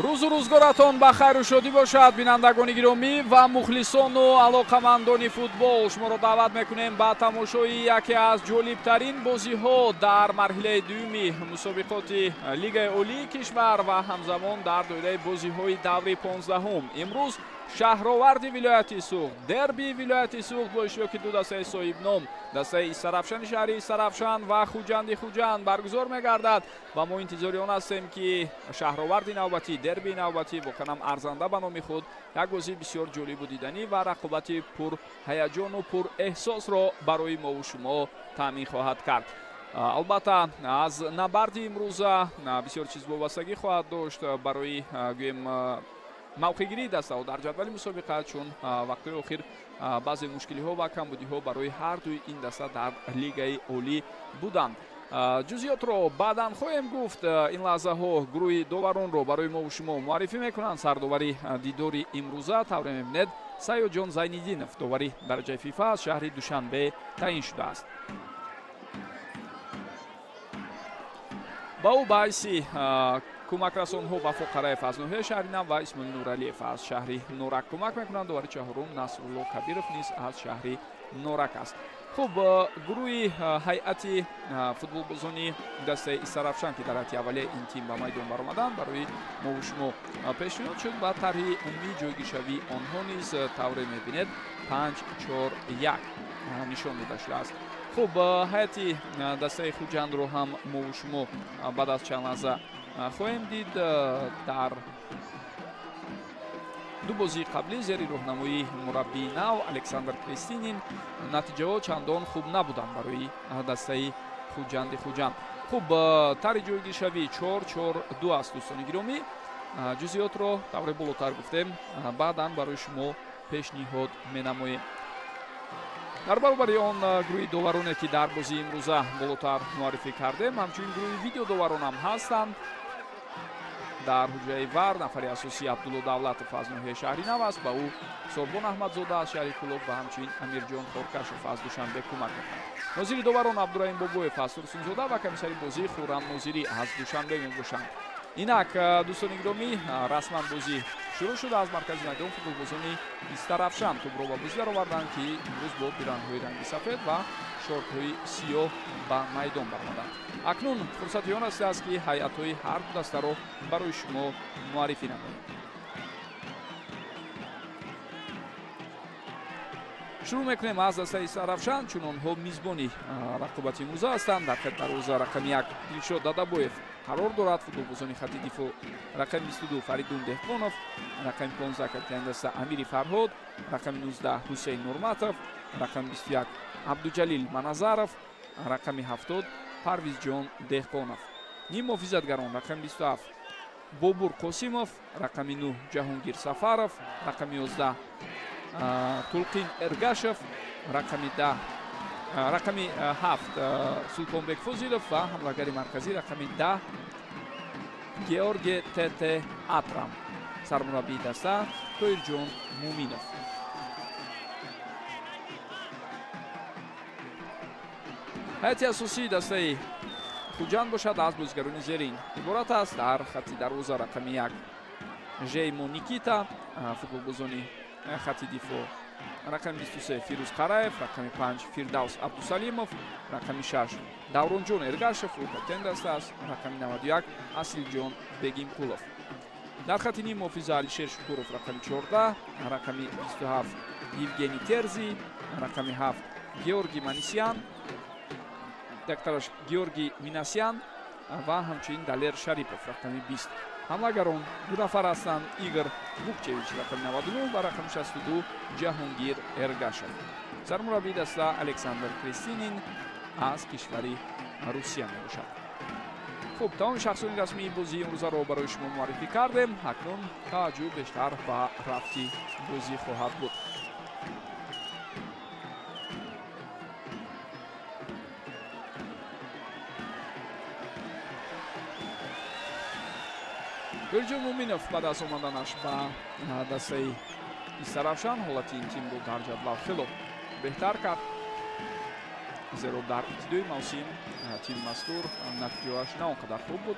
Рӯзу рӯзгоратон ба хайру шодӣ бошад, бинандагони гиромӣ ва мухлисону алоқамандони футбол. Шуморо даъват мекунем ба тамошои яке аз ҷолибтарин бозиҳо дар марҳилаи дуюми мусобиқоти Лигаи Олии кишвар ва ҳамзамон дар доираи бозиҳои даври 15-ум. Имрӯз шаҳроварди вилояти Суғд, дерби вилояти Суғд бо иштироки ду дастаи соҳибном, дастаи Истаравшани шаҳри Истаравшан ва Хуҷанди Хуҷанд баргузор мегардад ва мо интизори он ҳастем, ки шаҳроварди навбатӣ, дерби навбатӣ воқеан ҳам арзанда ба номи худ як бозии бисёр ҷолибу диданӣ ва рақобати пурҳаяҷону пурэҳсосро барои мову шумо таъмин хоҳад кард. Албатта, аз набарди имрӯза бисёр чиз вобастагӣ хоҳад дошт барои, гӯем, мавқеъгирии дастаҳо дар ҷадвали мусобиқа, чун вақтҳои охир баъзе мушкилиҳо ва камбудиҳо барои ҳар дуи ин даста дар Лигаи Олӣ буданд. Ҷузъиётро баъдан хоҳем гуфт. Ин лаҳзаҳо гурӯҳи доваронро барои мову шумо муаррифӣ мекунанд. Сардовари дидори имрӯза, тавре мебинед, Саёдҷон Зайниддинов, довари дараҷаи ФИФА аз шаҳри Душанбе таъин шудааст. Ба ӯ ба ҳайси кӯмакрасонҳо Вафо Қараев аз ноҳияи шаҳри Нав ва Исмоил Нуралиев аз шаҳри Норак кӯмак мекунанд. Довари чаҳорум Насрулло Кабиров низ аз шаҳри Норак аст. Хуб, гурӯҳи ҳайати футболбозони дастаи Истаравшан, ки дар ҳайати аввалияи ин тим ба майдон баромаданд, барои мову шумо пешниҳод шуд ва тарҳи умумии ҷойгиршавии онҳо низ, тавре мебинед, 5-4-1 нишон дода шудааст. Хуб, ҳайати дастаи Хуҷандро ҳам мову шумо баъд аз чанд лаҳза хоҳем дид. Дар ду бозии қаблӣ зери роҳнамоии мураббии нав Александр Кристинин натиҷаҳо чандон хуб набуданд барои дастаи Хуҷанди Хуҷанд. Хуб, тарҳи ҷойгиршавӣ 4-4-2 аст, дӯстони гиромӣ. Ҷузъиётро, тавре болотар гуфтем, баъдан барои шумо пешниҳод менамоем. Дар баробари он гурӯҳи довароне, ки дар бозии имрӯза болотар муаррифӣ кардем, ҳамчунин гурӯҳи видеодоварон ҳам ҳастанд. Дар ҳуҷраи ВАР нафари асосӣ Абдулло Давлатов аз ноҳияи шаҳри Нав аст, ба ӯ Сорбон Аҳмадзода аз шаҳри Кӯлоб ва ҳамчунин Амирҷон Хоркашов аз Душанбе кӯмак мекунанд. Нозири доварон Абдураҳим Бобоев аз Турсунзода ва комиссари бозӣ Хуррам Нозирӣ аз Душанбе мебошанд. Инак, дӯстони гиромӣ, расман бозӣ шурӯъ шуда. Аз маркази майдон футболбозони Истаравшан тӯбро ба бозӣ дароварданд, ки имрӯз бо пиранҳои ранги сафед ва шортҳои сиёҳ ба майдон баромаданд. Акнун фурсати он расидааст, ки ҳайатҳои ҳар ду дастаро барои шумо муаррифӣ намоем. Шурӯъ мекунем аз дастаи Истаравшан, чун онҳо мизбони рақобати имрӯза ҳастанд. Дар хати дарвоза рақами 1 Дилшод Дадабоев қарор дорад. Футболбозони хати дифоъ: рақами 22 Фаридун Деҳқонов, рақами 15 капитани даста Амири Фарҳод, рақами 19 Ҳусейн Нурматов, рақами 21 Абдуҷалил Маназаров, рақами 70 Парвизҷон Деҳқонов. Ним муҳофизатгарон: рақами 27 Бобур Қосимов, рақами 9 Ҷаҳонгир Сафаров, рақами 11 Тулқин Эргашев, рақами 10, рақами 7 Султонбек Фозилов ва ҳамлагари марказӣ рақами 10 Георге Тете Атрам. Сармураббии даста Тоирҷон Муминов. Ҳайати асосии дастаи Хуҷанд бошад, аз бозигарони зерин иборат аст. Дар хати дарвоза рақами 1 Жеймо Никита, футболбозони хати дифоъ рақами 23 Фирӯз Қараев, рақами 5 Фирдавс Абдусалимов, рақами 6 Давронҷон Эргашев, ӯ капитани даста аст, рақами 91 Асилҷон Бегимқулов. Дар хати ним муҳофиза Алишер Шукуров рақами 14, рақами 27 Евгений Терзи, рақами 7 Георгий Манисян, дактараш Георгий Минасян ва ҳамчунин Далер Шарипов рақами 20. Ҳамлагарон ду нафар ҳастанд: Игор Вукчевич рақами 99 ва рақами 62 Ҷаҳонгир Эргашев. Сармураббии даста Александр Кристинин аз кишвари Русия мебошад. Хуб, тамоми шахсони расмии бозии имрӯзаро барои шумо муаррифӣ кардем. Акнун таваҷҷӯҳ бештар ба рафти бозӣ хоҳад буд. Тоирҷон Муминов баъд аз омаданаш ба дастаи Истаравшан ҳолати ин тимро дар ҷадвал хело беҳтар кард, зеро дар ибтидои мавсим тими мазкур натиҷааш на он қадар хуб буд.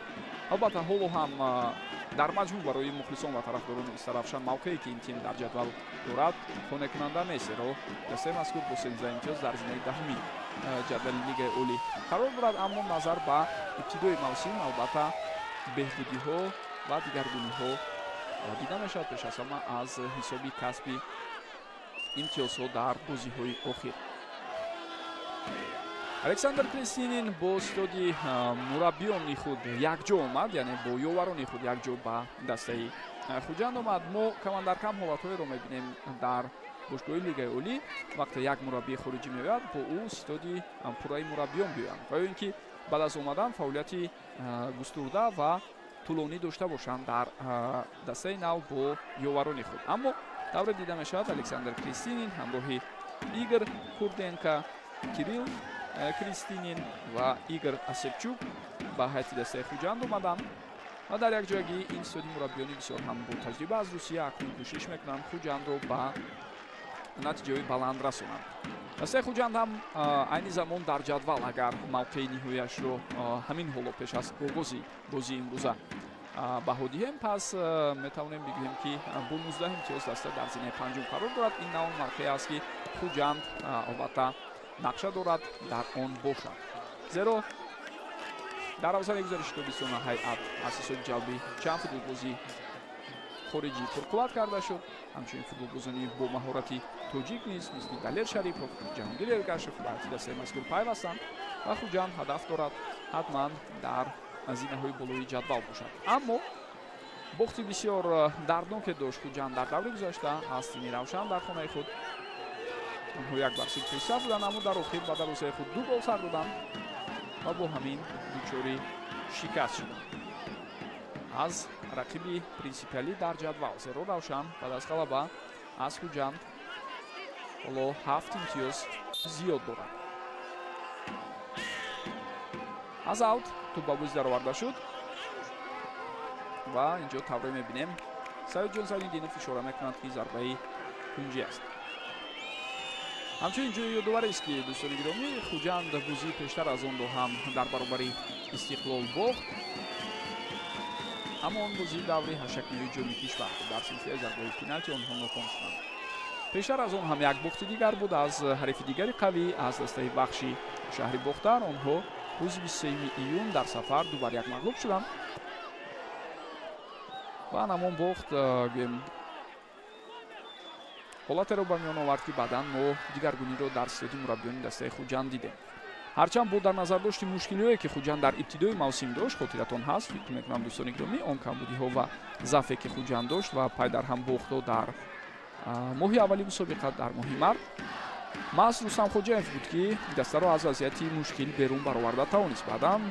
Албатта, ҳоло ҳам Дар маҷмӯъ барои мухлисон ва тарафдорони Истаравшан мавқее, ки ин тим дар ҷадвал дорад, қонеъкунанда нест, зеро дастаи мазкур бо 13 имтиёз дар зинаи даҳуми ҷадвали Лигаи Олӣ қарор дорад. Аммо назар ба ибтидои мавсим, албатта, беҳбудиҳо ва дигаргуниҳо дида мешавад, пеш аз ҳама аз ҳисоби касби имтиёзҳо дар бозиҳои охир. Александр Кристинин бо ситоди мураббиёни худ якҷо омад, яъне бо ёварони худ якҷо ба дастаи Хуҷанд омад. Мо камандаркам ҳолатҳоеро мебинем дар бошгоҳи Лигаи Олӣ, вақте як мураббии хориҷӣ меояд, бо ӯ ситоди пурраи мураббиён биёянд ва ё ин ки баъд аз омадан фаъолияти густурда ва тӯлонӣ дошта бошанд дар дастаи нав бо ёварони худ. Аммо тавре дида мешавад, Александр Кристинин ҳамроҳи Игор Курденко, Кирилл Кристинин ва Игор Асепчук ба ҳайати дастаи Хуҷанд омаданд ва дар як ҷойгӣ ин ситоди мураббиёни бисёр ҳам ботаҷриба аз Русия акнун кӯшиш мекунанд Хуҷандро ба натиҷаҳои баланд расонанд. Дастаи Хуҷанд ҳам айни замон дар ҷадвал, агар мавқеи ниҳояшро ҳамин ҳоло пеш аз оғози бозии имрӯза баҳо диҳем, пас метавонем бигӯем, ки бо 19 имтиёз даста дар зинаи панҷум қарор дорад. Ин на он мавқеъ аст, ки Хуҷанд албатта нақша дорад дар он бошад, зеро дар авзали гузариши тобистона ҳайат аз ҳисоби ҷалби чанд футболбози хориҷӣ пурқувват карда шуд. Ҳамчунин футболбозони бо маҳорати тоҷик низ, мисли Далер Шарипов, Ҷаҳонгир Эргашев, ба ҳайати дастаи мазкур пайвастанд ва Хуҷанд ҳадаф дорад ҳатман дар зинаҳои болои ҷадвал бошад. Аммо бохти бисёр дардноке дошт Хуҷанд дар даври гузашта аз тими Равшан дар хонаи худ. Онҳо 1-0 пешсаф буданд, аммо дар охир ба дарвозаи худ 2 гол сар доданд ва бо ҳамин дучори шикаст шуданд аз рақиби принсипиалӣ дар ҷадвал, зеро Равшан баъд аз ғалаба аз Хуҷанд ҳоло 7 имтиёз зиёд дорад. Аз аут тӯб ба бозӣ дароварда шуд ва инҷо тавре мебинем, Саидҷон Зайниддинов ишора мекунад, ки зарбаи кунҷӣ аст. Ҳамчунин ҷои ёдоварист, ки, дӯстони гиромӣ, Хуҷанд бозии пештар аз онро ҳам дар баробари Истиқлол бохт, аммо он бозии даври ҳаштякниҳои ҷоми кишвар буд. Дар силсилаи зарбаҳои пеналти онҳо ноком шуданд. Пештар аз он ҳам як бохти дигар буд аз ҳарифи дигари қавӣ, аз дастаи Вахши шаҳри Бохтар. Онҳо рӯзи 23 июн дар сафар 2-1 мағлуб шуданд ва ҳамон бохт, гӯем, ҳолатеро ба миён овард, ки баъдан мо дигаргуниро дар ситоди мураббиёни дастаи Хуҷанд дидем. Ҳарчанд бо дар назардошти мушкилиҳое, ки Хуҷанд дар ибтидои мавсим дошт, хотиратон ҳаст, фикр мекунам, дӯстони гиромӣ, он камбудиҳо ва заъфе, ки Хуҷанд дошт ва пайдарҳам бохтҳо дар моҳи аввали мусобиқа, дар моҳи март, маҳз Рустам Хоҷаев буд, ки дастаро аз вазъияти мушкил берун бароварда тавонист. Баъдан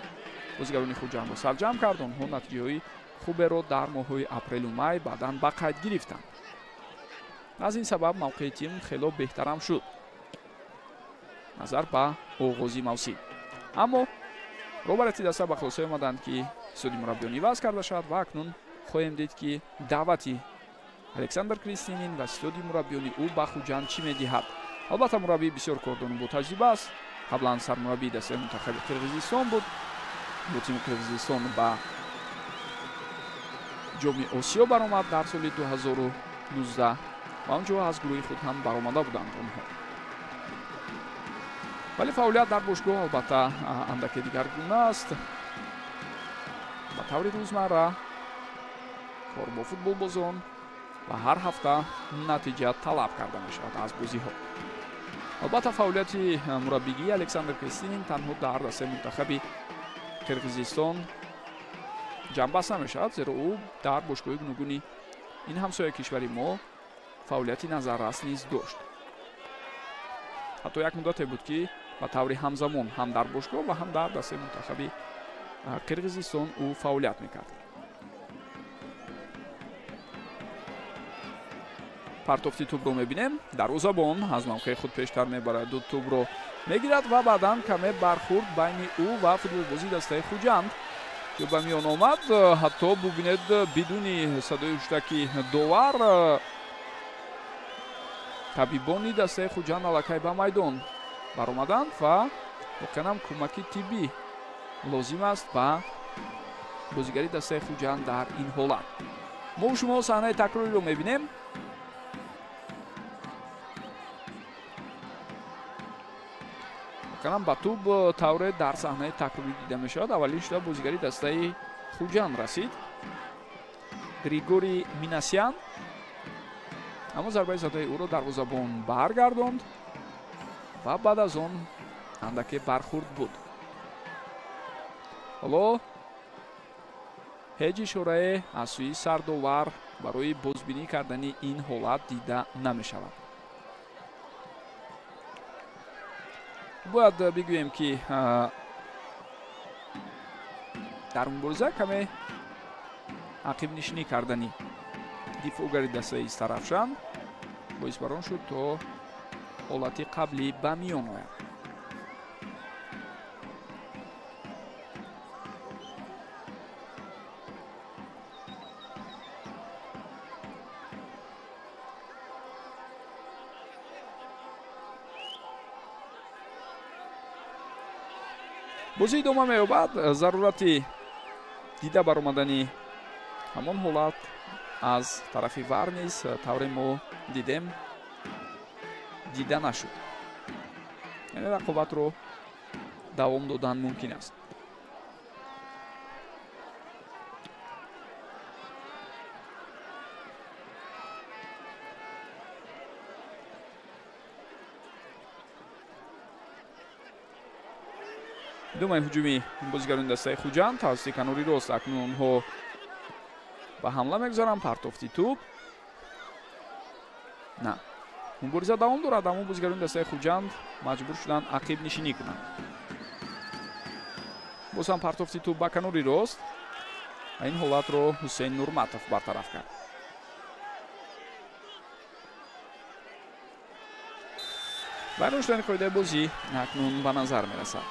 бозигарони Хуҷандро сарҷамъ кард, онҳо натиҷаҳои хуберо дар моҳҳои апрелу май баъдан ба қайд гирифтанд. Аз ин сабаб мавқеи тим хело беҳтарам шуд назар ба оғози мавсим. Аммо роҳбарияти даста ба хулосае омаданд, ки ситоди мураббиён иваз карда шавад ва акнун хоҳем дид, ки даъвати Александр Кристинин ва ситоди мураббиёни ӯ ба Хуҷанд чӣ медиҳад. Албатта, мураббии бисёр кордону ботаҷриба аст. Қаблан сармураббии дастаи мунтахаби Қирғизистон буд, бо тими Қирғизистон ба ҷоми Осиё баромад дар соли 2019 ва он ҷо аз гурӯҳи худ ҳам баромада буданд онҳо. Вале фаъолият дар бошгоҳ албатта андаке дигаргуна аст. Ба таври рӯзмарра кор бо футболбозон ва ҳар ҳафта натиҷа талаб карда мешавад аз бозиҳо. Албатта, фаъолияти мураббигии Александр Кристинин танҳо дар дастаи мунтахаби Қирғизистон ҷамъбаст намешавад, зеро ӯ дар бошгоҳи гуногуни ин ҳамсояи кишвари мо фаъолияти назаррас низ дошт. Ҳатто як муддате буд, ки ба таври ҳамзамон ҳам дар бошгоҳ ва ҳам дар дастаи мунтахаби Қирғизистон ӯ фаъолият мекард. Партофти тӯбро мебинем. Дарвозабон аз мавқеи худ пештар мебарад, ду тӯбро мегирад ва баъдан каме бархӯрд байни ӯ ва футболбози дастаи Хуҷанд ки ба миён омад. Ҳатто бубинед, бидуни садои ҳуштаки довар табибони дастаи Хуҷанд аллакай ба майдон баромаданд ва воқеан ҳам кӯмаки тиббӣ лозим аст ба Бозигари дастаи Хуҷанд дар ин ҳолат. Мо шумо саҳнаи такрориро мебинем. Воқеан ба тӯб тавре дар саҳнаи такрорӣ дида мешавад. Аввалин шуда бозигари дастаи Хуҷанд расид, Григорий Минасян, аммо зарбаи задаи ӯро дарвозабон баргардонд ва баъд аз он андаке бархурд буд. Ҳоло ҳеҷ ишорае аз сӯи сардовар барои бозбинӣ кардани ин ҳолат дида намешавад. Бояд бигӯем, ки дар мубориза каме ақибнишинӣ кардани дифоъгари дастаи Истарафшан боис бар он шуд, то ҳолати қаблӣ ба миён ояд. Бозӣ идома меёбад. Зарурати дида баромадани ҳамон ҳолат аз тарафи ВАР низ, тавре мо дидем, дида нашуд. Яъне рақобатро давом додан мумкин аст. Думаи ҳуҷуми бозигарони дастаи Хуҷанд тавассути канори рост. Акнун онҳо ба ҳамла мегузаранд. Партофти тӯб, на, мубориза давом дорад, аммо бозигарони дастаи Хуҷанд маҷбур шуданд ақибнишинӣ кунанд. Боз ҳам партофти тӯб ба канори рост ва ин ҳолатро Ҳусейн Нурматов бартараф кард. Вайрон шудани қоидаи бозӣ акнун ба назар мерасад.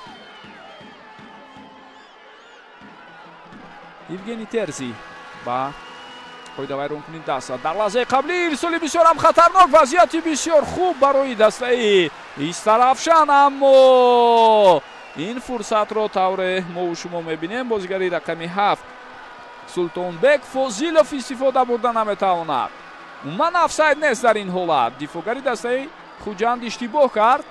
Евгений Терзи ба қоидавайронкунӣ даст зад. Дар лаҳзаи қаблӣ ирсоли бисёрам хатарнок, вазъияти бисёр хуб барои дастаи Истарафшан, аммо ин фурсатро, тавре мову шумо мебинем, бозигари рақами 7 Султонбек Фозилов истифода бурда наметавонад. Умуман офсайд нест дар ин ҳолат. Дифоъгари дастаи Хуҷанд иштибоҳ кард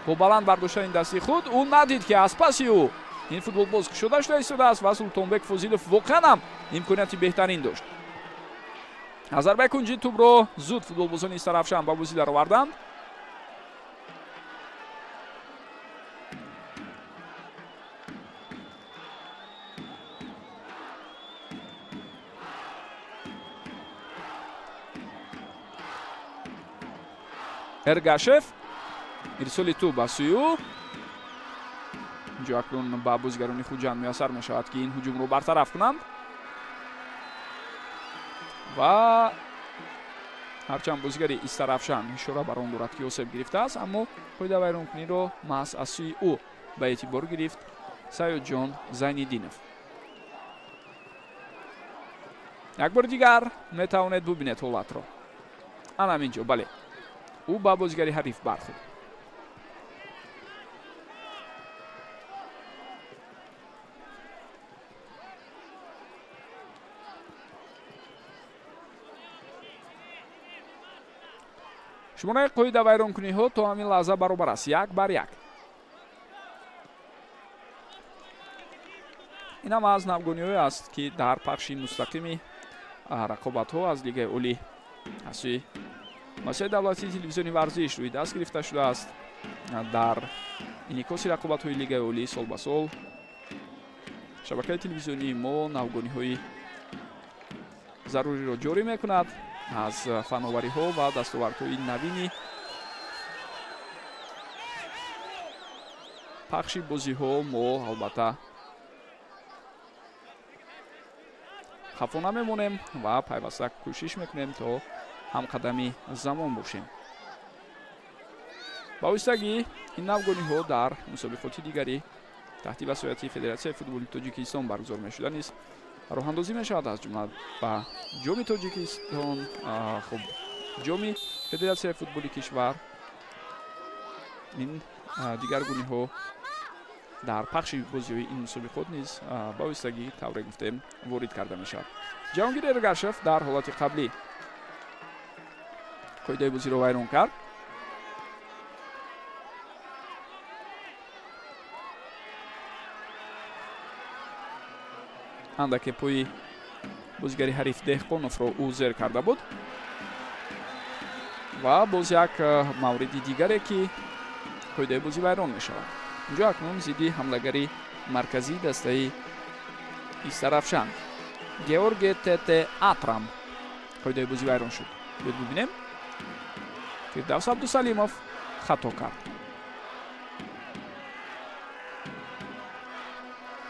бо баланд бардоштани дасти худ. Ӯ надид, ки аз паси ӯ ин футболбоз кушода шуда истодааст ва Султонбек Фозилов воқеан ҳам имконияти беҳтарин дошт. Аз зарбаи кунҷи тӯбро зуд футболбозони Истарафшан ба бозӣ дароварданд. Эргашев, ирсоли тӯб ба сӯи ӯ. Инҷо акнун ба бозигарони Хуҷанд муяссар мешавад, ки ин ҳуҷумро бартараф кунанд ва ҳарчанд бозигари Истарафшан ишора бар он дорад, ки осеб гирифтааст, аммо қоидавайронкуниро маҳз аз сӯи ӯ ба эътибор гирифт Саёдҷон Зайниддинов. Як бори дигар метавонед бубинед ҳолатро. Ана ҳамин ҷо, бале, ӯ ба бозигари ҳариф бархӯрд. Шумораи қоидавайронкуниҳо то ҳамин лаҳза баробар аст, 1-1. Инам аз навгониҳое аст, ки дар пахши мустақими рақобатҳо аз Лигаи Олӣ аз сӯи муассисаи давлатии телевизиони варзиш рӯи даст гирифта шудааст. Дар инъикоси рақобатҳои Лигаи Олӣ сол ба сол шабакаи телевизионии мо навгониҳои заруриро ҷорӣ мекунад. Аз фановариҳо ва дастовардҳои навини пахши бозиҳо мо албатта хафо намемонем ва пайваста кӯшиш мекунем, то ҳамқадами замон бошем. Ба воситагӣ ин навгониҳо дар мусобиқоти дигари таҳти васояти Федератсияи футболи Тоҷикистон баргузор мешуда низ роҳандозӣ мешавад, аз ҷумла ба Ҷоми Тоҷикистон, хуб, Ҷоми Федератсияи футболи кишвар. Ин дигаргуниҳо Дар пахши бозиҳои ин мусобиқот низ ба воситагӣ тавре гуфтем ворид карда мешавад. Ҷаҳонгир Эргашев дар ҳолати қаблӣ қоидаи бозиро вайрон кард. Андаке пои бозигари ҳариф Деҳқоновро ӯ зер карда буд ва боз як мавриди дигаре, ки қоидаи бозӣ вайрон мешавад. Инҷо акнун зидди ҳамлагари марказии дастаи Истарафшан Георге Тете Атрам қоидаи бозӣ вайрон шуд. Биёд бибинем. Фирдавс Абдусалимов хато кард.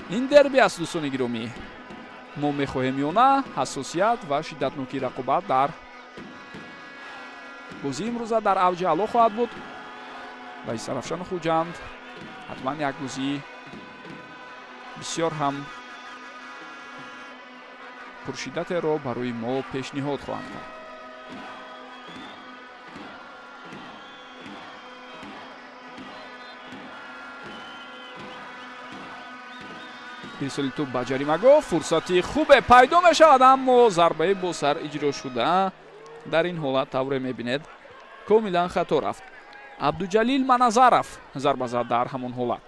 Ин дерби аст, дӯстони гиромӣ. Мо мехоҳем ё на, ҳассосият ва шиддатнокии рақобат дар бозии имрӯза дар авҷи аъло хоҳад буд ва Истарафшану Хуҷанд ҳатман як бозии бисёр ҳам пуршиддатеро барои мо пешниҳод хоҳанд кард. Ирсоли тӯб ба ҷаримагоҳ, фурсати хубе пайдо мешавад, аммо зарбаи бо сар иҷро шуда дар ин ҳолат тавре мебинед комилан хато рафт. Абдуҷалил Маназаров зарба зад дар ҳамон ҳолат.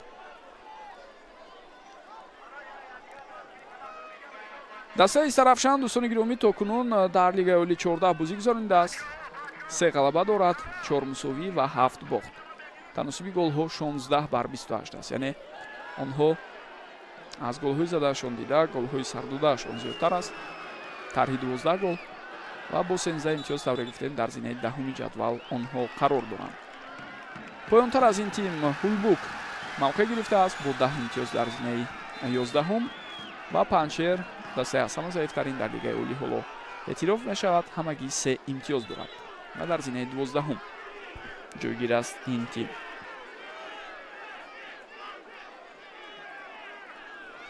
Дастаи Истарафшан, дӯстони гиромӣ, то кунун дар Лигаи Олӣ 14 бозӣ гузаронидааст. 3 ғалаба дорад, 4 мусовӣ ва 7 бохт. Таносуби голҳо 16-28 аст, яъне онҳо аз голҳои задаашон дида голҳои сардодаашон зиёдтар аст. Тарҳи 12 гол ва бо 13 имтиёз тавре гуфтем дар зинаи даҳуми ҷадвал онҳо қарор доранд. Поёнтар аз ин тим Ҳулбук мавқеъ гирифтааст бо 10 имтиёз дар зинаи 11-ум ва Панҷшер дастаи аз ҳама заифтарин дар Лигаи Олӣ ҳоло эътироф мешавад, ҳамагӣ 3 имтиёз дорад ва дар зинаи 12-ум ҷойгир аст ин тим.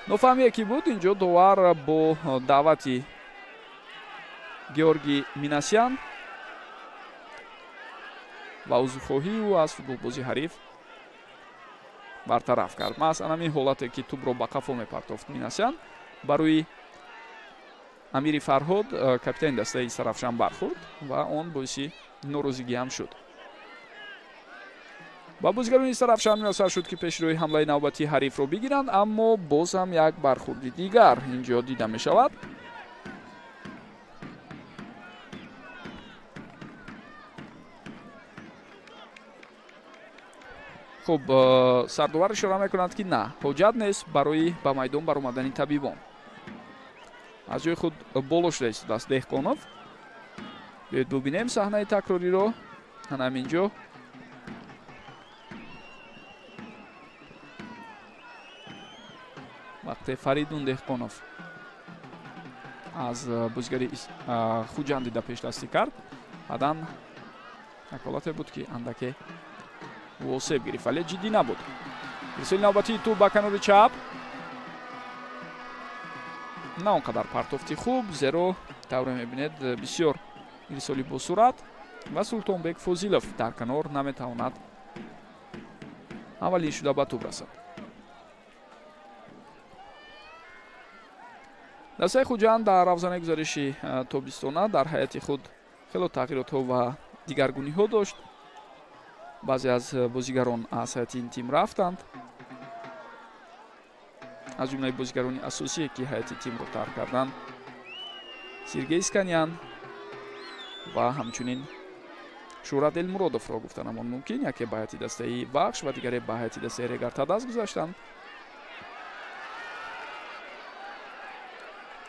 Нофаҳмие ки буд инҷо, довар бо даъвати Георги Минасян ва узрхоҳии ӯ аз футболбози ҳариф бартараф кард. Маҳз анамин ҳолате ки тӯбро ба қафо мепартофт Минасян, барои Амири Фарҳод, капитани дастаи Истарафшан, бархӯрд ва он боиси норозигӣ ҳам шуд. Ба бозигарони Истарафшан муяссар шуд, ки пешрӯи ҳамлаи навбатии ҳарифро бигиранд, аммо боз ҳам як бархӯрди дигар инҷо дида мешавад. Хуб, сардовар ишора мекунад, ки на, ҳоҷат нест барои ба майдон баромадани табибон. Аз ҷои худ боло шуда истодааст Деҳқонов. Биёед бубинем саҳнаи такрориро. Ана ҳаминҷо вақте Фаридун Деҳқонов аз бозигари Хуҷанд дида пешдастӣ кард, баъдан як ҳолате буд, ки андаке осеб гирифт, вале ҷиддӣ набуд. Ирсоли навбатии тӯб ба канори чап, на он қадар партофти хуб, зеро тавре мебинед бисёр ирсоли босуръат ва Султонбек Фозилов дар канор наметавонад аввалин шуда ба тӯб расад. Дастаи Хуҷанд дар равзанаи гузариши тобистона дар ҳайати худ хело тағйиротҳо ва дигаргуниҳо дошт. Баъзе аз бозигарон аз ҳайати ин тим рафтанд, аз ҷумлаи бозигарони асосие, ки ҳайати тимро тарк карданд, Сергей Сканян ва ҳамчунин Шӯҳрат Элмуродовро гуфтанамон мумкин. Яке ба ҳайати дастаи Вахш ва дигаре ба ҳайати дастаи Регар-ТадАЗ гузаштанд.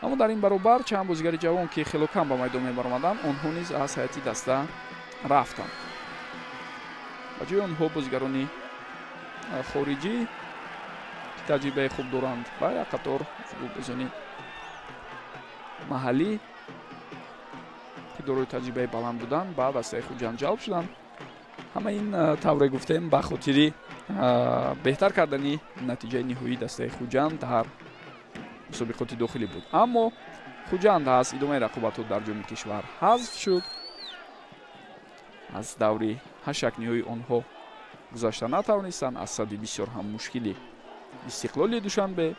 Аммо дар ин баробар чанд бозигари ҷавон, ки хело кам ба майдон мебаромаданд, онҳо низ аз ҳайати даста рафтанд. Ба ҷои онҳо бозигарони хориҷӣ, ки таҷрибаи хуб доранд, ва як қатор футболбозони маҳаллӣ, ки дорои таҷрибаи баланд буданд, ба дастаи Хуҷанд ҷалб шуданд. Ҳама ин тавре гуфтем ба хотири беҳтар кардани натиҷаи ниҳоии дастаи Хуҷанд дар мусобиқоти дохилӣ буд. Аммо Хуҷанд аз идомаи рақобатҳо дар ҷоми кишвар ҳазф шуд. Аз даври ҳашякниҳои онҳо гузашта натавонистанд, аз садди бисёр ҳам мушкилӣ Истиқлоли Душанбе.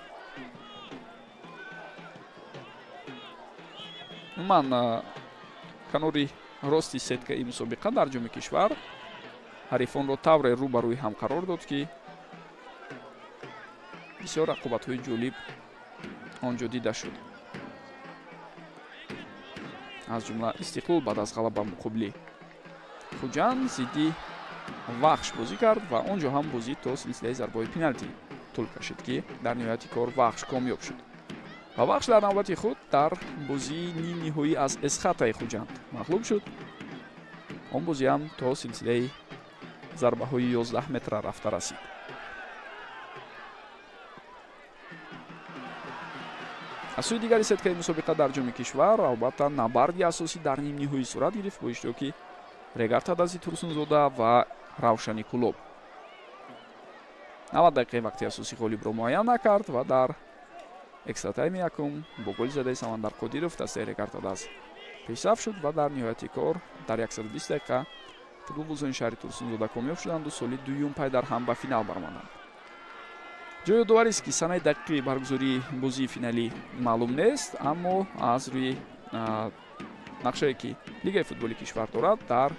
Умуман, канори рости сеткаи мусобиқа дар ҷоми кишвар ҳарифонро тавре рӯ ба рӯи ҳам қарор дод, ки бисёр рақобатҳои ҷолиб он ҷо дида шуд. Аз ҷумла Истиқлол баъд аз ғалаба муқобили Хуҷанд зидди Вахш бозӣ кард ва он ҷо ҳам бозӣ то силсилаи зарбаҳои пеналти тӯл кашид, ки дар ниҳояти кор Вахш комёб шуд. Ва Вахш дар навбати худ дар бозии нимниҳоӣ аз Эсхатаи Хуҷанд мағлуб шуд. Он бозӣ ҳам то силсилаи зарбаҳои 11 метра рафта расид. Аз сӯи дигари сеткаи мусобиқа дар ҷоми кишвар албатта набарди асосӣ дар нимниҳоӣ сурат гирифт бо иштироки Регар Тадази Турсунзода ва Равшани Кулоб. 90 дақиқаи вақти асосӣ ғолибро муайян накард ва дар экстратайми якум бо голи задаи Самандар Қодиров дастаи Регар Тадаз пешсаф шуд ва дар ниҳояти кор дар 120 дақиқа футболбозони шаҳри Турсунзода комёб шуданду соли дуюм пай дар ҳам ба финал баромаданд. Ҷои ёдоварист, ки санаи дақиқи баргузории бозии финалӣ маълум нест, аммо аз рӯи нақшае, ки Лигаи футболи кишвар дорад, дар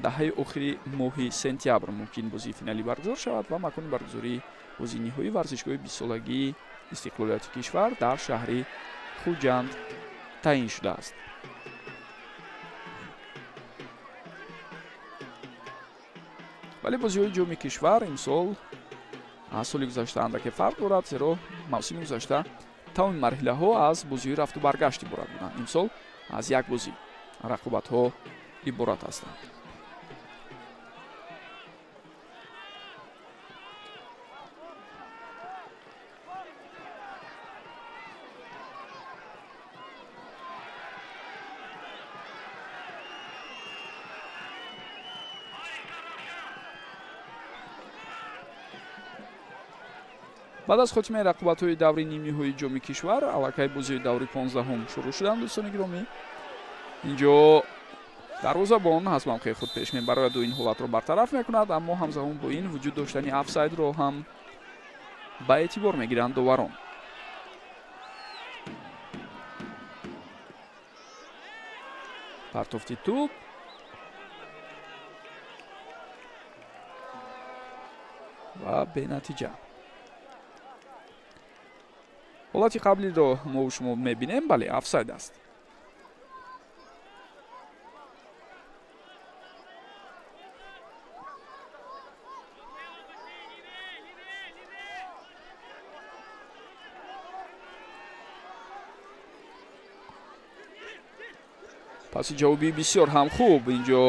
даҳаи охири моҳи сентябр мумкин бозии финалӣ баргузор шавад ва макони баргузории бозии ниҳоӣ варзишгоҳи бистсолагии истиқлолияти кишвар дар шаҳри Хуҷанд таъин шудааст. Вале бозиҳои ҷоми кишвар имсол аз соли гузашта андаке фарқ дорад, зеро мавсими гузашта тамоми марҳилаҳо аз бозиҳои рафту баргашт иборат буданд. Имсол аз як бозӣ рақобатҳо иборат ҳастанд. Баъд аз хотимаи рақобатҳои даври нимниҳоии ҷоми кишвар аллакай бозиҳои даври 15-ҳум шурӯъ шуданд. Дӯстони гиромӣ, инҷо дарвозабон аз мавқеи худ пеш мебарояду ин ҳолатро бартараф мекунад, аммо ҳамзамон бо ин вуҷуд доштани афсайдро ҳам ба эътибор мегиранд доварон. Партофти тӯб ва бенатиҷа. Ҳолати қаблиро мо шумо мебинем, бале, офсайд аст. Паси ҷавобӣ бисёр ҳам хуб инҷо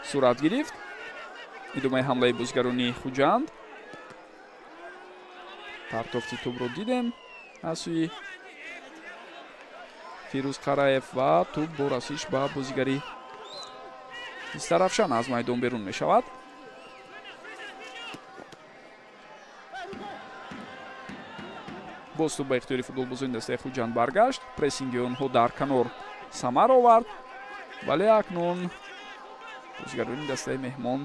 сурат гирифт. Идомаи ҳамлаи бозигарони Хуҷанд. Партофти тӯбро дидем аз сӯи Фирӯз Қараев ва тӯб бо расиш ба бозигари Истарафшан аз майдон берун мешавад. Боз тӯб ба ихтиёри футболбозони дастаи Хуҷанд баргашт. Прессинги онҳо дар канор самар овард, вале акнун бозигарони дастаи меҳмон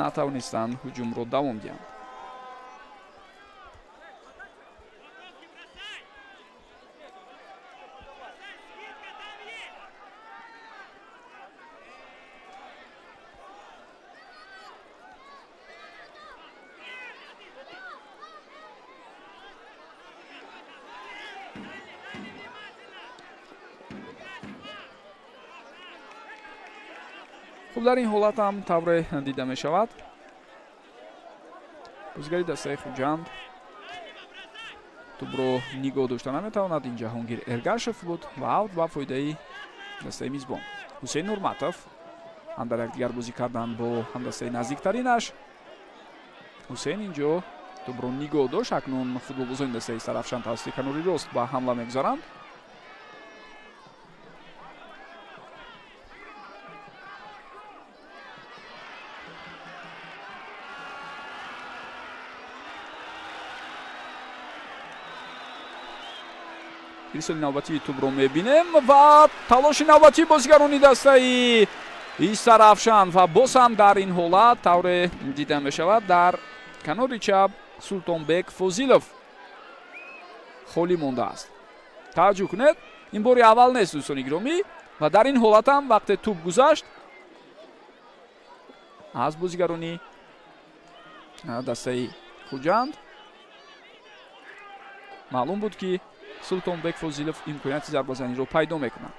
натавонистанд ҳуҷумро давом диҳанд. Хуб, дар ин ҳолат ҳам тавре дида мешавад, бозигари дастаи Хуҷанд тӯбро нигоҳ дошта наметавонад. Ин Ҷаҳонгир Эргашев буд ва аут ба фоидаи дастаи мизбон. Ҳусейн Нурматов ҳам дар якдигар бозӣ кардан бо ҳамдастаи наздиктаринаш. Ҳусейн инҷо тӯбро нигоҳ дошт. Акнун футболбозони дастаи Истарафшан тавассути канори рост ба ҳамла мегузаранд. Ирсоли навбатии тӯбро мебинем ва талоши навбатии бозигарони дастаи Истарафшан ва боз ҳам дар ин ҳолат тавре дида мешавад, дар Канори чап Султонбек Фозилов холӣ мондааст. Таваҷҷӯҳ кунед, ин бори аввал нест, дӯстони гиромӣ, ва дар ин ҳолат ҳам вақте тӯб гузашт аз бозигарони дастаи Хуҷанд, маълум буд, ки Султонбек Фозилов имконияти зарбазаниро пайдо мекунад.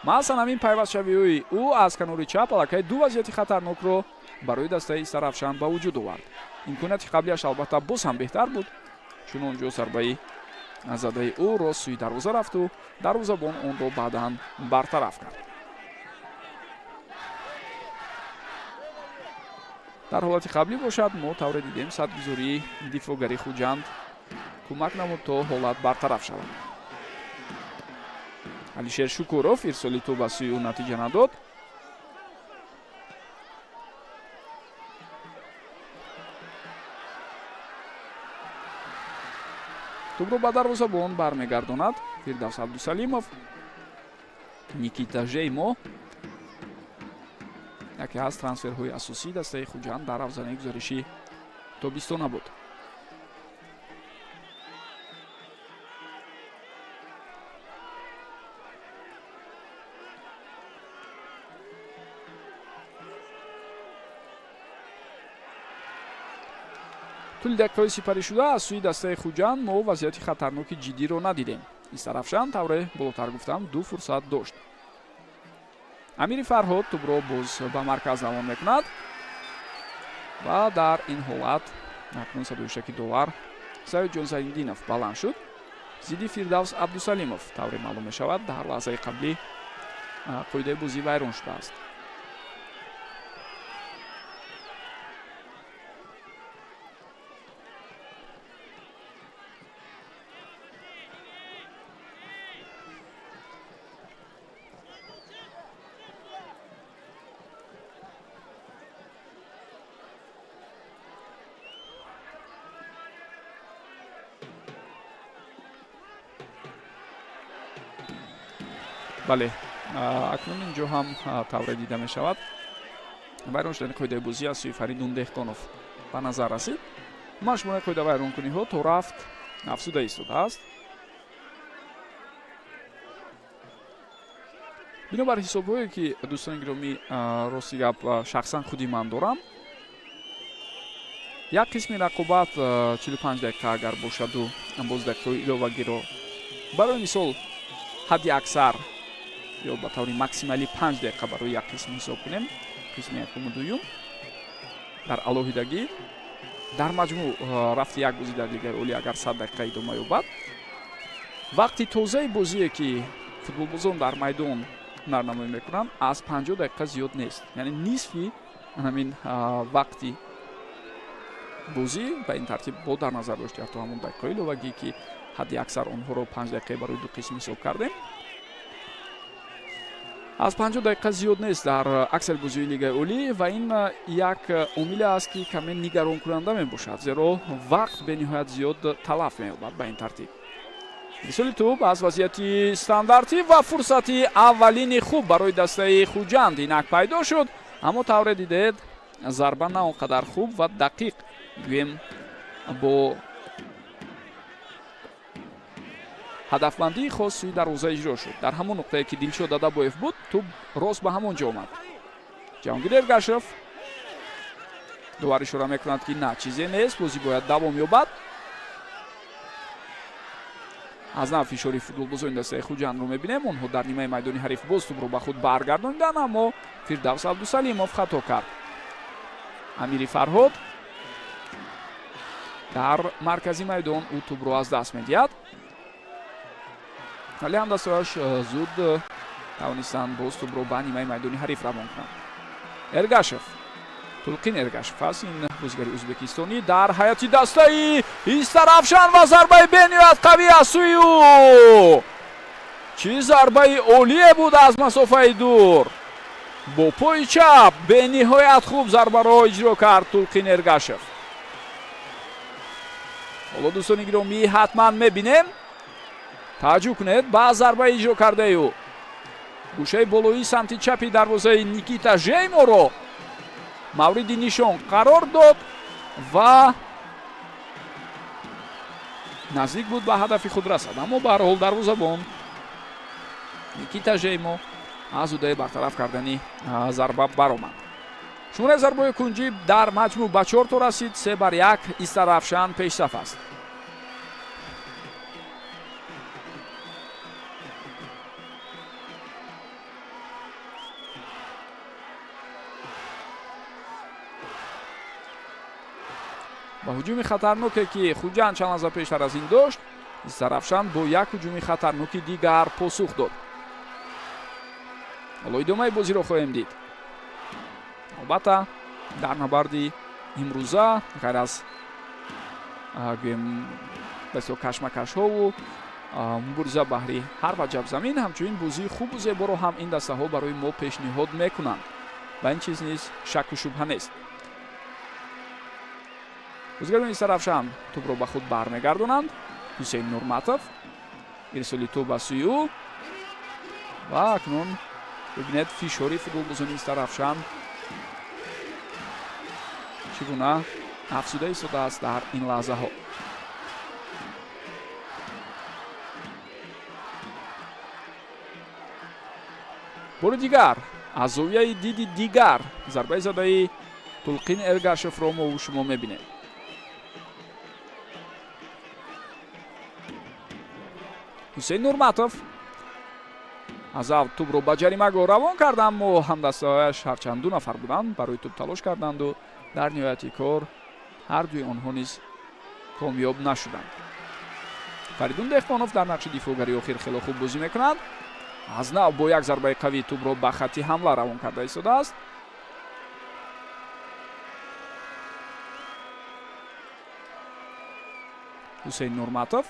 Маҳсан ҳамин пайвастшавиҳои ӯ аз канори чап аллакай ду вазъияти хатарнокро барои дастаи Истаравшан ба вуҷуд овард. Имконияти қаблиаш албатта боз ҳам беҳтар буд, чун он ҷо зарбаи задаи ӯ рост сӯи дарвоза рафту дарвозабон онро баъдан бартараф кард. Дар ҳолати қаблӣ бошад, мо тавре дидем, садгузории дифоъгари Хуҷанд кӯмак намуд, то ҳолат бартараф шавад. Алишер Шукуров, ирсоли тӯб ба сӯи ӯ натиҷа надод. Тӯбро ба дарвозабон бармегардонад Фирдавс Абдусалимов. Никита Жеймо, яке аз трансферҳои асосии дастаи Хуҷанд дар афзанаи гузариши тобистона буд. Тӯли дақиқаҳои сипаришуда аз сӯи дастаи Хуҷанд мо вазъияти хатарноки ҷиддиро надидем. Истаравшан, тавре болотар гуфтам, ду фурсат дошт. Амири Фарҳод тӯбро боз ба марказ равон мекунад ва дар ин ҳолат акнун садои довар Саидҷон Зайниддинов баланд шуд. Зидди Фирдавс Абдусалимов, тавре маълум мешавад, дар лаҳзаи қаблӣ қоидаи бозӣ вайрон шудааст. Бале, акнун инҷо ҳам тавре дида мешавад, вайрон шудани қоидаи бозӣ аз сӯи Фаридун Деҳқонов ба назар расид. Машмураи қоида вайронкуниҳо то рафт афзуда истодааст. Бинобар ҳисобҳое, ки, дӯстони гиромӣ, рости гап, шахсан худи ман дорам, як қисми рақобат 45 дақиқа агар бошаду боз дақиқаҳои иловагиро барои мисол ҳадди аксар ё ба таври максималӣ 5 дақиқа барои як қисм ҳисоб кунем, қисми якуму дуюм дар алоҳидагӣ, дар маҷмӯъ рафти як бозӣ дар Лигаи Олӣ агар 100 дақиқа идома ёбад, вақти тозаи бозие, ки футболбозон дар майдон ҳунарнамоӣ мекунанд, аз 50 дақиқа зиёд нест. Яъне нисфи ҳамин вақти бозӣ ба ин тартиб бо дар назар дошти ҳатто ҳамон дақиқаҳои иловагӣ, ки ҳадди аксар онҳоро 5 дақиқа барои ду қисм ҳисоб кардем, аз 50 дақиқа зиёд нест дар аксари бозиҳои Лигаи Олӣ. Ва ин як омиле аст, ки каме нигаронкунанда мебошад, зеро вақт бениҳоят зиёд талаф меёбад. Ба ин тартиб ирсоли тӯб аз вазъияти стандартӣ ва фурсати аввалини хуб барои дастаи Хуҷанд инак пайдо шуд, аммо тавре дидед, зарба на он қадар хуб ва дақиқ, гӯем, бо ҳадафмандии хос сӯи дарвоза иҷро шуд. Дар ҳамон нуқтае, ки Дилшод Дадабоев буд, тӯб рост ба ҳамон ҷо омад. Ҷаҳонгир Эргашев, довар ишора мекунад, ки на, чизе нест, бозӣ бояд давом ёбад. Аз нав фишори футболбозони дастаи Хуҷандро мебинем. Онҳо дар нимаи майдони ҳариф боз тӯбро ба худ баргардониданд, аммо Фирдавс Абдусалимов хато кард. Амири Фарҳод дар маркази майдон ӯ тӯбро аз даст медиҳад, вале ҳамдастааш зуд тавонистанд боз тӯбро ба нимаи майдони ҳариф равон кунанд. Эргашев, Тулқин Эргашев аст ин бозигари ӯзбекистонӣ дар ҳайати дастаи Истаравшан ва зарбаи бениҳоят қавӣ аз сӯи ӯ. Чӣ зарбаи олие буд аз масофаи дур! Бо пои чап бениҳоят хуб зарбаро иҷро кард Тулқин Эргашев. Ҳоло, дӯстони гиромӣ, ҳатман мебинем. Таваҷҷӯҳ кунед ба зарбаи иҷро кардаи ӯ. Гӯшаи болоии самти чапи дарвозаи Никита Жейморо Мавриди нишон қарор дод ва наздик буд ба ҳадафи худ расад, аммо ба ҳар ҳол дарвозабон Никита Жеймо аз удаи бартараф кардани зарба баромад. Шумораи зарбаҳои кунҷӣ дар маҷмӯъ ба 4 то расид, 3-1 Истаравшан пешсаф аст. Ба ҳуҷуми хатарноке, ки Хуҷанд чанд лаҳза пештар аз ин дошт, Истаравшан бо як ҳуҷуми хатарноки дигар посух дод. Ҳоло идомаи бозиро хоҳем дид. Албатта, дар набарди имрӯза ғайр аз гӯем басё кашмакашҳову мубориза баҳри ҳар ваҷаб замин, ҳамчунин бозии хубу зеборо ҳам ин дастаҳо барои мо пешниҳод мекунанд. Ба ин чиз низ шакку шубҳа нест. Бозигарони Истаравшан тӯбро ба худ бармегардонанд. Ҳусейн Нурматов ирсоли тӯб ба сӯи ӯ ва акнун бибинед фишори футболбозони Истаравшан чӣ гуна афзуда истодааст дар ин лаҳзаҳо. Бори дигар аз зовияи диди дигар зарбаи задаи Тулқин Эргашевро мо шумо мебинем. Ҳусейн Нурматов аз ав тӯбро ба ҷаримагоҳ равон кард, аммо ҳамдастаҳояш ҳарчанд 2 нафар буданд, барои тӯб талош карданду дар ниҳояти кор ҳар дуи онҳо низ комёб нашуданд. Фаридун Деҳқонов дар нақши дифоъгари охир хело хуб бозӣ мекунад. Аз нав бо як зарбаи қавӣ тӯбро ба хатти ҳамла равон карда истодааст. Ҳусейн Нурматов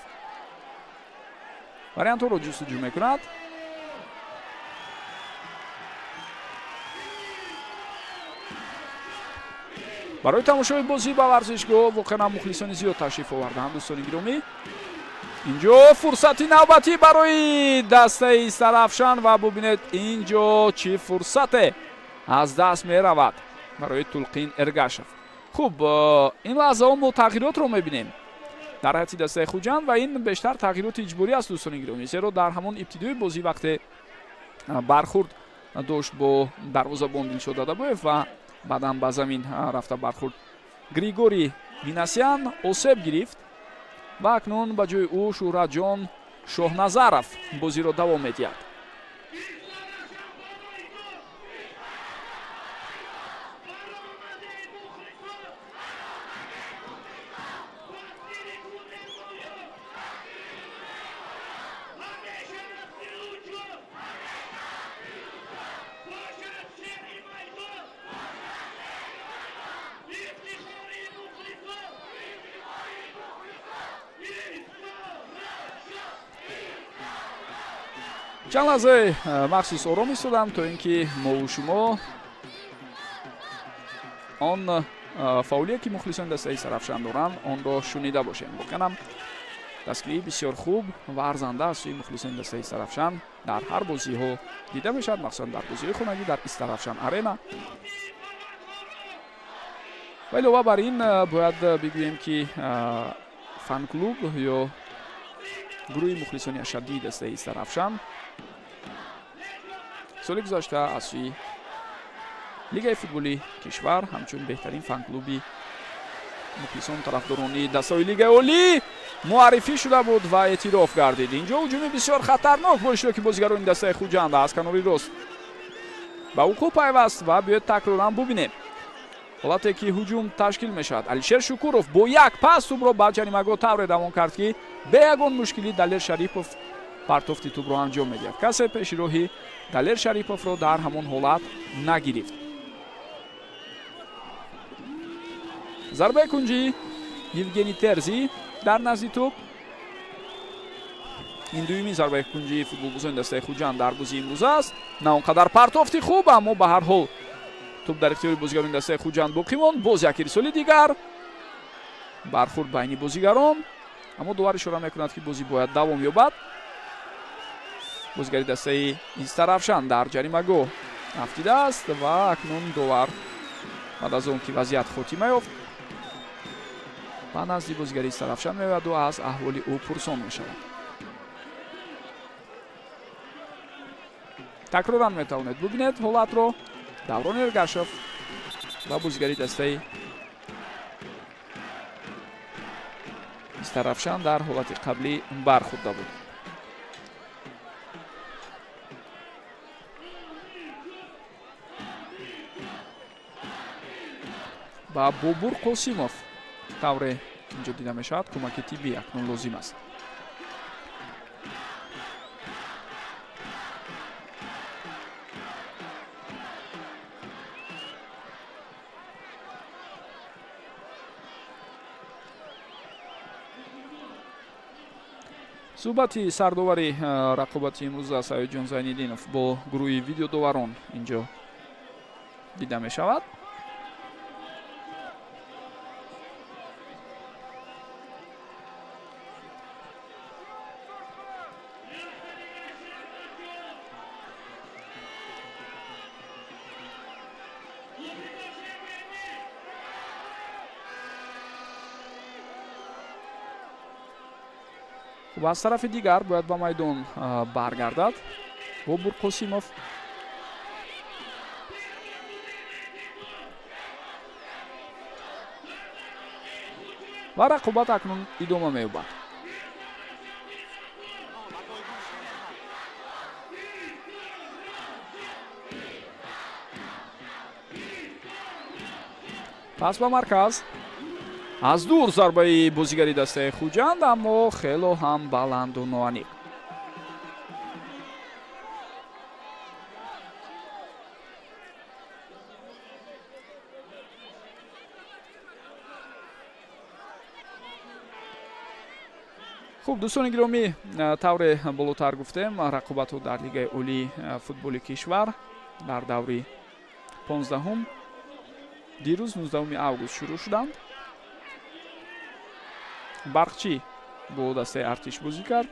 вариантҳоро ҷустуҷӯ мекунад. Барои тамошои бозӣ ба варзишгоҳ воқеан ҳам мухлисони зиёд ташриф овардаанд, дӯстони гиромӣ. Инҷо фурсати навбатӣ барои дастаи Истаравшан ва бубинед инҷо чӣ фурсате аз даст меравад барои Тулқин Эргашев. Хуб, ин лаҳзаҳо мо тағйиротро мебинем дар ҳайати дастаи Хуҷанд ва ин бештар тағйироти иҷборӣ аст, дӯстони гиромӣ, зеро дар ҳамон ибтидои бозӣ вақте бархурд дошт бо дарвозабон Дилшод Дадабоев ва баъдан ба замин рафта бархурд Григорий Минасян осеб гирифт ва акнун ба ҷои ӯ Шӯҳратҷон Шоҳназаров бозиро давом медиҳад. Чанд лаҳзаи махсус ором истодам, то ин ки мову шумо он фаъолие, ки мухлисони дастаи Истаравшан доранд, онро шунида бошем. Воқеан ҳам дастгирии бисёр хуб ва арзанда аз сӯи мухлисони дастаи Истаравшан дар ҳар бозиҳо дида мешавад, махсусан дар бозиҳои хонагӣ дар Истаравшан Арена. Ва илова бар ин бояд бигӯем, ки фан-клуб ё гурӯҳи мухлисони ашаддии дастаи Истаравшан соли гузашта аз сӯи Лигаи футболи кишвар ҳамчун беҳтарин фан-клуби мухлисону тарафдорони дастаҳои Лигаи Олӣ муаррифӣ шуда буд ва эътироф гардид. Инҷо ҳуҷуми бисёр хатарнок бо иштироки бозигарони дастаи Хуҷанд аз канори рост ба вуқӯъ пайваст ва биёед такроран бубинем ҳолате ки ҳуҷум ташкил мешавад. Алишер Шукуров бо як пас тӯбро ба ҷаримагоҳ тавре равон кард, ки бе ягон мушкилӣ Далер Шарипов партофти тӯбро анҷом медиҳад. Касе пеши роҳи Далер Шариповро дар ҳамон ҳолат нагирифт. Зарбаи кунҷӣ Евгений Терзи дар назди тӯб. Ин дуюмин зарбаи кунҷии футболбозони дастаи Хуҷанд дар бозии имрӯза аст. На он қадар партофти хуб, аммо ба ҳар ҳол тӯб дар ихтиёри бозигарони дастаи Хуҷанд боқӣ монд. Боз як ирсоли дигар, бархурд байни бозигарон, аммо довар ишора мекунад, ки бозӣ бояд давом ёбад. Бозигари дастаи Истаравшан дар ҷаримагоҳ афтидааст ва акнун довар Баъд аз он ки вазъият хотима ёфт, ба назди бозигари Истаравшан меояду аз аҳволи ӯ пурсон мешавад. Такроран метавонед бубинед ҳолатро. Даврон Эргашев ва бозигари дастаи Истаравшан дар ҳолати қаблӣ бархӯрда буд. Ба Бобур Қосимов тавре инҷо дида мешавад, кӯмаки тиббӣ акнун лозим аст. Суҳбати сардовари рақобати имрӯза Саидҷон Зайниддинов бо гурӯҳи видеодоварон инҷо дида мешавад. Хуб, аз тарафи дигар бояд ба майдон баргардад Бобур Қосимов. Ва рақобат акнун идома меёбад. Пас ба марказ. Аз дур зарбаи бозигари дастаи Хуҷанд, аммо хело ҳам баланду ноаниқ. Хуб, дӯстони гиромӣ, тавре болотар гуфтем, рақобатҳо дар Лигаи олии футболи кишвар дар даври 15-ум дирӯз 19 август шурӯъ шуданд. Барқчӣ бо дастаи Артиш бозӣ кард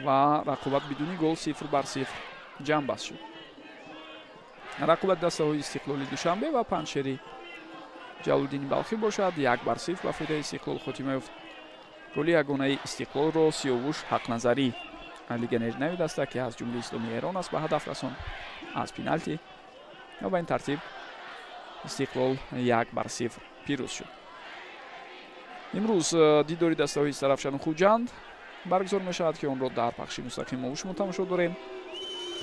ва рақобат бидуни гол 0-0 ҷамъбаст шуд. Рақобати дастаҳои Истиқлоли Душанбе ва Панҷшери Ҷалолиддини Балхӣ бошад 1-0 ба фоидаи Истиқлол хотима ёфт. Голи ягонаи Истиқлолро Сиёвуш Ҳақназарӣ, легионери нави даста, ки аз ҷумҳурии Исломии Эрон аст, ба ҳадаф расонд аз пеналти ва ба ин тартиб Истиқлол 1-0 пирӯз шуд. Имрӯз дидори дастаҳои Истаравшану Хуҷанд баргузор мешавад, ки онро дар пахши мустақим мо шумо тамошо дорем.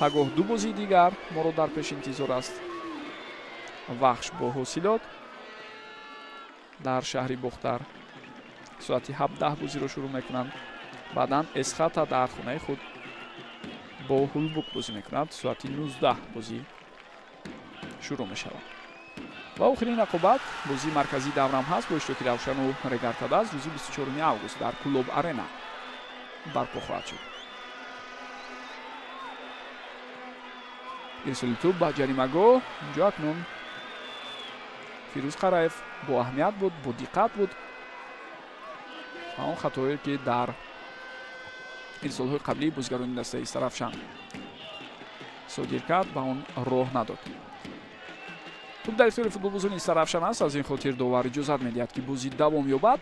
Пагоҳ ду бозии дигар моро дар пеш интизор аст. Вахш бо Ҳосилот дар шаҳри Бохтар соати 17 бозиро шурӯъ мекунанд. Баъдан Эсхата дар хонаи худ бо Ҳулбук бозӣ мекунад. Соати 19 бозӣ шурӯъ мешавад. Ва охирин рақобат бозии марказии даврам ҳаст бо иштироки Равшану Регартадаз рӯзи 24 август дар Кулоб Арена барпо хоҳад шуд. Ирсоли тӯб ба ҷаримагоҳ. Инҷо акнун Фирӯз Қараев бо аҳамият буд, бо диққат буд ва он хатоҳое ки дар ирсолҳои қаблии бозигарони дастаи Истаравшан содир кард, ба он роҳ надод. Тӯб дар ихтиёри футболбозони Истаравшан аст, аз ин хотир довар иҷозат медиҳад, ки бозӣ давом ёбад.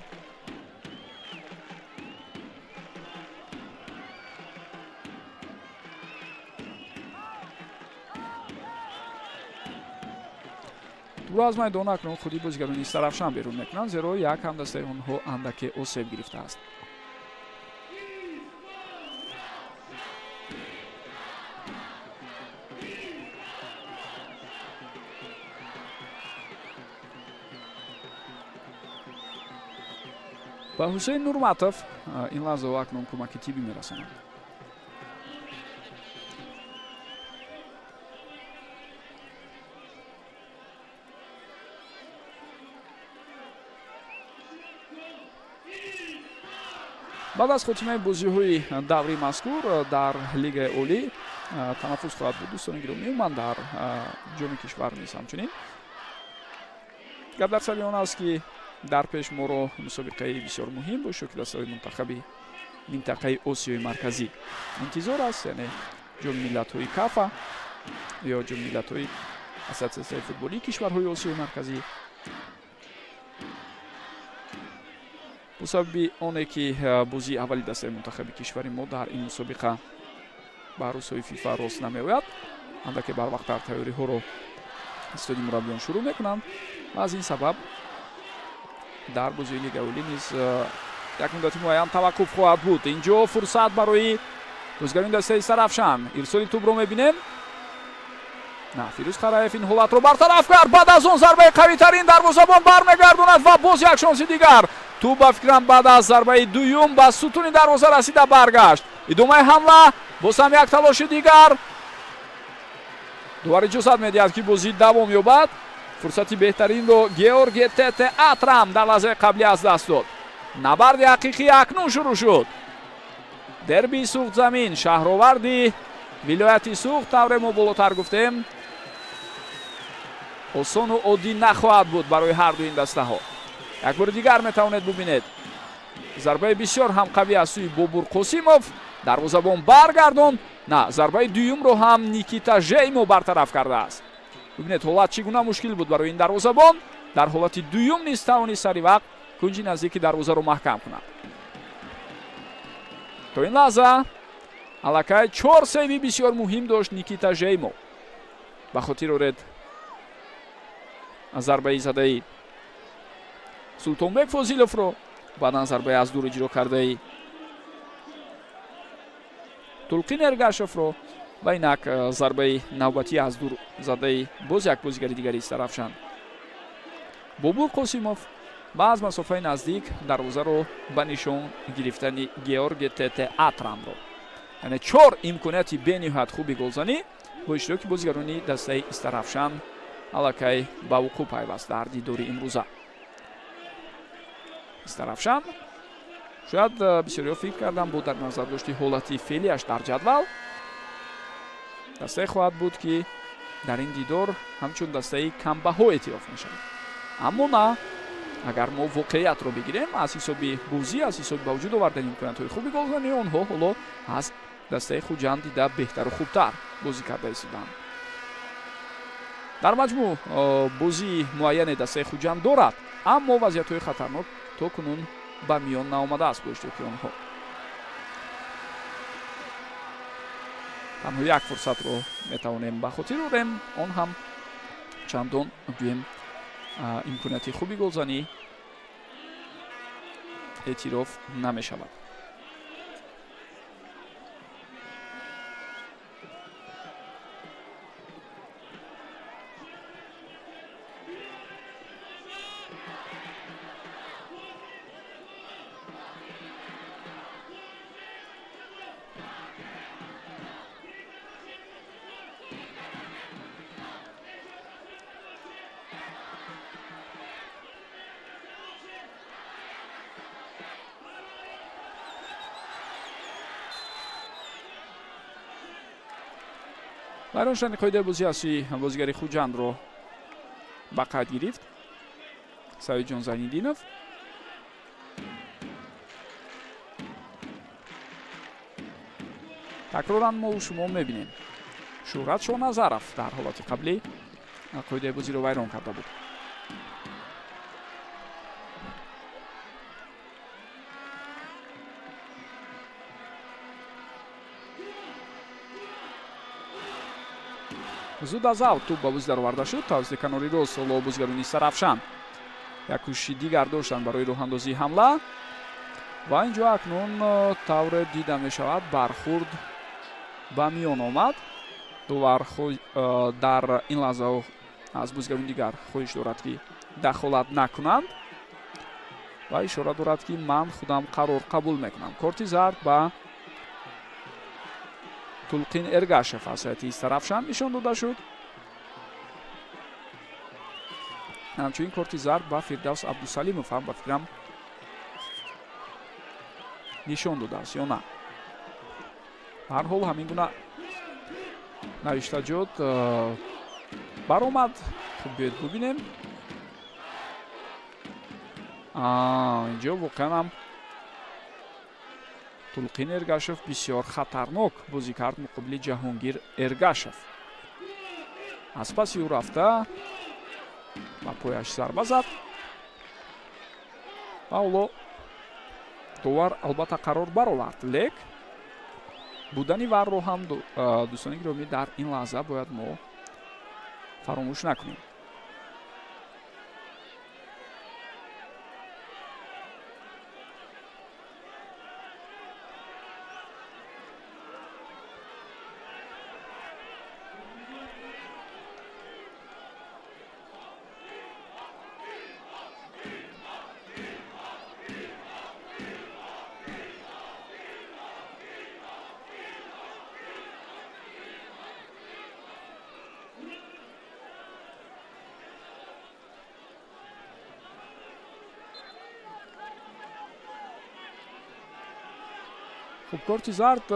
Тӯбро аз майдон акнун худи бозигарони Истаравшан берун мекунанд, зеро як ҳамдастаи онҳо андаке осеб гирифтааст. Ба Ҳусейн Нурматов ин лаҳзаҳо акнун кӯмаки тиббӣ мерасонад. Баъд аз хотимаи бозиҳои даври мазкур дар Лигаи Олӣ танаффус хоҳад буд, дӯстони гиромӣ. Ман дар ҷоми кишвар низ ҳамчунин. Гап дар сари он аст, ки дар пеш моро мусобиқаи бисёр муҳим бо иштироки дастаҳои мунтахаби минтақаи Осиёи Марказӣ интизор аст, яъне ҷоми миллатҳои Кафа ё ҷоми миллатҳои ассотсиатсияи футболии кишварҳои Осиёи Марказӣ. Бо сабаби оне ки бозии аввали дастаи мунтахаби кишвари мо дар ин мусобиқа ба рӯзҳои ФИФА рост намеояд, андаке барвақттар тайёриҳоро истоди мураббиён шурӯъ мекунанд ва аз ин сабаб дар бозии Лигаи Олӣ низ як муддати муайян таваққуф хоҳад буд. Инҷо фурсат барои бозигарони дастаи Истаравшан. Ирсоли тӯбро мебинем. На, Фирӯз Қараев ин ҳолатро бартараф кард. Баъд аз он зарбаи қавитарин дарвозабон бармегардонад ва боз як шонси дигар. Тӯб, ба фикрам, баъд аз зарбаи дуюм ба сутуни дарвоза расида баргашт. Идомаи ҳамла, боз ҳам як талоши дигар. Довар иҷозат медиҳад, ки бозӣ давом ёбад. Фурсати беҳтаринро Георге Тете Атрам дар лаҳзаи қаблӣ аз даст дод. Набарди ҳақиқӣ акнун шурӯъ шуд. Дербии Суғдзамин, шаҳроварди вилояти Суғд, тавре мо болотар гуфтем, осону оддӣ нахоҳад буд барои ҳарду ин дастаҳо. Як бори дигар метавонед бубинед, зарбаи бисёр ҳам қавӣ аз сӯи Бобур Қосимов, дарвозабон баргардонд. На, зарбаи дуюмро ҳам Никита Жеймо бартараф кардааст. Бубинед, ҳолат чӣ гуна мушкил буд барои ин дарвозабон. Дар ҳолати дуюм низ тавонист сари вақт кунҷи наздики дарвозаро маҳкам кунад. То ин лаҳза аллакай чор сейви бисёр муҳим дошт Никита Жеймо. Ба хотир оред зарбаи задаи Султонбек Фозиловро, баъдан зарбаи аз дур иҷро кардаи Тулқин Эргашовро ва инак зарбаи навбатӣ аз дур задаи боз як бозигари дигари Истаравшан, Бобур Қосимов, ва аз масофаи наздик дарвозаро ба нишон гирифтани Георге Тете Атрамро. Яъне чор имконияти бениҳоят хуби голзанӣ бо иштироки бозигарони дастаи Истаравшан аллакай ба вуқӯъ пайваст дар дидори имрӯза. Истаравшан, шояд бисёриҳо фикр кардам, бо дар назар дошти ҳолати феълиаш дар ҷадвал, дастае хоҳад буд, ки дар ин дидор ҳамчун дастаи камбаҳо эътироф мешавад. Аммо на, агар мо воқеиятро бигирем, аз ҳисоби бозӣ, аз ҳисоби ба вуҷуд овардани имкониятҳои хуби голзанӣ, онҳо ҳоло аз дастаи Хуҷанд дида беҳтару хубтар бозӣ карда истодаанд. Дар маҷмӯъ бозии муайяне дастаи Хуҷанд дорад, аммо вазъиятҳои хатарнок то кунун ба миён наомадааст бо иштироки онҳо. Танҳо як фурсатро метавонем ба хотир орем, он ҳам чандон, гӯем, имконияти хуби голзанӣ эътироф намешавад. Вайрон шудани қоидаи бозӣ аз сӯи бозигари Хуҷандро ба қайд гирифт Саидҷон Зайниддинов. Такроран мо шумо мебинем, Шӯҳрат Шоҳназаров дар ҳолати қаблӣ қоидаи бозиро вайрон карда буд. Зуд аз аут тӯб ба бозӣ дароварда шуд тавассути канори рост. Ҳоло бозигарони Истаравшан як кӯшиши дигар доштанд барои роҳандозии ҳамла ва инҷо акнун тавре дида мешавад, бархурд ба миён омад. Довар дар ин лаҳзаҳо аз бозигарони дигар хоҳиш дорад, ки дахолат накунанд, ва ишора дорад, ки ман худам қарор қабул мекунам. Корти зард ба Тулқин Эргашев аз ҳайати Истаравшан нишон дода шуд. Ҳамчунин корти зард ба Фирдавс Абдусалимов ҳам, ба фикрам, нишон додааст ё на. Ҳар ҳол, ҳамин гуна навиштаҷот баромад. Хуб, биёед бубинем. Инҷо воқеан ҳам Тулқин Эргашев бисёр хатарнок бозӣ кард муқобили Ҷаҳонгир Эргашев. Аз паси ӯ рафта, ба пояш зарба зад ва ҳоло Довар албатта қарор баровард, лек будани варро ҳам, дӯстони гиромӣ, дар ин лаҳза бояд мо фаромӯш накунем. Хуб, корти зард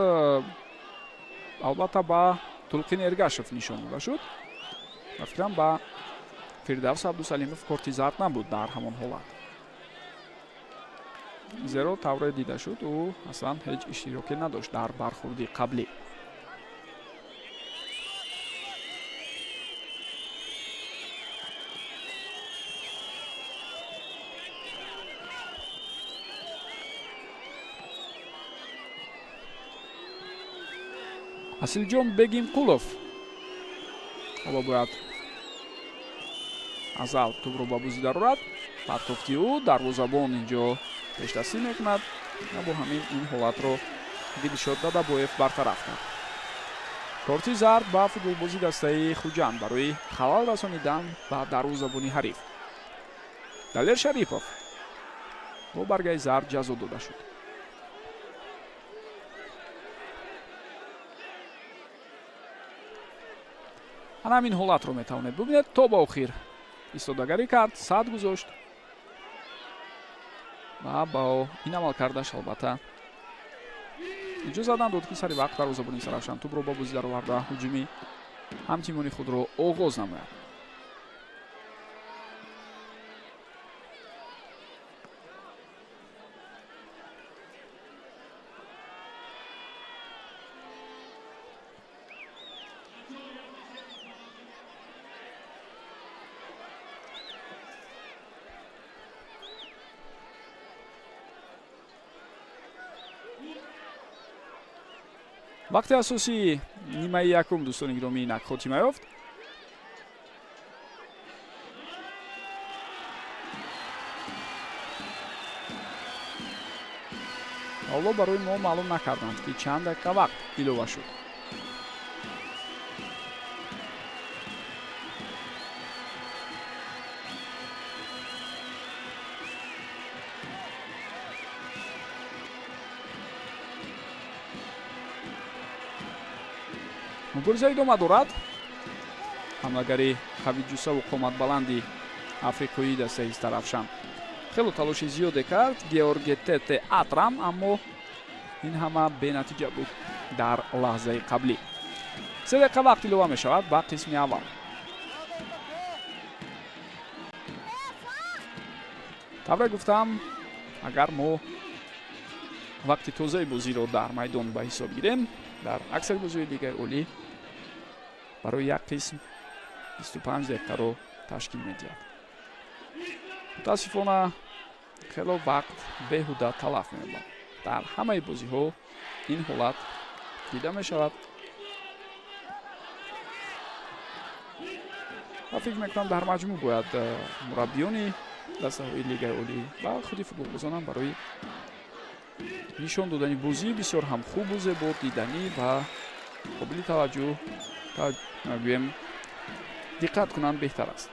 албатта ба Тулқин Эргашев нишон дода шуд. Ба фикрам, ба Фирдавс Абдусалимов корти зард набуд дар ҳамон ҳолат, зеро тавре дида шуд, ӯ аслан ҳеҷ иштироке надошт дар бархурди қаблӣ. Асилҷон Бегимқулов ҳоло бояд аз авт тӯбро ба бозӣ дарорад. Партофти ӯ, дарвозабон инҷо пешдастӣ мекунад ва бо ҳамин ин ҳолатро Дилшод Дадабоев бартараф кард. Корти зард ба футболбози дастаи Хуҷанд барои халал расонидан ба дарвозабони ҳариф. Далер Шарипов бо баргаи зард ҷазо дода шуд. Ана ҳамин ҳолатро метавонед бубинед. То ба охир истодагарӣ кард, сад гузошт ва ба ин амалкардаш албатта иҷозат надод, ки сари вақт дарвозабони Истаравшан тӯбро ба бозӣ дароварда, ҳуҷуми ҳамтимони худро оғоз намояд. Вақти асосии нимаи якум, дӯстони гиромӣ, инак хотима ёфт. Ҳоло барои мо маълум накарданд, ки чанд дақиқа вақт илова шуд. Мубориза идома дорад. Ҳамлагари қавиҷусаву қоматбаланди африқоии дастаи Истаравшан хело талоши зиёде кард, Георге Тете Атрам, аммо ин ҳама бенатиҷа буд дар лаҳзаи қаблӣ. 3 дақиқа вақт илова мешавад ба қисми аввал. Тавре гуфтам, агар мо вақти тозаи бозиро дар майдон ба ҳисоб гирем, дар аксари бозиҳои Лигаи Олӣ барои як қисм 25 дақиқаро ташкил медиҳад. Мутаассифона, хело вақт беҳуда талаф меёбад. Дар ҳамаи бозиҳо ин ҳолат дида мешавад ва фикр мекунам, дар маҷмӯъ бояд мураббиёни дастаҳои Лигаи Олӣ ва худи футболбозонам барои нишон додани бозии бисёр ҳам хубу зебо, диданӣ ва қобили таваҷҷӯҳ, гӯем, диққат кунанд беҳтар аст.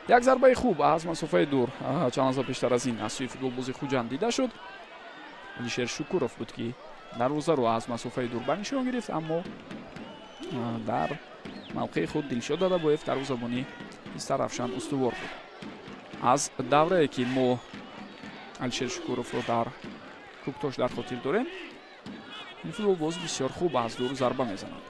Як зарбаи хуб аз масофаи дур чанд лаҳза пештар аз ин аз сӯи футболбози Хуҷанд дида шуд. Алишер Шукуров буд, ки дарвозаро аз масофаи дур ба нишон гирифт, аммо дар мавқеи худ Дилшод Дадабоев, дарвозабони Истаравшан, устувор буд. Аз даврае ки мо Алишер Шукуровро дар Кӯктош дар хотир дорем, ин футболбоз бисёр хуб аз дур зарба мезанад.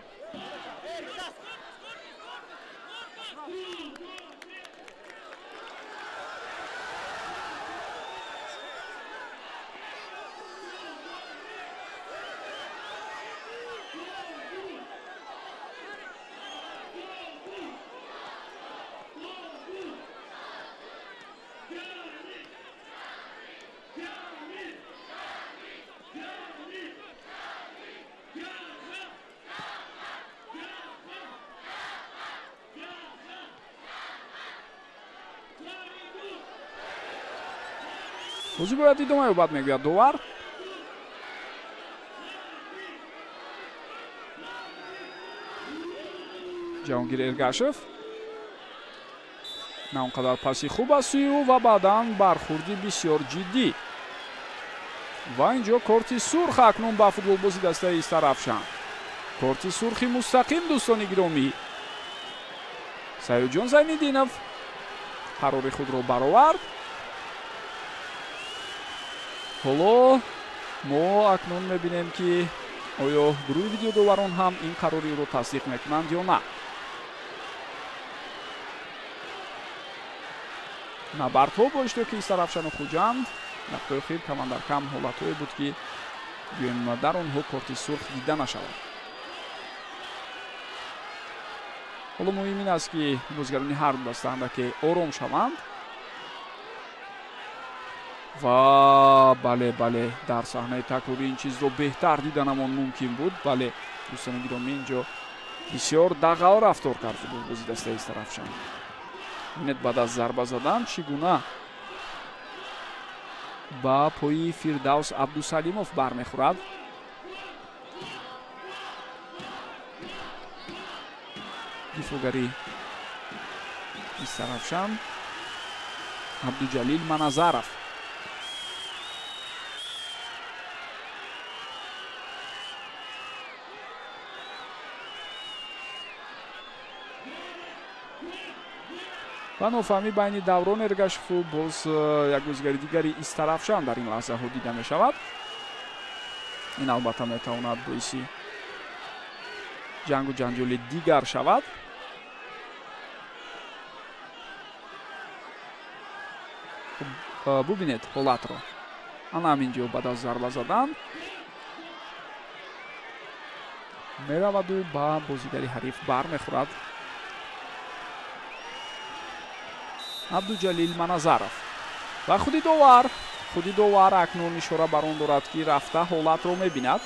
Бозӣ бояд идома ёбад, мегӯяд довар. Ҷаҳонгир Эргашев на он қадар паси хуб аз сӯи ӯ ва баъдан бархурди бисёр ҷиддӣ. Ва инҷо корти сурх акнун ба футболбози дастаи Истарафшан. Корти сурхи мустақим, дӯстони гиромӣ. Саёдҷон Зайниддинов қарори худро баровард. Ҳоло мо акнун мебинем, ки оё гурӯҳи видеодоварон ҳам ин қарори ӯро тасдиқ мекунанд ё на. Набардҳо бо иштироки Истарафшану Хуҷанд вақтҳои охир каман дар кам ҳолатҳое буд, ки гӯем дар онҳо корти сурх дида нашавад. Ҳоло муҳим ин аст, ки бозигарони ҳар ду даста андаке ором шаванд. Ва бале, бале, дар саҳнаи такрорӣ ин чизро беҳтар диданамон мумкин буд. Бале, дӯстони гиромӣ, инҷо бисёр дағал рафтор кард футболбози дастаи Истарафшан. Бинед, баъд аз зарба задан чӣ гуна ба пои Фирдавс Абдусалимов бармехӯрад. Дифоъгари Истарафшан Абдуҷалил Маназаров. Ва нофаҳмӣ байни Даврон Эргашеву боз як бозигари дигари Истарафшан дар ин лаҳзаҳо дида мешавад. Ин албатта метавонад боиси ҷангу ҷанҷоли дигар шавад. Бубинед ҳолатро. Ана ҳамин ҷо баъд аз зарба задан мераваду ба бозигари ҳариф бармехӯрад Абдуҷалил Маназаров. Ва худи довар акнун ишора бар он дорад, ки рафта ҳолатро мебинад.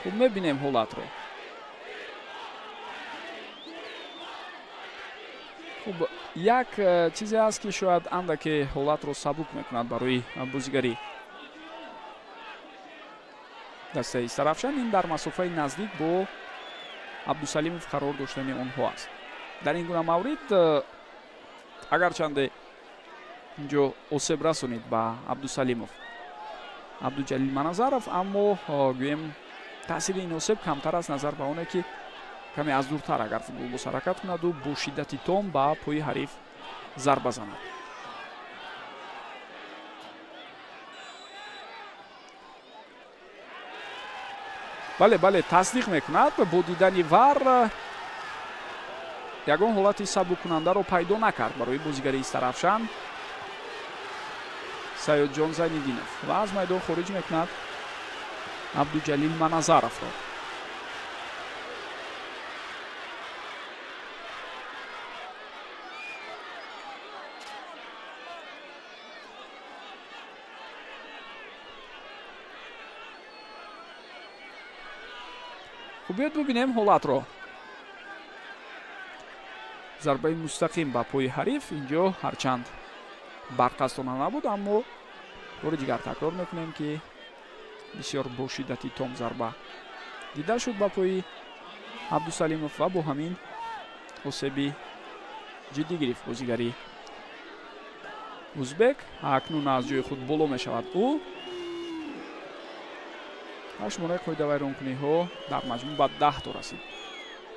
Хуб, мебинем ҳолатро. Хуб, як чизе аст, ки шояд андаке ҳолатро сабук мекунад барои бозигари дастаи Истарафшан, ин дар масофаи наздик бо Абдусалимов қарор доштани онҳо аст. Дар ин гуна маврид, агарчанде инҷо осеб расонид ба Абдусалимов Абдуҷалил Маназаров, аммо гӯем таъсири ин осеб камтар аст назар ба оне, ки каме аз дуртар агар футболбоз ҳаракат кунаду бо шиддати том ба пои ҳариф зарба занад. Бале, бале, тасдиқ мекунад. Бо дидани ВАР ягон ҳолати сабуккунандаро пайдо накард барои бозигари Истарафшан Саёдҷон Зайниддинов ва аз майдон хориҷ мекунад Абдуҷалил Маназаровро. Хуб, биёд бубинем ҳолатро. Зарбаи мустақим ба пои ҳариф инҷо ҳарчанд барқасдона набуд, аммо бори дигар такрор мекунем, ки бисёр бо шиддати том зарба дида шуд ба пои Абдусалимов ва бо ҳамин осеби ҷиддӣ гирифт бозигари узбек. Акнун аз ҷои худ боло мешавад ӯ ва шумораи қоидавайронкуниҳо дар маҷмӯъ ба 10 то расид.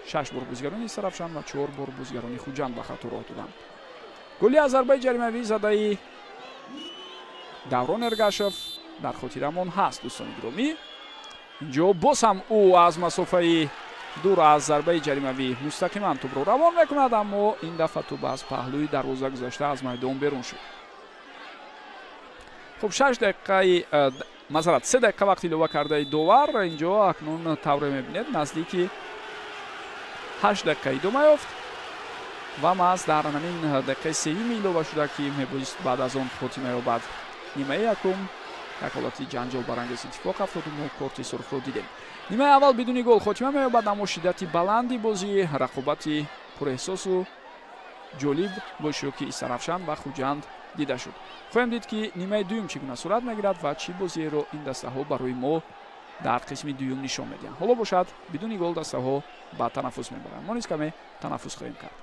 Шаш бор бозигарони Истарафшан ва чор бор бозигарони Хуҷанд ба хато роҳ доданд. Голи аз зарбаи ҷаримавӣ задаи Даврон Эргашев дар хотирамон ҳаст, дӯстони гиромӣ. Инҷо боз ҳам ӯ аз масофаи дур аз зарбаи ҷаримавӣ мустақиман тӯбро равон мекунад, аммо ин дафъа тӯб аз паҳлӯи дарвоза гузашта аз майдон берун шуд. Хуб, 6 дақиқаи Масалан, 3 дақиқа вақт илова кардаи довар инҷо акнун тавре мебинед, наздики 8 дақиқа идома ёфт ва маҳз дар ҳамин дақиқаи сеюми илова шуда, ки мебоист баъд аз он хотима ёбад нимаи якум, як ҳолати ҷанҷолбарангез иттифоқ афтоду мо корти сурхро дидем. Нимаи аввал бидуни гол хотима меёбад, аммо шиддати баланди бозӣ, рақобати пурэҳсосу ҷолиб бо иштироки Истаравшан ва Хуҷанд дида шуд. Хоҳем дид, ки нимаи дуюм чӣ гуна сурат мегирад ва чӣ бозиеро ин дастаҳо барои мо дар қисми дуюм нишон медиҳанд. Ҳоло бошад, бидуни гол дастаҳо ба танаффус мебаранд. Мо низ каме танаффус хоҳем кард.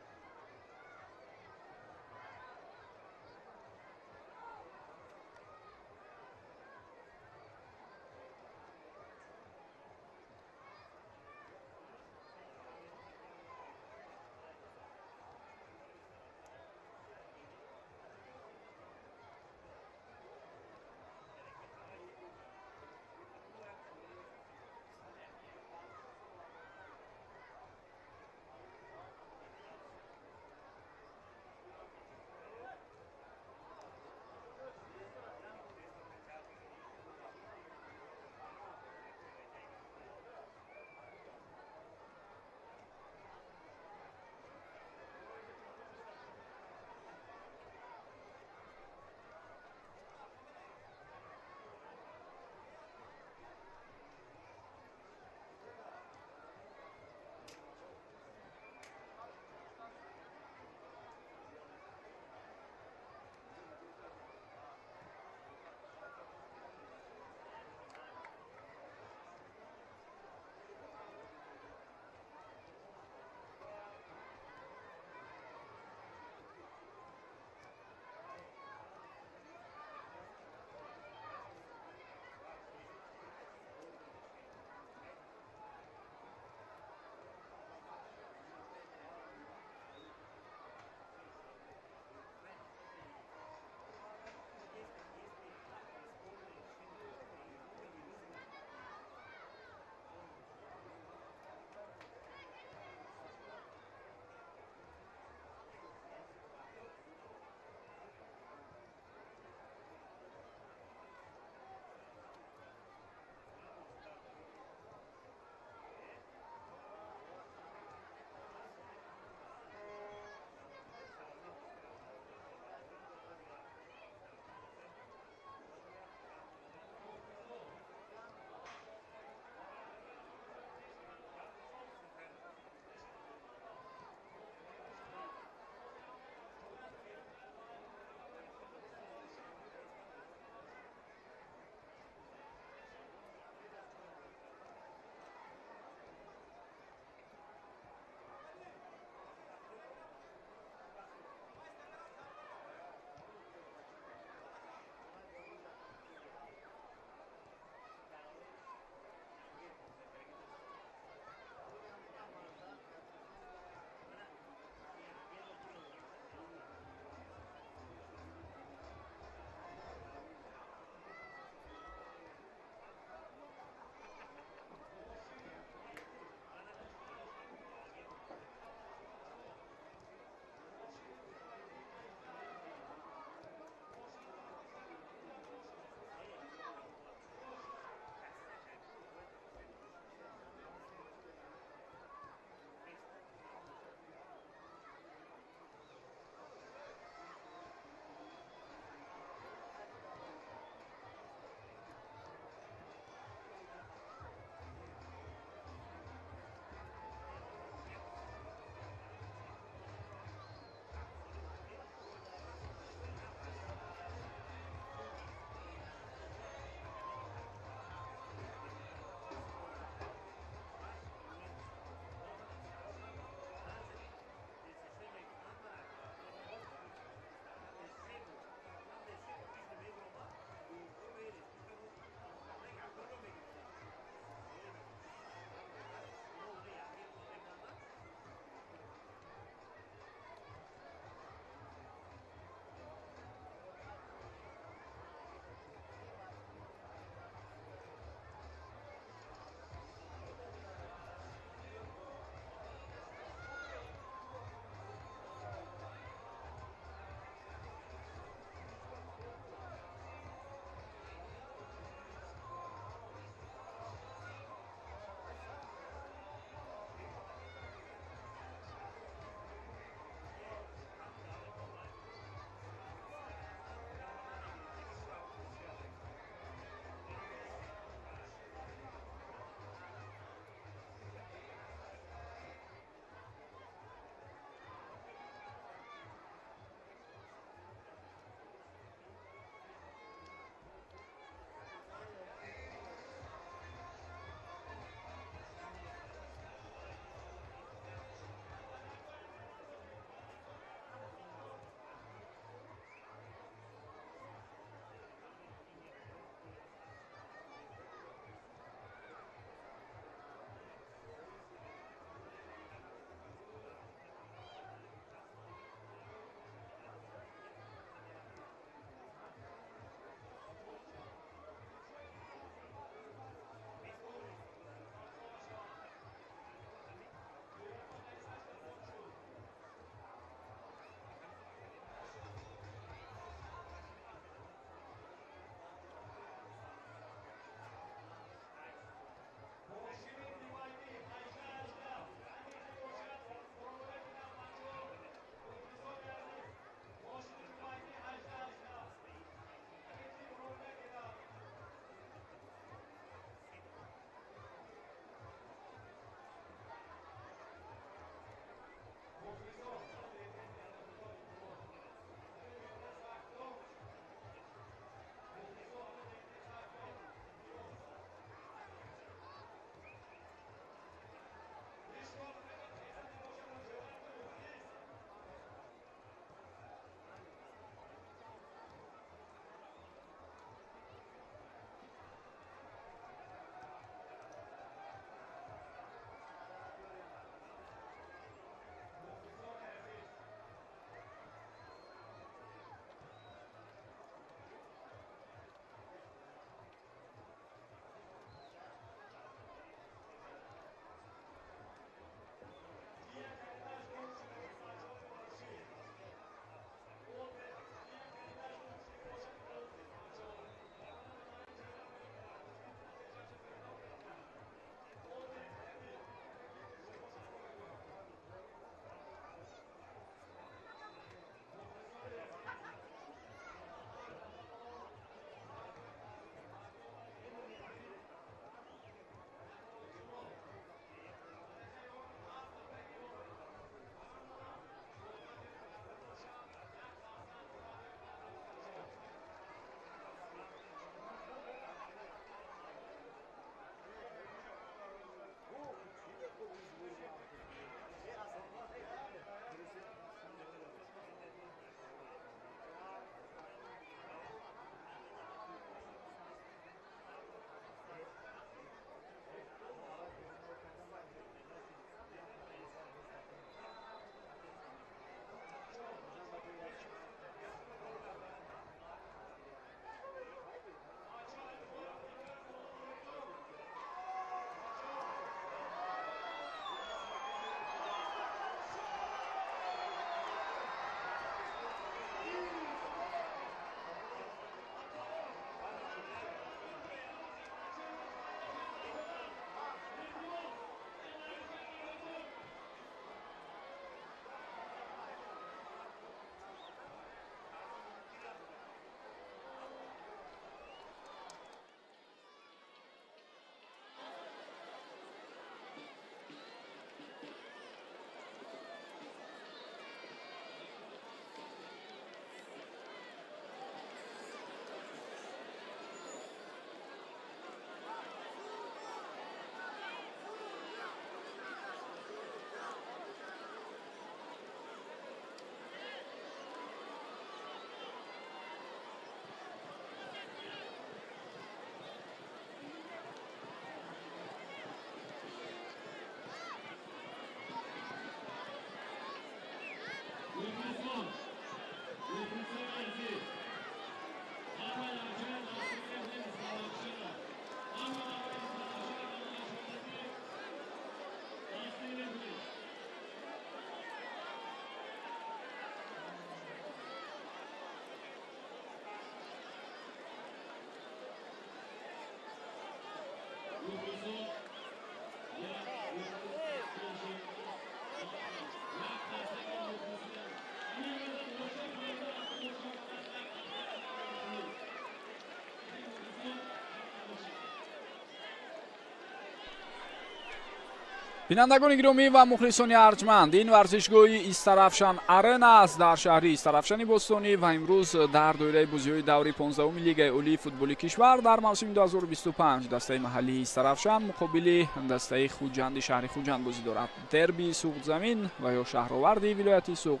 Бинандагони гиромӣ ва мухлисони арҷманд, ин варзишгоҳи Истарафшан Арена аст дар шаҳри Истарафшани бостонӣ ва имрӯз дар доираи бозиҳои даври 15-уми Лигаи олии футболи кишвар дар мавсими 2025 дастаи маҳаллии Истарафшан муқобили дастаи Хуҷанди шаҳри Хуҷанд бозӣ дорад. Дерби Суғдзамин ва ё шаҳроварди вилояти Суғд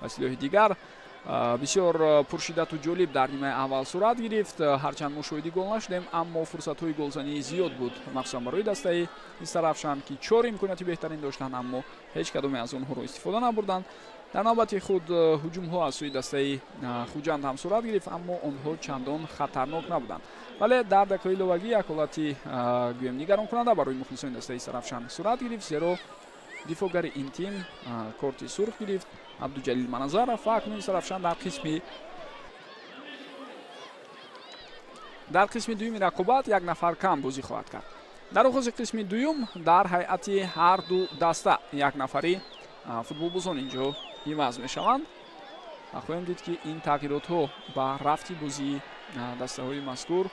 ва силоҳи дигар бисёр пуршиддату ҷолиб дар нимаи аввал сурат гирифт. Ҳарчанд мо шоҳиди гол нашудем, аммо фурсатҳои голзанӣ зиёд буд, махсусан барои дастаи Истарафшан, ки чор имконияти беҳтарин доштанд, аммо ҳеҷ кадоме аз онҳоро истифода набурданд. Дар навбати худ ҳуҷумҳо аз сӯи дастаи Хуҷанд ҳам сурат гирифт, аммо онҳо чандон хатарнок набуданд. Вале дар дақиқаи иловагӣ як ҳолати гӯем нигаронкунанда барои мухлисони дастаи Истарафшан сурат гирифт, зеро дифоъгари ин тим корти сурх гирифт, Абдуҷалил Маназаров, ва акнун Истарафшан дар қисми дуюми рақобат як нафар кам бозӣ хоҳад кард. Дар оғози қисми дуюм дар ҳайати ҳар ду даста як нафари футболбозон инҷо иваз мешаванд. Хоҳем дид, ки ин тағйиротҳо ба рафти бозии дастаҳои мазкур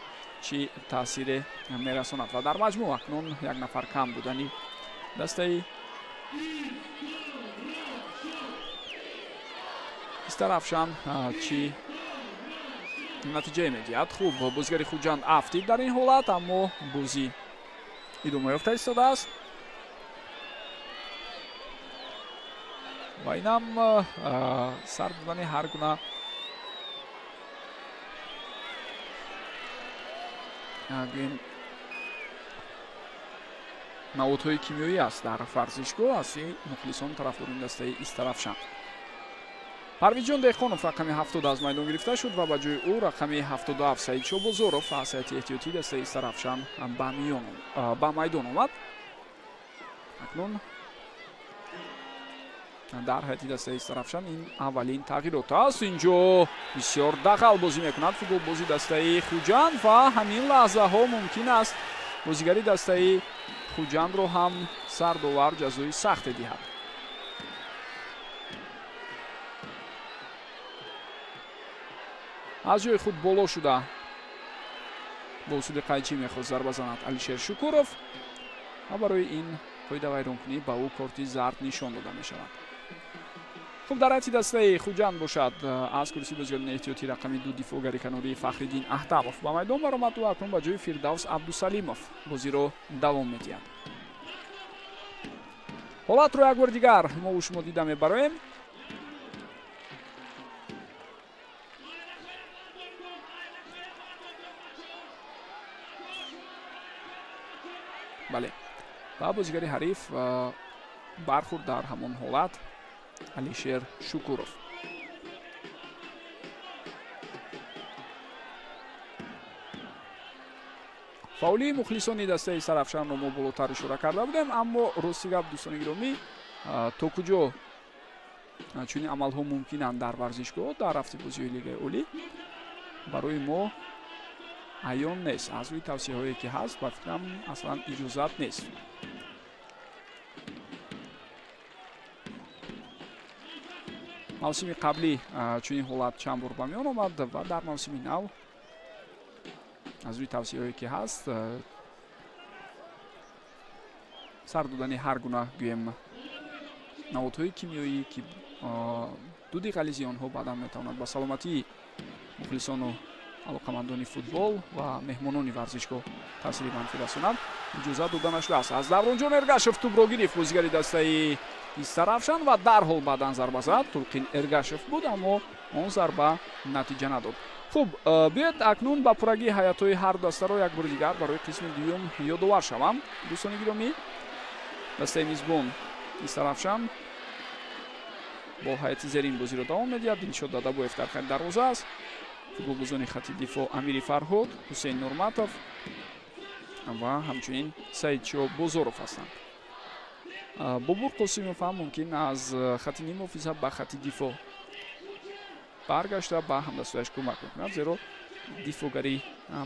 чӣ таъсире мерасонад ва дар маҷмӯъ акнун як нафар кам будани дастаи Истарафшан чӣ натиҷае медиҳад. Хуб, бозигари Хуҷанд афтид дар ин ҳолат, аммо бозӣ идома ёфта истодааст ва инам сар додани ҳар гуна гӯем маводҳои кимиёӣ аст дар варзишгоҳ аз сӯи мухлисон тарафдорони дастаи Истарафшан. Парвизҷон Деҳқонов рақами 70 аз майдон гирифта шуд ва ба ҷои ӯ рақами 77 Саидшо Бозоров аз ҳайати эҳтиётии дастаи Истарафшан ба майдон омад. Акнун дар ҳайати дастаи Истарафшан ин аввалин тағйирот аст. Инҷо бисёр дағал бозӣ мекунад футболбози дастаи Хуҷанд ва ҳамин лаҳзаҳо мумкин аст бозигари дастаи Хуҷандро ҳам сардовар ҷазои сахте диҳад. Аз ҷои худ боло шуда бо усули қайчӣ мехост зарба занад Алишер Шукуров ва барои ин қоидавайронкунӣ ба ӯ корти зард нишон дода мешавад. Хуб, дар ҳайати дастаи Хуҷанд бошад аз курсии бозигарони эҳтиётӣ рақами 2 дифоъгари канории Фахриддин Аҳтамов ба майдон баромад ва акнун ба ҷои Фирдавс Абдусалимов бозиро давом медиҳад. Ҳолатро як бори дигар мо шумо дида мебароем. Бале, ва бозигари ҳариф бархӯрд дар ҳамон ҳолат Алишер Шукуров. Фаъолии мухлисони дастаи Истарафшанро мо болотар ишора карда будем, аммо рости гап, дӯстони гиромӣ, то куҷо чунин амалҳо мумкинанд дар варзишгоҳ дар рафти бозиҳои Лигаи олӣ барои мо аён нест. Аз рӯи тавсияҳое ки ҳаст, ба фикрам, аслан иҷозат нест. Мавсими қаблӣ чунин ҳолат чанд бор ба миён омад ва дар мавсими нав аз рӯи тавсияҳое ки ҳаст сар додани ҳар гуна гӯем маводҳои кимиёӣ, ки дуди ғализи онҳо баъдан метавонад ба саломатии мухлисону алоқамандони футбол ва меҳмонони варзишгоҳ таъсири манфӣ расонад, иҷозат дода нашудааст. Аз Давронҷон Эргашев тӯбро гирифт бозигари дастаи Истарафшан ва дарҳол баъдан зарба зад. Тулқин Эргашев буд, аммо он зарба натиҷа надод. Хуб, биёед акнун ба пуррагии ҳайатҳои ҳар дастаро як бори дигар барои қисми дуюм ёдовар шавам. Дӯстони гиромӣ, дастаи мизбон Истарафшан бо ҳайати зерин бозиро давом медиҳад. Дилшод Дадабоев дар хати дарвоза аст. Футболбозони хати дифоъ Амири Фарҳод, Ҳусейн Нурматов ва ҳамчунин Саидшо Бозоров ҳастанд. Бобур Қосимов ҳам мумкин аз хати ниммуҳофиза ба хати дифоъ баргашта ба ҳамдастояш кӯмак мекунад, зеро дифоъгари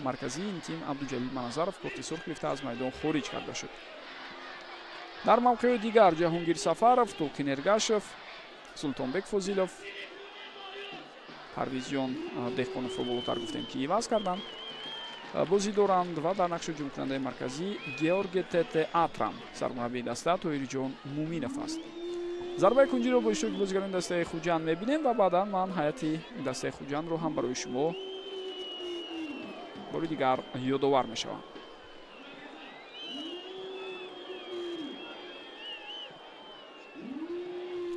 марказии ин тим Абдуҷалил Маназаров корти сурх гирифта аз майдон хориҷ карда шуд. Дар мавқеъи дигар Ҷаҳонгир Сафаров, Тулқин Эргашев, Султонбек Фозилов, Парвизҷон Деҳқоновро болотар гуфтем, ки иваз карданд. Бозӣ доранд ва дар нақши ҳуҷумкунандаи марказӣ Георге Тете Атрам, сармураббии даста Тоҳирҷон Муминов аст. Зарбаи кунҷиро бо иштироки бозигарони дастаи Хуҷанд мебинем ва баъдан ман ҳайати дастаи Хуҷандро ҳам барои шумо бори дигар ёдовар мешавам.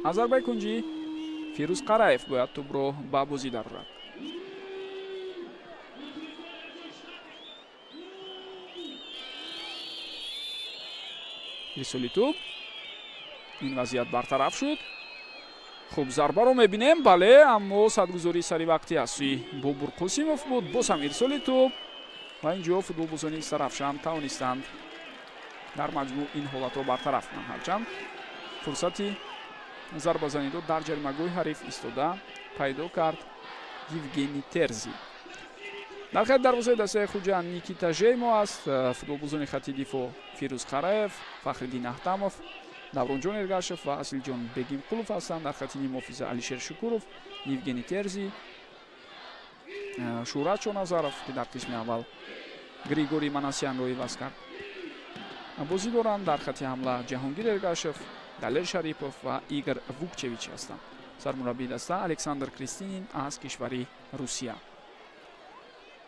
Аз зарбаи кунҷӣ Фирӯз Қараев бояд тӯбро ба бозӣ дарорад. Ирсоли тӯб, ин вазъият бартараф шуд. Хуб, зарбаро мебинем, бале, аммо садгузории саривақтӣ аз сӯи Бобур Қосимов буд. Боз ҳам ирсоли тӯб ва ин ҷо футболбозони Истарафшан тавонистанд дар маҷмӯъ ин ҳолатро бартараф кунанд. Ҳарчанд фурсати зарбазаниро дар ҷаримагоҳи ҳариф истода пайдо кард Евгений Терзи. Дар хати дарвозаи дастаи Хуҷанд Никита Жеймо аст. Футболбозони хати дифоъ Фирӯз Қараев, Фахриддин Аҳтамов, Давронҷон Эргашев ва Асилҷон Бегимқулов ҳастанд. Дар хати нимҳофиза Алишер Шукуров, Евгений Терзи, Шӯҳрат Шоназаров, ки дар қисми аввал Григорий Манасянро иваз кард, бозӣ доранд. Дар хати ҳамла Ҷаҳонгир Эргашев, Далер Шарипов ва Игор Вукчевич ҳастанд. Сармураббии даста Александр Кристинин аз кишвари Русия.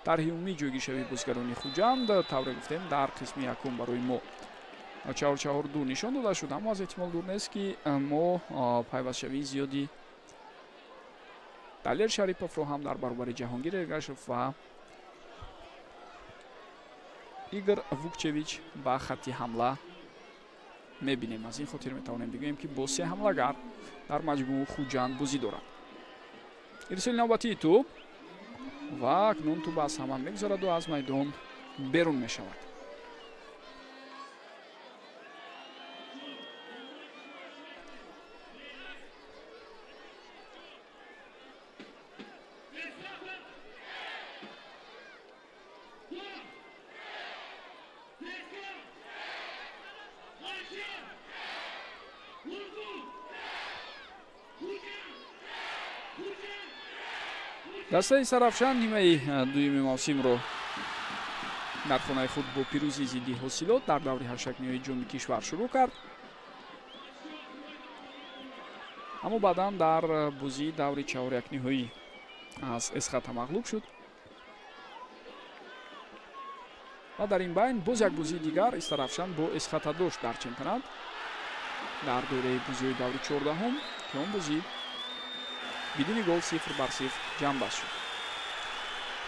Тарҳи умумии ҷойгиршавии бозигарони Хуҷанд тавре гуфтем дар қисми якум барои мо 4-4-2 нишон дода шуд, аммо аз эҳтимол дур нест, ки мо пайвастшавии зиёди Далер Шариповро ҳам дар баробари Ҷаҳонгир Эргашев ва Игор Вукчевич ба хатти ҳамла мебинем. Аз ин хотир метавонем бигӯем, ки бо се ҳамлагар дар маҷмӯъ Хуҷанд бозӣ дорад. Ирсоли навбатии тӯб ва акнун тӯб аз ҳама мегузараду аз майдон берун мешавад. Дастаи Сарафшан нимаи дуюми мавсимро дар хонаи худ бо пирӯзии зидди Ҳосилот дар даври ҳаштякниҳои ҷоми кишвар шурӯъ кард, аммо баъдан дар бозии даври чаҳорякниҳоӣ аз Эсхата мағлуб шуд ва дар ин байн боз як бозии дигар Истарафшан бо Эсхата дошт дар чемпионат дар доираи бозиҳои даври 14-ум, ки он бозӣ бидуни гол 0-0 ҷамъбаст шуд.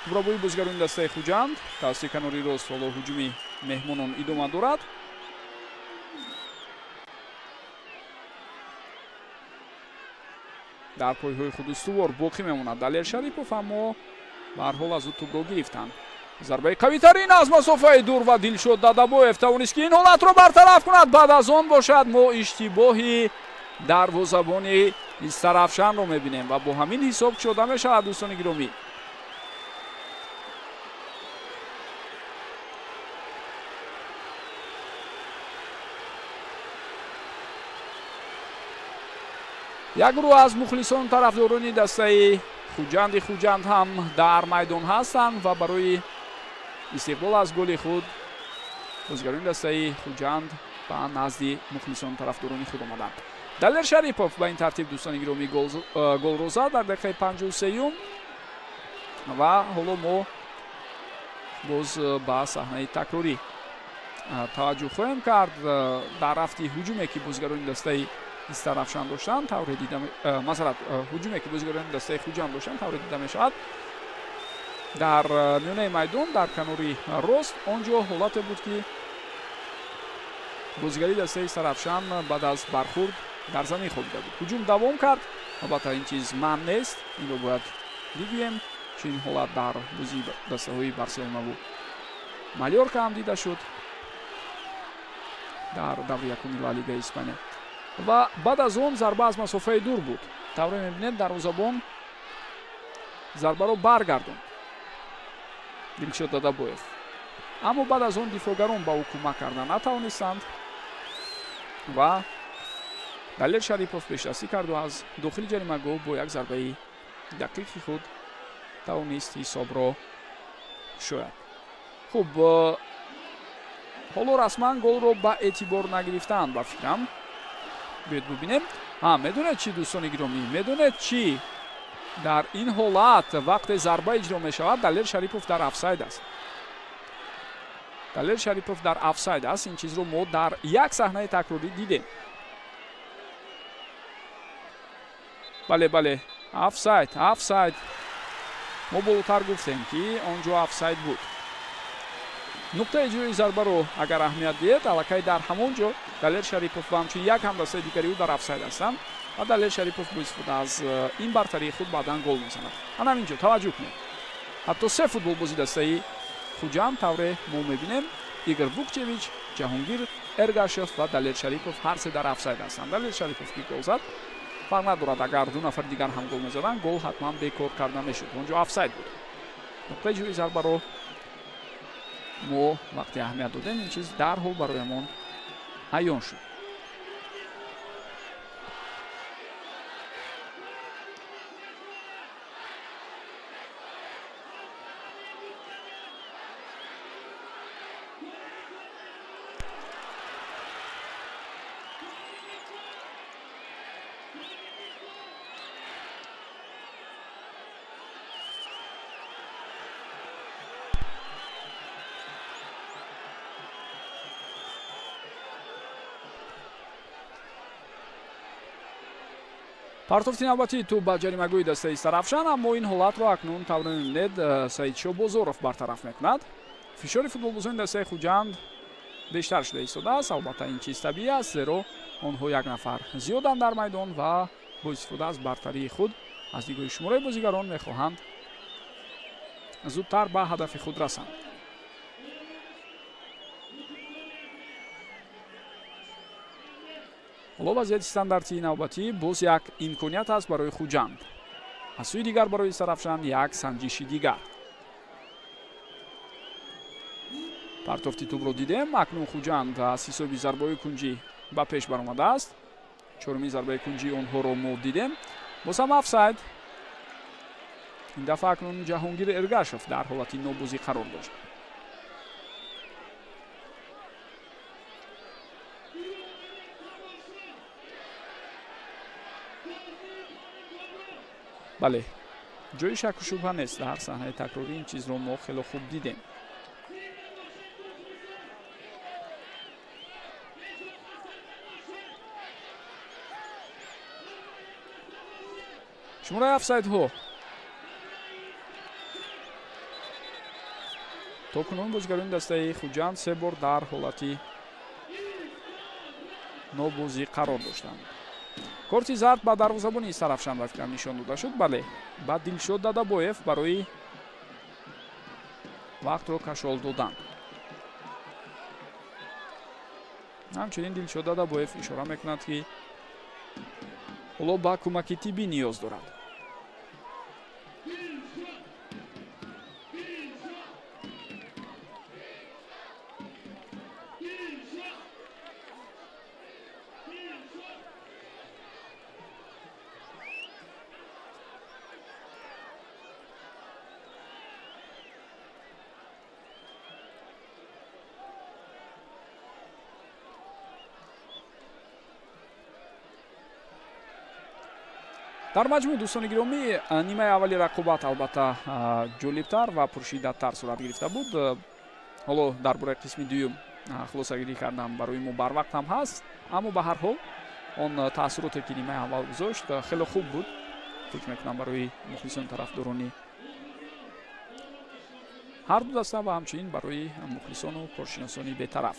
Тӯбрабои бозигарони дастаи Хуҷанд тавассути канори рост ҳоло ҳуҷуми меҳмонон идома дорад. Дар пойҳои худ устувор боқӣ мемонад Далер Шарипов, аммо ба ҳар ҳол аз ӯ тӯбро гирифтанд. Зарбаи қавитарин аз масофаи дур ва Дилшод Дадабоев тавонист, ки ин ҳолатро бартараф кунад. Баъд аз он бошад мо иштибоҳи дарвозабони Истарафшанро мебинем ва бо ҳамин ҳисоб кушода мешавад, дӯстони гиромӣ. Як гурӯҳ аз мухлисон тарафдорони дастаи Хуҷанди Хуҷанд ҳам дар майдон ҳастанд ва барои истиқбол аз голи худ бозигарони дастаи Хуҷанд ба назди мухлисон тарафдорони худ омаданд. Далер Шарипов ба ин тартиб, дӯстони гиромӣ, голро зад дар дақиқаи 53-юм ва ҳоло мо боз ба саҳнаи такрорӣ таваҷҷӯҳ хоҳем кард. Дар рафти ҳуҷуме, ки бозигарони дастаи Истарафшан доштанд, тавре дида, масалан, ҳуҷуме, ки бозигарони дастаи Хуҷанд доштанд, тавре дида мешавад, дар миёнаи майдон дар канори рост он ҷо ҳолате буд, ки бозигари дастаи Истарафшан баъд аз бархурд дар замин хобида буд. Ҳуҷум давом кард. Албатта, ин чиз манъ нест, инро бояд бигӯем. Чунин ҳолат дар бозии дастаҳои Барселонаву Малёрка ҳам дида шуд дар даври якуми Ла Лигаи Испания. Ва баъд аз он зарба аз масофаи дур буд. Тавре мебинед, дарвозабон зарбаро баргардонд Дилшод Дадабоев, аммо баъд аз он дифоъгарон ба ӯ кӯмак карда натавонистанд ва Далер Шарипов пешдастӣ карду аз дохили ҷаримагоҳ бо як зарбаи дақиқи худ тавонист ҳисобро кушояд. Хуб, ҳоло расман голро ба эътибор нагирифтаанд, ба фикрам. Биёед бубинем. Медонед чӣ, дӯстони гиромӣ, медонед чӣ? Дар ин ҳолат вақте зарба иҷро мешавад, Далер Шарипов дар офсайд аст. Далер Шарипов дар офсайд аст. Ин чизро мо дар як саҳнаи такрорӣ дидем. Бале, бале, офсайд, офсайд. Мо болотар гуфтем, ки он ҷо офсайд буд. Нуқтаи иҷрои зарбаро агар аҳамият диҳед, аллакай дар ҳамон ҷо Далер Шарипов ва ҳамчунин як ҳамдастаи дигари ӯ дар офсайд ҳастанд ва Далер Шарипов бо истифода аз ин бартарии худ баъдан гол мезанад. Ана ҳамин ҷо таваҷҷӯҳ кунед. Ҳатто се футболбози дастаи Хуҷанд, тавре мо мебинем, Игор Вукчевич, Ҷаҳонгир Эргашев ва Далер Шарипов ҳар се дар офсайд ҳастанд. Далер Шарипов ки гол зад, фарқ надорад, агар ду нафари дигар ҳам гол мезаданд, гол ҳатман бекор карда мешуд. Он ҷо офсайд буд. Нуқтаи иҷрои зарбаро мо вақте аҳамият додем, ин чиз дарҳол бароямон аён шуд. Партофти навбатии тӯб ба ҷаримагӯи дастаи Истарафшан, аммо ин ҳолатро акнун тавре мебинед, Саидшо Бозоров бартараф мекунад. Фишори футболбозони дастаи Хуҷанд бештар шуда истодааст. Албатта, ин чиз табиӣ аст, зеро онҳо як нафар зиёданд дар майдон ва бо истифода аз бартарии худ аз нигоҳи шумораи бозигарон мехоҳанд зудтар ба ҳадафи худ расанд. Ҳоло вазъияти стандартии навбатӣ боз як имконият аст барои Хуҷанд. Аз сӯи дигар барои Истарафшан як санҷиши дигар. Партофти тӯбро дидем. Акнун Хуҷанд аз ҳисоби зарбаҳои кунҷӣ ба пеш баромадааст. Чорумин зарбаи кунҷии онҳоро мо дидем. Боз ҳам офсайд. Ин дафъа акнун Ҷаҳонгир Эргашев дар ҳолати нобозӣ қарор дошт. Бале, ҷои шаку шубҳа нест, дар саҳнаи такрорӣ ин чизро мо хело хуб дидем. Шумораи офсайдҳо то кунун бозигарони дастаи Хуҷанд се бор дар ҳолати нобозӣ қарор доштанд. Корти зард ба дарвозабони Истарафшан ба фикрам нишон дода шуд. Бале, ба Дилшод Дадабоев барои вақтро кашол додан. Ҳамчунин Дилшод Дадабоев ишора мекунад, ки ҳоло ба кӯмаки тиббӣ ниёз дорад. Дар маҷмӯъ, дӯстони гиромӣ, нимаи аввали рақобат албатта ҷолибтар ва пуршиддаттар сурат гирифта буд. Ҳоло дар бораи қисми дуюм хулосагирӣ кардам барои мо барвақт ҳам ҳаст, аммо ба ҳар ҳол он таассуроте ки нимаи аввал гузошт хеле хуб буд, фикр мекунам, барои мухлисони тарафдорони ҳар ду даста ва ҳамчунин барои мухлисону коршиносони бетараф.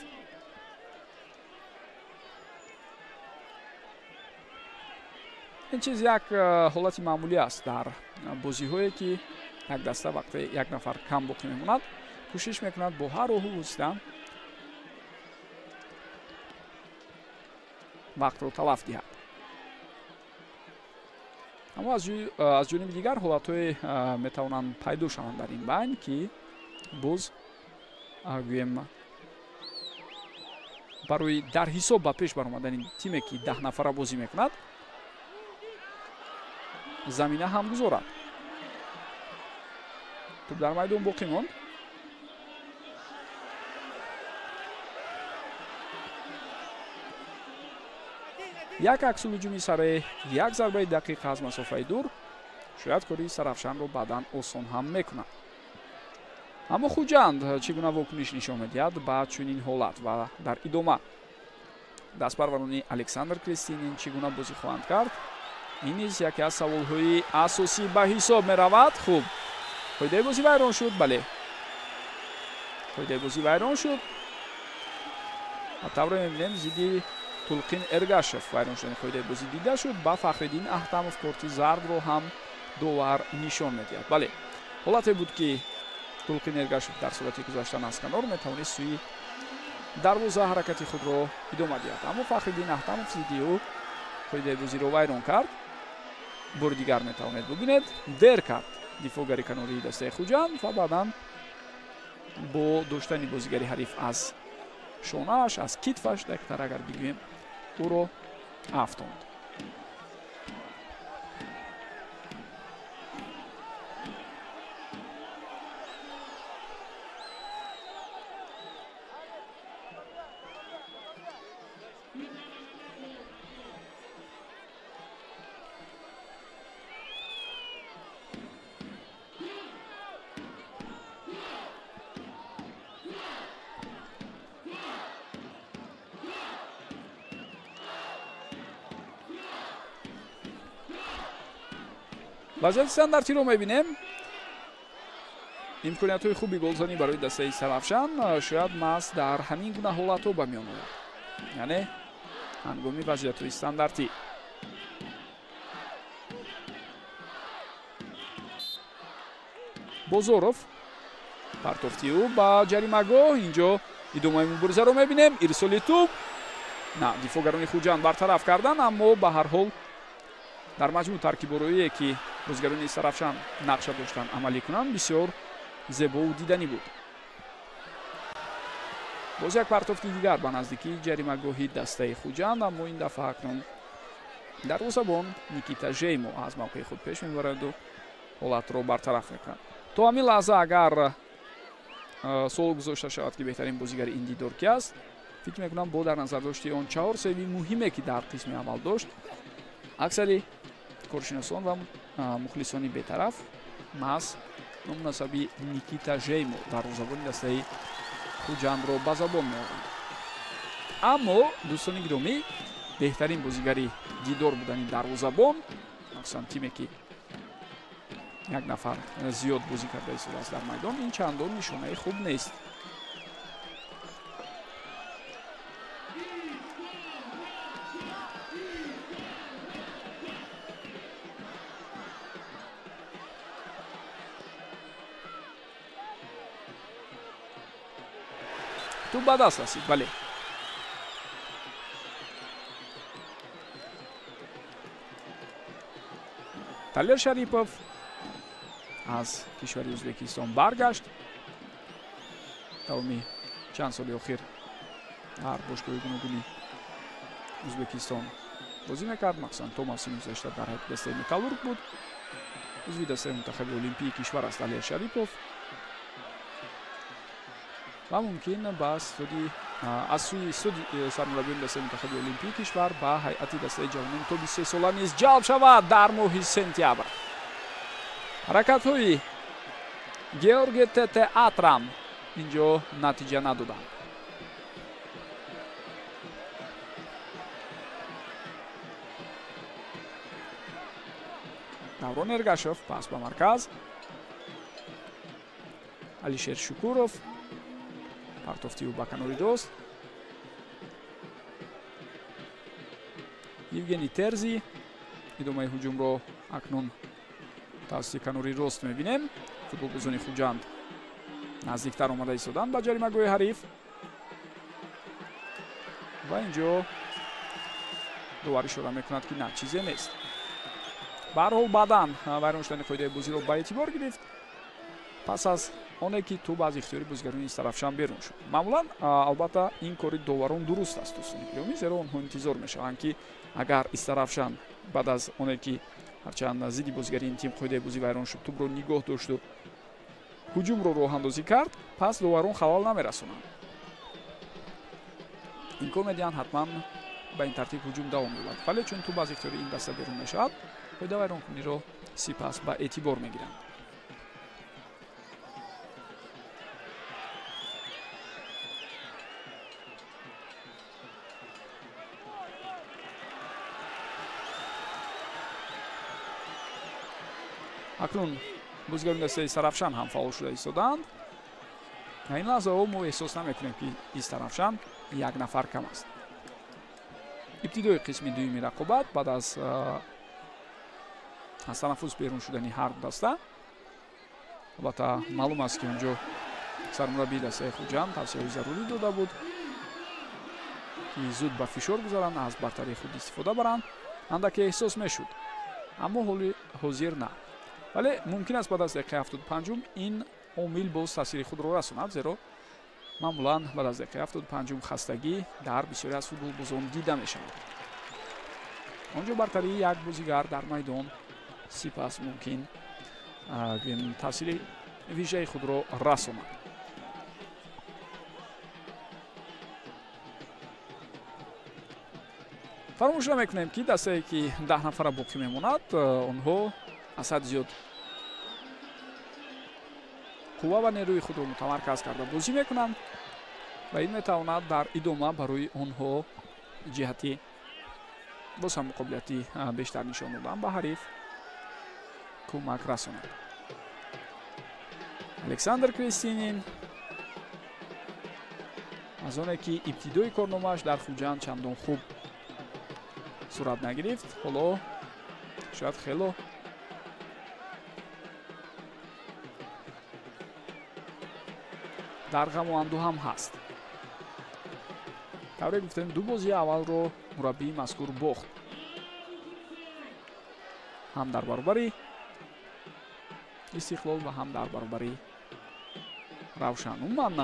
Ин чиз як ҳолати маъмулӣ аст дар бозиҳое, ки як даста вақте як нафар кам боқӣ мемонад, кӯшиш мекунад бо ҳар роҳу восита вақтро талаф диҳад. Аммо аз ҷониби дигар ҳолатҳое метавонанд пайдо шаванд дар ин байн, ки боз гӯем барои дар ҳисоб ба пеш баромадани тиме, ки 10 нафара бозӣ мекунад, замина ҳам гузорад. Тӯб дар майдон боқӣ монд. Як аксулҳуҷуми сареҳ, як зарбаи дақиқ аз масофаи дур шояд кори Истаравшанро баъдан осон ҳам мекунад. Аммо Хуҷанд чӣ гуна вокуниш нишон медиҳад ба чунин ҳолат ва дар идома дастпарварони Александр Крестинин чӣ гуна бозӣ хоҳанд кард? Ин низ яке аз саволҳои асосӣ ба ҳисоб меравад. Хуб, қоидаи бозӣ вайрон шуд. Бале, қоидаи бозӣ вайрон шуд. Ва тавре мебинем, зидди Тулқин Эргашев вайрон шудани қоидаи бозӣ дида шуд. Ба Фахриддин Аҳтамов корти зардро ҳам довар нишон медиҳад. Бале, ҳолате буд, ки Тулқин Эргашев дар сурати гузаштан аз канор метавонист сӯи дарвоза ҳаракати худро идома диҳад, аммо Фахриддин Аҳтамов зидди ӯ қоидаи бозиро вайрон кард. Бори дигар метавонед бубинед, дер кард дифоъгари канории дастаи Хуҷанд ва баъдан бо доштани бозигари ҳариф аз шонааш, аз китфаш, дақиқтар агар бигӯем, ӯро афтонд. Вазъияти стандартиро мебинем. Имкониятҳои хуби голзанӣ барои дастаи Истаравшан шояд маҳз дар ҳамин гуна ҳолатҳо ба миён ояд, яъне ҳангоми вазъиятҳои стандартӣ. Бозоров, партофти ӯ ба ҷаримагоҳ. Инҷо идомаи муборизаро мебинем. Ирсоли тӯб, на, дифоъгарони Хуҷанд бартараф карданд, аммо ба ҳар ҳол дар маҷмӯъ таркибороие, ки бозигарони Истаравшан нақша доштанд амалӣ кунанд, бисёр зебову диданӣ буд. Боз як партофти дигар ба наздикии ҷаримагоҳи дастаи Хуҷанд, аммо ин дафъа акнун дарвозабон Никита Жеймо аз мавқеи худ пеш мебараду ҳолатро бартараф мекунад. То ҳамин лаҳза агар суол гузошта шавад, ки беҳтарин бозигари ин дидор ки аст, фикр мекунам, бо дар назардошти он чаҳор севи муҳиме, ки дар қисми аввал дошт, аксари коршиносон ва мухлисони бетараф маҳз номунасаби Никита Жеймо, дарвозабони дастаи Хуҷандро ба забон меоранд. Аммо, дӯстони гиромӣ, беҳтарин бозигари дидор будани дарвозабон, махсусан тиме, ки як нафар зиёд бозӣ карда истодааст дар майдон, ин чандон нишонаи хуб нест. Тӯб ба даст расид. Бале, Талер Шарипов аз кишвари Ӯзбекистон баргашт. Давоми чанд соли охир дар бошгоҳи гуногуни Ӯзбекистон бозӣ мекард, махсусан то мавсими гузашта дар ҳайати дастаи Металлург буд. Узви дастаи мунтахаби олимпии кишвар аст Далер Шарипов ва мумкин ба студи аз сӯи студи сармураббиёни дастаи мунтахаби олимпии кишвар ба ҳайати дастаи ҷавонони то 23 сола низ ҷалб шавад дар моҳи сентябр. Ҳаракатҳои Георги Тете Атрам инҷо натиҷа надоданд. Даврон Эргашев пас ба марказ. Алишер Шукуров, партофти ӯ ба канори рост. Евгений Терзи, идомаи ҳуҷумро акнун тавассути канори рост мебинем. Футболбозони Хуҷанд наздиктар омада истоданд ба ҷаримагоҳи ҳариф ва инҷо довар ишора мекунад, ки на, чизе нест. Ба ҳар ҳол, баъдан вайрон шудани қоидаи бозиро ба эътибор гирифт, пас аз оне ки тӯб аз ихтиёри бозигарони Истаравшан берун шуд. Маъмулан, албатта, ин кори доварон дуруст аст, дӯстони гиромӣ, зеро онҳо интизор мешаванд, ки агар Истаравшан баъд аз оне ки ҳарчанд зидди бозигари ин тим қоидаи бозӣ вайрон шуд, тӯбро нигоҳ дошту ҳуҷумро роҳандозӣ кард, пас доварон халал намерасонанд, имкон медиҳанд ҳатман Ба ин тартиб ҳуҷум давом меёбад, вале чун тӯб аз ихтиёри ин даста берун мешавад, қоидавайронкуниро сипас ба эътибор мегиранд. Акнун бозигарони дастаи Истаравшан ҳам фаъол шуда истодаанд. Дар ин лаҳзаҳо мо эҳсос намекунем, ки Истаравшан як нафар кам аст. Ибтидои қисми дуюми рақобат баъд аз танаффус берун шудани ҳар ду даста, албатта маълум аст, ки онҷо сармураббии дастаи Хуҷанд тавсияҳои зарурӣ дода буд, ки зуд ба фишор гузаранд, аз бартарии худ истифода баранд. Андаке эҳсос мешуд, аммо ҳоли ҳозир на. Вале мумкин аст баъд аз дақиқаи 75-ум ин омил боз таъсири худро расонад, зеро маъмулан баъд аз дақиқаи 75-ум хастагӣ дар бисёре аз футболбозон дида мешавад. Он ҷо бартарии як бозигар дар майдон сипас мумкин таъсири вижаи худро расонад. Фаромӯш намекунем, ки дастае, ки 10 нафара боқӣ мемонад, онҳо аз ҳад зиёд қувва ва нерӯи худро мутамарказ карда бозӣ мекунанд ва ин метавонад дар идома барои онҳо ҷиҳати боз ҳам муқобилияти бештар нишон додан ба ҳариф кӯмак расонад. Александр Кристинин аз оне ки ибтидои корномааш дар Хуҷанд чандон хуб сурат нагирифт, ҳоло шояд хело дар ғаму андӯ ҳам ҳаст. Тавре гуфтем, ду бозии аввалро мураббии мазкур бохт, ҳам дар баробари Истиқлол ва ҳам дар баробари Равшан. Умуман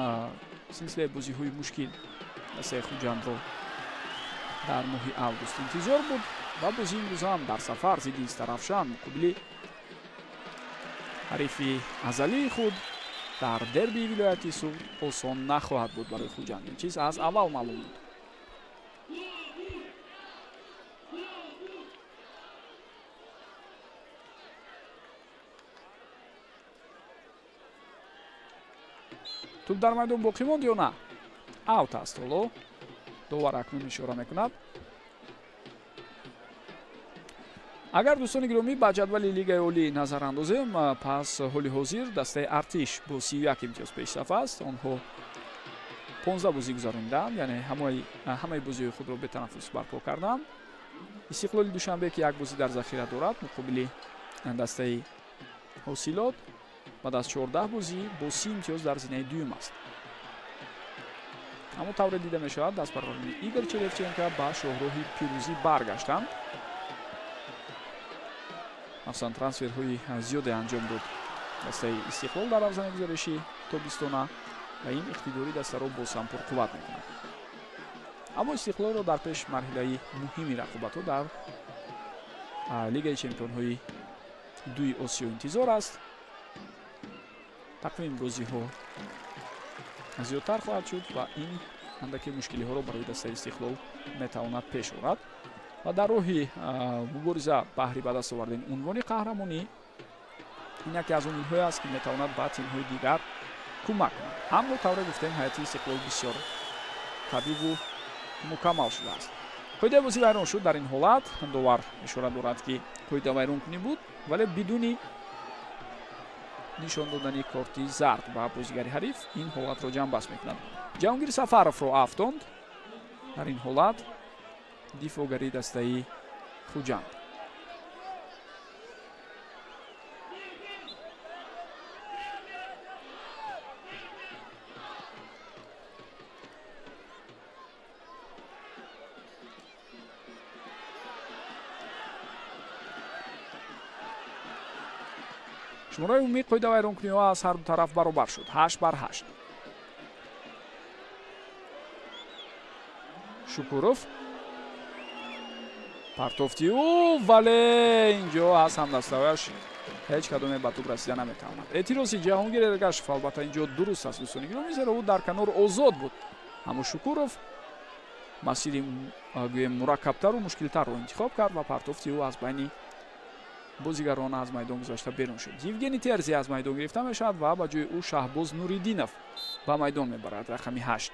силсилаи бозиҳои мушкил дастаи Хуҷандро дар моҳи август интизор буд ва бозии имрӯза ҳам дар сафар зидди Истаравшан муқобили ҳарифи азалии худ дар дербии вилояти Суғд осон нахоҳад буд барои Хуҷанд. Ин чиз аз аввал маълум буд. Тӯб дар майдон боқӣ монд ё на? Аут аст. Ҳоло довар акнун ишора мекунад. Агар дӯстони гиромӣ ба ҷадвали Лигаи Олӣ назар андозем, пас ҳоли ҳозир дастаи Артиш бо 31 имтиёз пешсаф аст. Онҳо 15 бозӣ гузаронидаанд, яъне ҳамаи бозиҳои худро бетанаффус барпо карданд. Истиқлоли Душанбе, ки як бозӣ дар захира дорад, муқобили дастаи Ҳосилот баъд аз 14 бозӣ бо 30 имтиёз дар зинаи дуюм аст. Аммо тавре дида мешавад, дастпарварони Игор Черевченко ба шоҳроҳи пирӯзӣ баргаштанд. Махсусан трансферҳои зиёде анҷом дод дастаи Истиқлол дар равзани гузариши тобистона ва ин иқтидори дастаро боз ҳам пурқувват мекунад. Аммо Истиқлолро дар пеш марҳилаи муҳими рақобатҳо дар Лигаи чемпионҳои дуи Осиё интизор аст. Тақвими бозиҳо зиёдтар хоҳад шуд ва ин андаке мушкилиҳоро барои дастаи Истиқлол метавонад пеш орад. Ва дар роҳи мубориза баҳри ба даст овардани унвони қаҳрамонӣ ин яке аз омилҳое аст, ки метавонад ба тимҳои дигар кӯмак кунад. Аммо тавре гуфтем, ҳайати Истиқлол бисёр қавиву мукаммал шудааст. Қоидаи бозӣ вайрон шуд. Дар ин ҳолат довар ишора дорад, ки қоида вайронкунӣ буд, вале бидуни нишон додани корти зард ба бозигари ҳариф ин ҳолатро ҷамъбаст мекунад. Ҷаҳонгир Сафаровро афтонд. Дар ин ҳолат дифоъгари дастаи Хуҷанд. Шумораи умумии қоидавайронкуниҳо аз ҳар ду тараф баробар шуд, 8 бар 8. Шукуров партофти ӯ, вале инҷо аз ҳамдаставаяш ҳеҷ кадоме ба тӯб расида наметавонад. Эътирози Ҷаҳонгир Эргашев албатта инҷо дуруст аст, дӯстони гиромӣ, зеро ӯ дар канор озод буд, аммо Шукуров Масири гӯем мураккабтару мушкилтарро интихоб кард ва партофти ӯ аз байни бозигарон аз майдон гузашта берун шуд. Евгений Терзи аз майдон гирифта мешавад ва ба ҷои ӯ Шаҳбоз Нуриддинов ба майдон мебарад, рақами 8.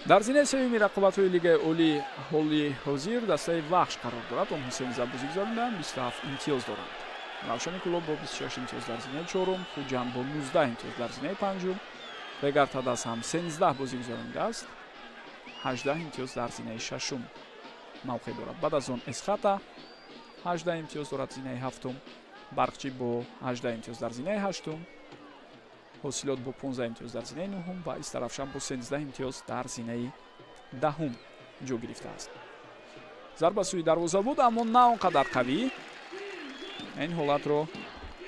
Дар зинаи сеюми рақобатҳои Лигаи Олӣ ҳоли ҳозир дастаи Вахш қарор дорад. Онҳо 13 бозӣ гузаронданд, 27 имтиёз доранд. Равшани Кӯлоб бо 26 имтиёз дар зинаи чорум, Хуҷанд бо 19 имтиёз дар зинаи панҷум, Регар-ТадАЗ ҳам 13 бозӣ гузаронидааст, 18 имтиёз дар зинаи шашум мавқеъ дорад. Баъд аз он Эсхата 18 имтиёз дорад, зинаи ҳафтум, Барқчӣ бо 18 имтиёз дар зинаи ҳаштум, Ҳосилот бо 15 имтиёз дар зинаи нуҳум ва Истарафшан бо 13 имтиёз дар зинаи даҳум ҷо гирифтааст. Зарба сӯи дарвоза буд, аммо на он қадар қавӣ. Ин ҳолатро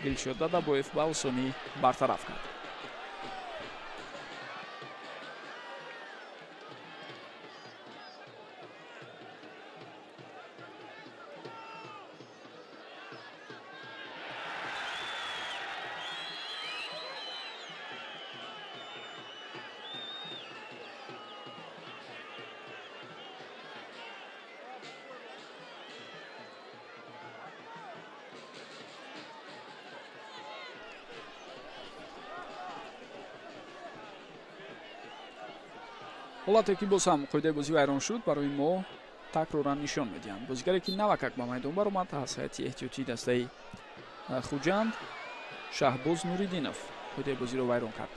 Дилшод Дадабоев ба осонӣ бартараф кард. Ҳолате ки боз ҳам қоидаи бозӣ вайрон шуд, барои мо такроран нишон медиҳанд. Бозигаре ки навакак ба майдон баромад аз ҳайати эҳтиётии дастаи Хуҷанд, Шаҳбоз Нуриддинов қоидаи бозиро вайрон кард.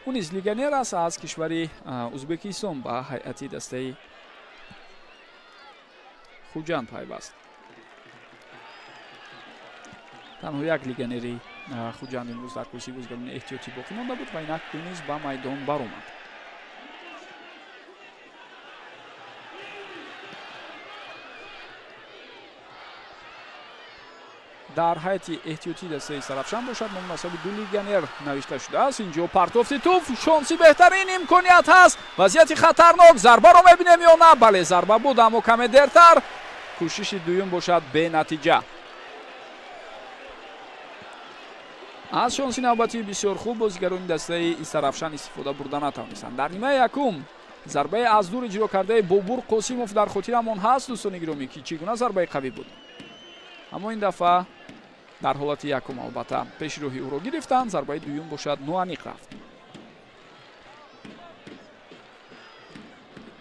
Ӯ низ легионер аст, аз кишвари Ӯзбекистон ба ҳайати дастаи Хуҷанд пайваст. Танҳо як легионери Хуҷанд имрӯз дар курсии бозигарони эҳтиётӣ боқӣ монда буд ва инак ӯ низ ба майдон баромад. Дар ҳайати эҳтиётии дастаи Сарафшан бошад, номунасаби ду легионер навишта шудааст. Инҷо партофти туф, шонси беҳтарин имконият ҳаст. Вазъияти хатарнок, зарбаро мебинем ё на? Бале, зарба буд, аммо каме дертар. Кӯшиши дуюм бошад бенатиҷа. Аз шонси навбатии бисёр хуб бозигарони дастаи Истарафшан истифода бурда натавонистанд. Дар нимаи якум зарбаи аз дур иҷро кардаи Бобур Қосимов дар хотирамон ҳаст, дӯстони гиромӣ, ки чӣ гуна зарбаи қавӣ буд. Аммо ин дафъа дар ҳолати якум албатта пеши роҳи ӯро гирифтанд, зарбаи дуюм бошад ноаниқ рафт.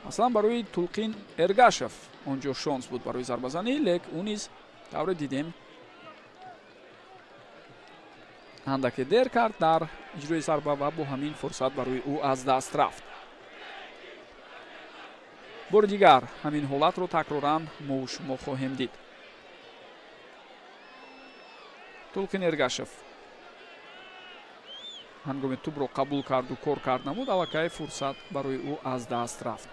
Масалан, барои Тулқин Эргашев он ҷо шонс буд барои зарбазанӣ, лек ӯ низ тавре дидем андаке дер кард дар иҷрои зарба ва бо ҳамин фурсат барои ӯ аз даст рафт. Бори дигар ҳамин ҳолатро такроран мо шумо хоҳем дид. Тулқин Эргашев ҳангоми тӯбро қабул карду кор кард намуд, аллакай фурсат барои ӯ аз даст рафт.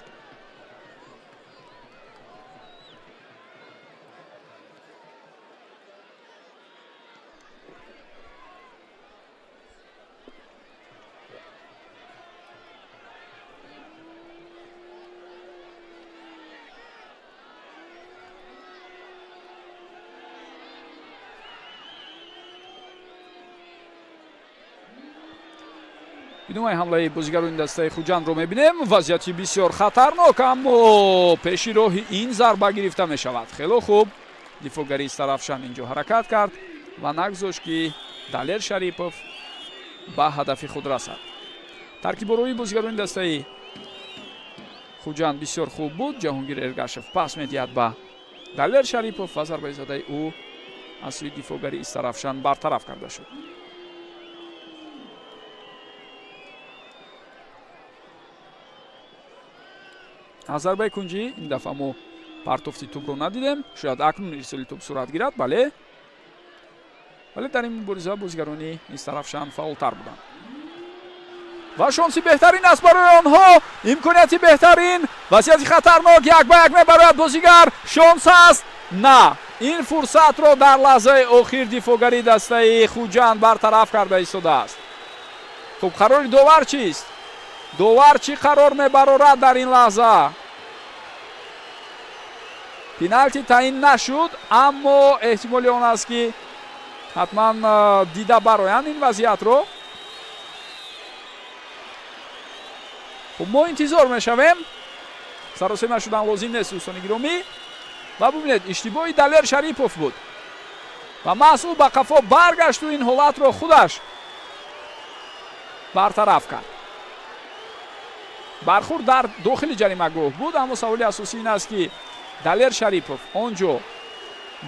Идомаи ҳамлаи бозигарони дастаи Хуҷандро мебинем. Вазъияти бисёр хатарнок, аммо пеши роҳи ин зарба гирифта мешавад. Хело хуб дифоъгари Истарафшан инҷо ҳаракат кард ва нагузошт, ки Далер Шарипов ба ҳадафи худ расад. Таркиборои бозигарони дастаи Хуҷанд бисёр хуб буд. Ҷаҳонгир Эргашев пас медиҳад ба Далер Шарипов ва зарбаи задаи ӯ аз сӯи дифоъгари Истарафшан бартараф карда шуд. Аз зарбаи кунҷӣ ин дафъа мо партофти тӯбро надидем. Шояд акнун ирсоли тӯб сурат гирад. Бале, вале дар ин мубориза бозигарони Истарафшан фаъолтар буданд ва шонси беҳтарин аст барои онҳо. Имконияти беҳтарин, вазъияти хатарнок, як ба як мебарояд бозигар, шонс аст. На, Ин фурсатро дар лаҳзаи охир дифоъгари дастаи Хуҷанд бартараф карда истодааст. Хуб, қарори довар чист? Довар чӣ қарор мебарорад дар ин лаҳза? Пеналти таъин нашуд, аммо эҳтимоли он аст, ки ҳатман дида бароянд ин вазъиятро. Хуб, мо интизор мешавем. Саросема шудан лозим нест, дӯстони гиромӣ. Ва бубинед, иштибоҳи Далер Шарипов буд ва маҳз ӯ ба қафо баргашту ин ҳолатро худаш бартараф кард. Бархӯрд дар дохили ҷаримагоҳ буд, аммо саволи асосӣ ин аст, ки Далер Шарипов он ҷо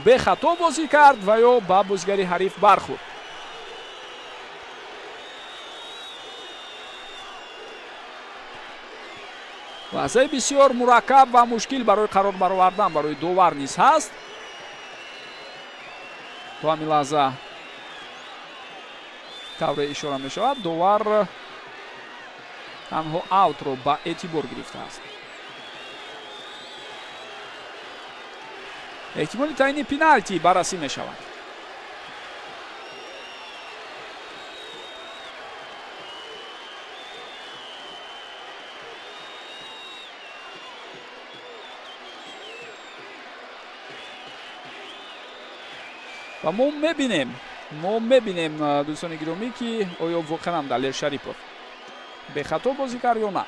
бехато бозӣ кард ва ё ба бозигари ҳариф бархӯрд. Лаҳзаи бисёр мураккаб ва мушкил барои қарор баровардан барои довар низ ҳаст. То ҳамин лаҳза тавре ишора мешавад, довар танҳо аутро ба эътибор гирифтааст. Эҳтимоли таъини пеналти баррасӣ мешавад. Ва мо мебинем, дӯстони гиромӣ, ки оё воқеан Далер Шарипов бехато бозӣ кард ё на.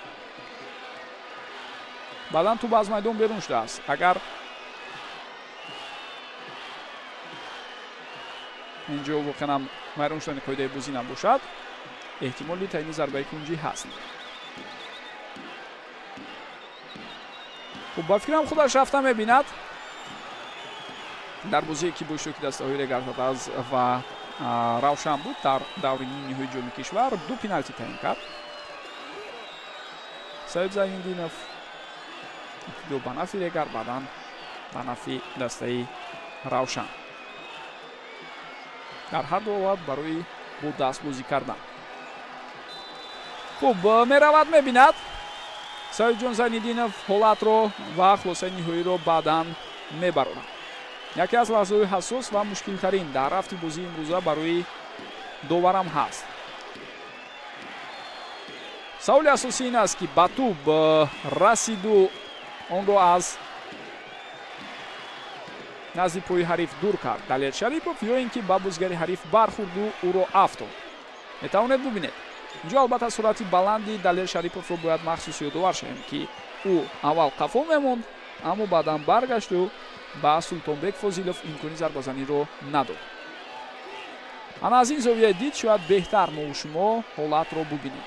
Баъдан тӯб аз майдон берун шудааст. Агар инҷо воқеан вайрон шудани қоидаи бозӣ набошад, эҳтимоли таъини зарбаи кунҷӣ ҳаст. Хуб, ба фикрам, худаш рафта мебинад. Дар бозие, ки бо иштироки дастаҳои Регар-ТадАЗ ва Равшан буд дар даври нимниҳои Ҷоми кишвар, ду пеналти таъин кард Саид Зайниддинов: ибтидо ба нафъи Регар, баъдан ба нафъи дастаи Равшан. Дар ҳар ду ҳолат барои бо даст бозӣ кардан. Хуб, меравад, мебинад Саидҷон Зайниддинов ҳолатро ва хулосаи ниҳоиро баъдан мебарорад. Яке аз лаҳзаҳои ҳассос ва мушкилтарин дар рафти бозии имрӯза барои доварам ҳаст. Саволи асосӣ ин аст, ки ба тӯб расиду онро аз назди пои ҳариф дур кард Далер Шарипов ё ин ки ба бозигари ҳариф бархӯрду ӯро афтод. Метавонед бубинед, инҷо албатта суръати баланди Далер Шариповро бояд махсус ёдовар шавем, ки ӯ аввал қафо мемонд, аммо баъдан баргашту ба Султонбек Фозилов имкони зарбазаниро надод. Ана аз ин зовияи дид шояд беҳтар мову шумо ҳолатро бубинем.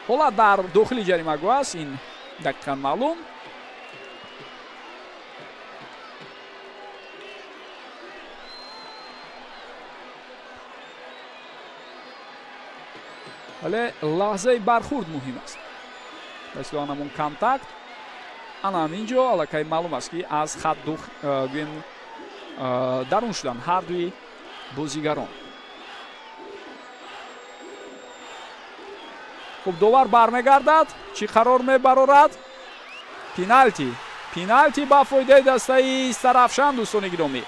Ҳолат дар дохили ҷаримагоҳ аст, ин дақиқан маълум. Вале лаҳзаи бархӯрд муҳим аст, ба истилоҳан ҳамон контакт. Ана ҳамин ҷо аллакай маълум аст, ки аз хат гӯем дарун шуданд ҳардуи бозигарон. Хуб, довар бармегардад, чӣ қарор мебарорад? Пеналти, пеналти ба фоидаи дастаи Истарафшан. Дӯстони гиромӣ,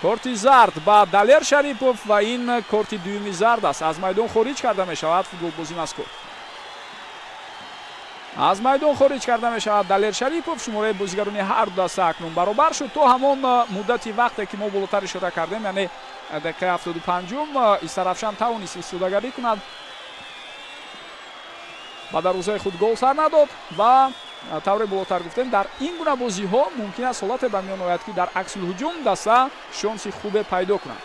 корти зард ба Далер Шарипов ва ин корти дуюми зард аст. Аз майдон хориҷ карда мешавад футболбози мазкур, аз майдон хориҷ карда мешавад Далер Шарипов. Шумораи бозигарони ҳар ду даста акнун баробар шуд. То ҳамон муддати вақте, ки мо болотар ишора кардем, яъне дақиқаи 75-ум, Истарафшан тавонист истодагарӣ кунад, ба дарвозаи худ гол сар надод. Ва тавре болотар гуфтем, дар ин гуна бозиҳо мумкин аст ҳолате ба миён ояд, ки дар аксулҳуҷум даста шонси хубе пайдо кунад.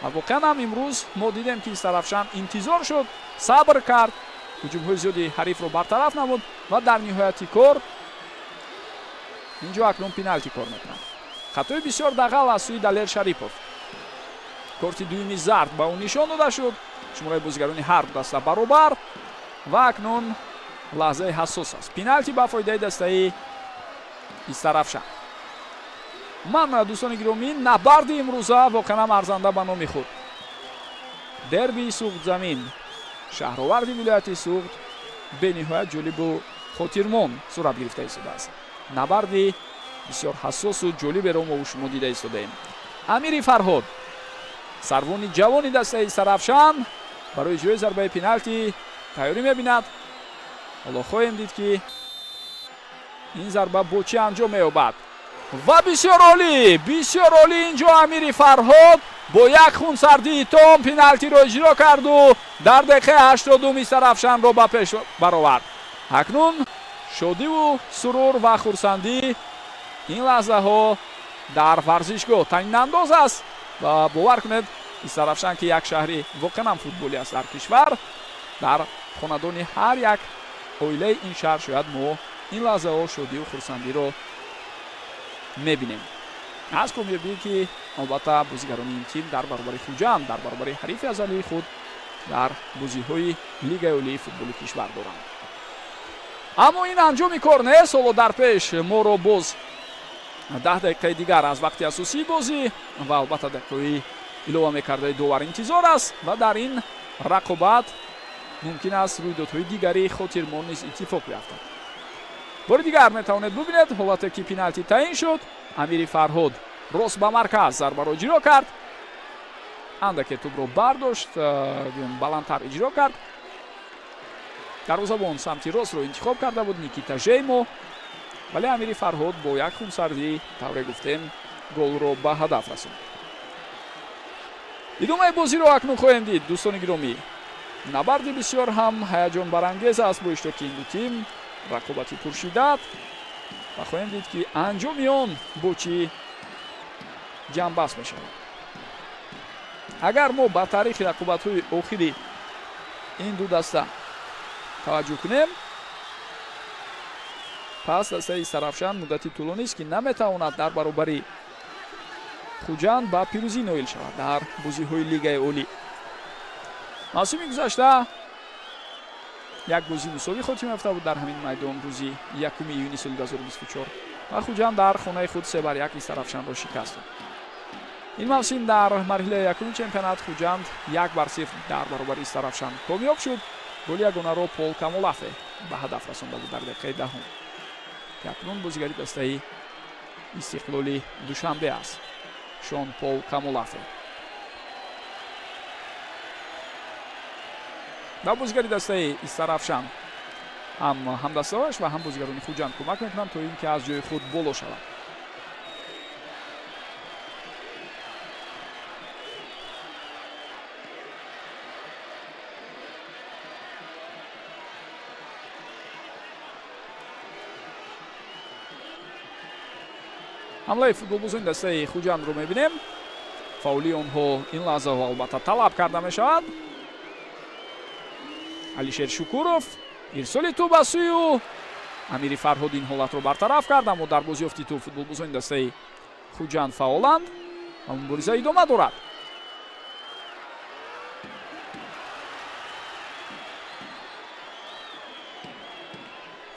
Ва воқеан ҳам имрӯз мо дидем, ки Истарафшан интизор шуд, сабр кард, ҳуҷумҳои зиёди ҳарифро бартараф намуд ва дар ниҳояти кор инҷо акнун пеналти кор мекунад. Хатои бисёр дағал аз сӯи Далер Шарипов, корти дуюми зард ба ӯ нишон дода шуд. Шумораи бозигарони ҳар ду даста баробар ва акнун лаҳзаи ҳассос аст. Пеналти ба фоидаи дастаи Истарафшан. Ман, дӯстони гиромӣ, набарди имрӯза воқеан ҳам арзанда ба номи худ дербии Суғдзамин. Шаҳроварди вилояти Суғд бениҳоят ҷолибу хотирмон сурат гирифта истодааст. Набарди бисёр ҳассосу ҷолиберо мо шумо дида истодаем. Амири Фарҳод, сарвони ҷавони дастаи Истаравшан, барои иҷрои зарбаи пеналти тайёрӣ мебинад. Ҳоло хоҳем дид, ки ин зарба бо чӣ анҷом меёбад. Ва бисёр олӣ, бисёр олӣ, инҷо Амири Фарҳод бо як хунсардии том пеналтиро иҷро карду дар дақиқаи 80 Истаравшанро ба пеш баровард. Акнун шодиву сурур ва хурсандӣ ин лаҳзаҳо дар варзишгоҳ танинандоз аст ва бовар кунед, Истаравшан, ки як шаҳри воқеан ҳам футболӣ аст дар кишвар, дар хонадони ҳар як оилаи ин шаҳр шояд мо ин лаҳзаҳо шодиву хурсандиро мебинем аз комёбие, ки албатта бозигарони ин тим дар баробари Хуҷанд, дар баробари ҳарифи азалии худ дар бозиҳои Лигаи олии футболи кишвар доранд. Аммо ин анҷоми кор нест. Ҳоло дар пеш моро боз 10 дақиқаи дигар аз вақти асосии бозӣ ва албатта дақиқаҳои илова мекардаи довар интизор аст ва дар ин рақобат мумкин аст рӯйдодҳои дигари хотирмон низ иттифоқ биафтад. Бори дигар метавонед бубинед ҳолате, ки пеналти таъин шуд. Амири Фарҳод рост ба марказ зарбаро иҷро кард, андаке тӯбро бардошт, баландтар иҷро кард. Дарвозабон самти ростро интихоб карда буд, Никита Жеймо, вале Амири Фарҳод бо як хунсардӣ, тавре гуфтем, голро ба ҳадаф расонд. Идомаи бозиро акнун хоҳем дид, дӯстони гиромӣ. Набарди бисёр ҳам ҳаяҷонбарангез аст бо иштироки ин ду тим, рақобати пуршиддат, ва хоҳем дид, ки анҷоми он бо чӣ ҷамъбаст мешавад. Агар мо ба таърихи рақобатҳои охири ин ду даста таваҷҷӯҳ кунем, пас дастаи Истаравшан муддати тӯлонист, ки наметавонад дар баробари Хуҷанд ба пирӯзӣ ноил шавад дар бозиҳои Лигаи олӣ. Мавсими гузашта як бозӣ мусовӣ хотима ёфта буд дар ҳамин майдон рӯзи 1 июни соли 2024 ва Хуҷанд дар хонаи худ 3-1 Истаравшанро шикаст дод. Ин мавсим дар марҳилаи якуми чемпионат Хуҷанд 1-0 дар баробари Истаравшан комёб шуд. Голи ягонаро Пол Камолафе ба ҳадаф расонда буд дар дақиқаи 10, ки акнун бозигари дастаи Истиқлоли Душанбе аст, Шон Пол Камолафе. Ва бозигари дастаи Истаравшан ҳам ҳамдастааш ва ҳам бозигарони Хуҷанд кӯмак мекунанд, то ин ки аз ҷои худ боло шавад. Ҳамлаи футболбозони дастаи Хуҷандро мебинем. Фаъолии онҳо ин лаҳзаҳо албатта талаб карда мешавад. Алишер Шукуров, ирсоли тӯб ба сӯи ӯ. Амири Фарҳод ин ҳолатро бартараф кард, аммо дар бозиёфти тӯб футболбозони дастаи Хуҷанд фаъоланд ва мубориза идома дорад.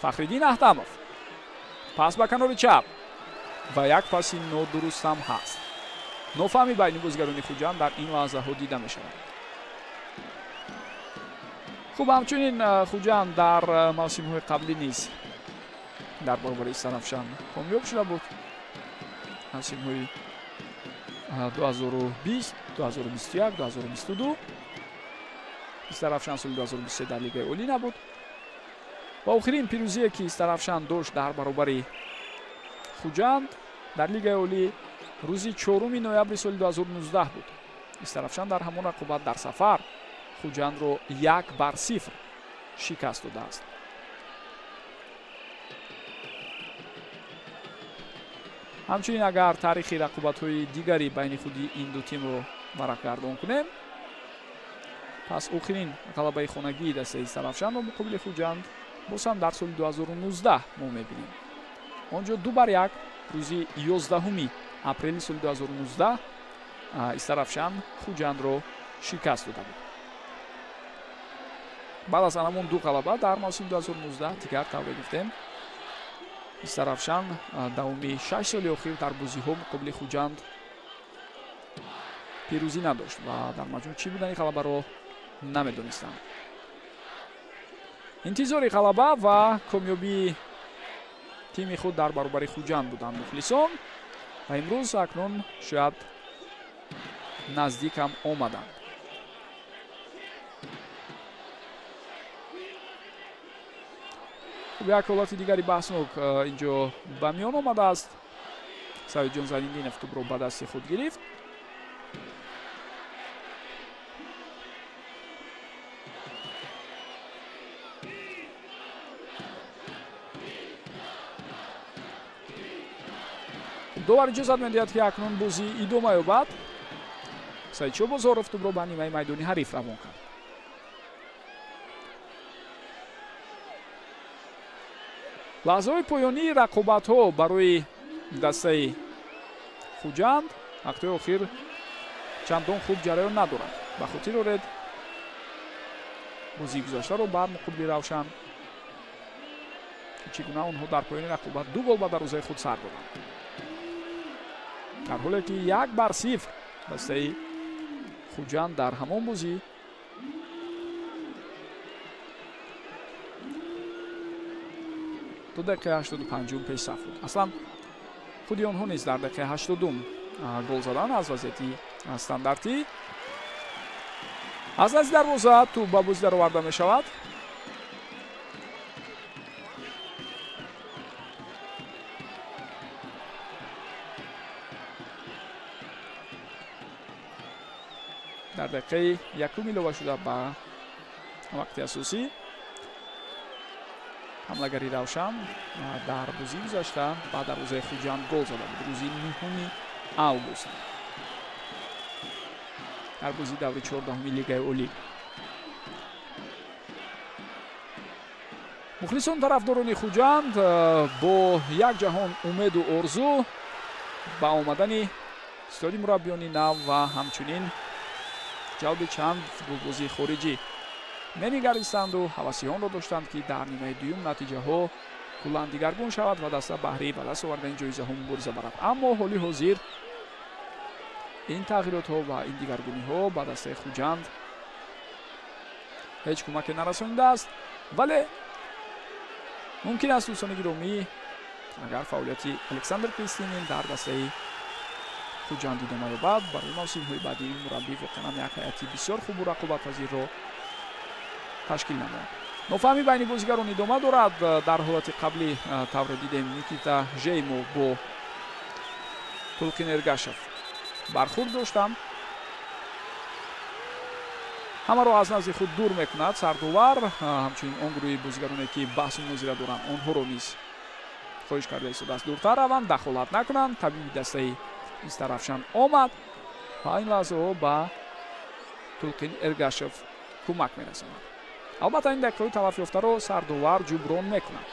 Фахриддин Аҳтамов, пас ба канори чап ва як паси нодуруст ҳам ҳаст. Нофаҳмӣ байни бозигарони Хуҷанд дар ин лаҳзаҳо дида мешавад. Хуб, ҳамчунин Хуҷанд дар мавсимҳои қаблӣ низ дар баробари Истаравшан комёб шуда буд. Мавсимҳои 2020, 2021, 2022. Истаравшан соли 2023 дар Лигаи олӣ набуд. Ва охирин пирӯзие, ки Истаравшан дошт дар баробари Хуҷанд дар Лигаи олӣ, рӯзи 4 ноябри соли 2019 буд. Истаравшан дар ҳамон рақобат дар сафар Хуҷандро 1-0 шикаст додааст. Ҳамчунин агар таърихи рақобатҳои дигари байни худи ин ду тимро варақгардон кунем, пас охирин ғалабаи хонагии дастаи Истаравшанро муқобили Хуҷанд боз ҳам дар соли 2019 мо мебинем. Он ҷо 2-1 рӯзи 11 апрели соли 2019 Истаравшан Хуҷандро шикаст дода буд. Баъд аз ҳамон ду ғалаба дар мавсими 2019 дигар, тавре гуфтем, Истаравшан давоми 6 соли охир дар бозиҳо муқобили Хуҷанд пирӯзӣ надошт ва дар маҷмӯъ чӣ будани ғалабаро намедонистанд. Интизори ғалаба ва комёбии тими худ дар баробари Хуҷанд буданд мухлисон ва имрӯз акнун шояд наздик ҳам омаданд. Як ҳолати дигари баҳснок инҷо ба миён омадааст. Саидҷон Зайниддинов тӯбро ба дасти худ гирифт. Довар иҷозат медиҳад, ки акнун бозӣ идома ёбад. Саидшо Бозоров тӯбро ба нимаи майдони ҳариф равон кард. Лаҳзаҳои поёнии рақобатҳо барои дастаи Хуҷанд вақтҳои охир чандон хуб ҷараён надорад. Ба хотир оред бозии гузаштаро бар муқобили Равшан, чӣ гуна онҳо дар поёни рақобат 2 гол ба дарвозаи худ сар доданд, дар ҳоле ки 1-0 дастаи Хуҷанд дар ҳамон бозӣ то дақиқаи 85 пешсаф буд. Аслан худи онҳо низ дар дақиқаи 80 гол задан аз вазъияти стандартӣ. Аз назди дарвоза тӯб ба бозӣ дароварда мешавад. Дар дақиқаи якум илова шуда ба вақти асосӣ ҳамлагари Равшан дар бозии гузашта ба дарвозаи Хуҷанд гол зада буд рӯзи 9 август дар бозии даври 14-уми Лигаи Олӣ. Мухлисон тарафдорони Хуҷанд бо як ҷаҳон умеду орзу ба омадани истоди мураббиёни нав ва ҳамчунин ҷалби чанд футболбозии хориҷӣ менигаристанду ҳаваси онро доштанд, ки дар нимаи дуюм натиҷаҳо куллан дигаргун шавад ва даста баҳри ба даст овардани ҷоизаҳо мубориза барад. Аммо ҳоли ҳозир ин тағйиротҳо ва ин дигаргуниҳо ба дастаи Хуҷанд ҳеҷ кӯмаке нарасонидааст. Вале мумкин аст, дӯстони гиромӣ, агар фаъолияти Александр Кристинин дар дастаи Хуҷанд идома ёбад, барои мавсимҳои баъдӣ ин мураббӣ воқеан як ҳайати бисёр хубу рақобатпазирро ташкил намояд. Нофаҳмӣ байни бозигарон идома дорад. Дар ҳолати қаблӣ тавре дидем, Никита Жеймо бо Тулқин Эргашев бархӯрд доштанд. Ҳамаро аз назди худ дур мекунад сардовар. Ҳамчунин он гурӯҳи бозигароне, ки баҳсу мунозира доранд, онҳоро низ хоҳиш карда истодааст дуртар раванд, дахолат накунанд. Табиби дастаи Истаравшан омад ва ин лаҳзаҳо ба Тулқин Эргашев кӯмак мерасонад. Албатта ин дақиқаҳои талафёфтаро сардовар ҷуброн мекунад.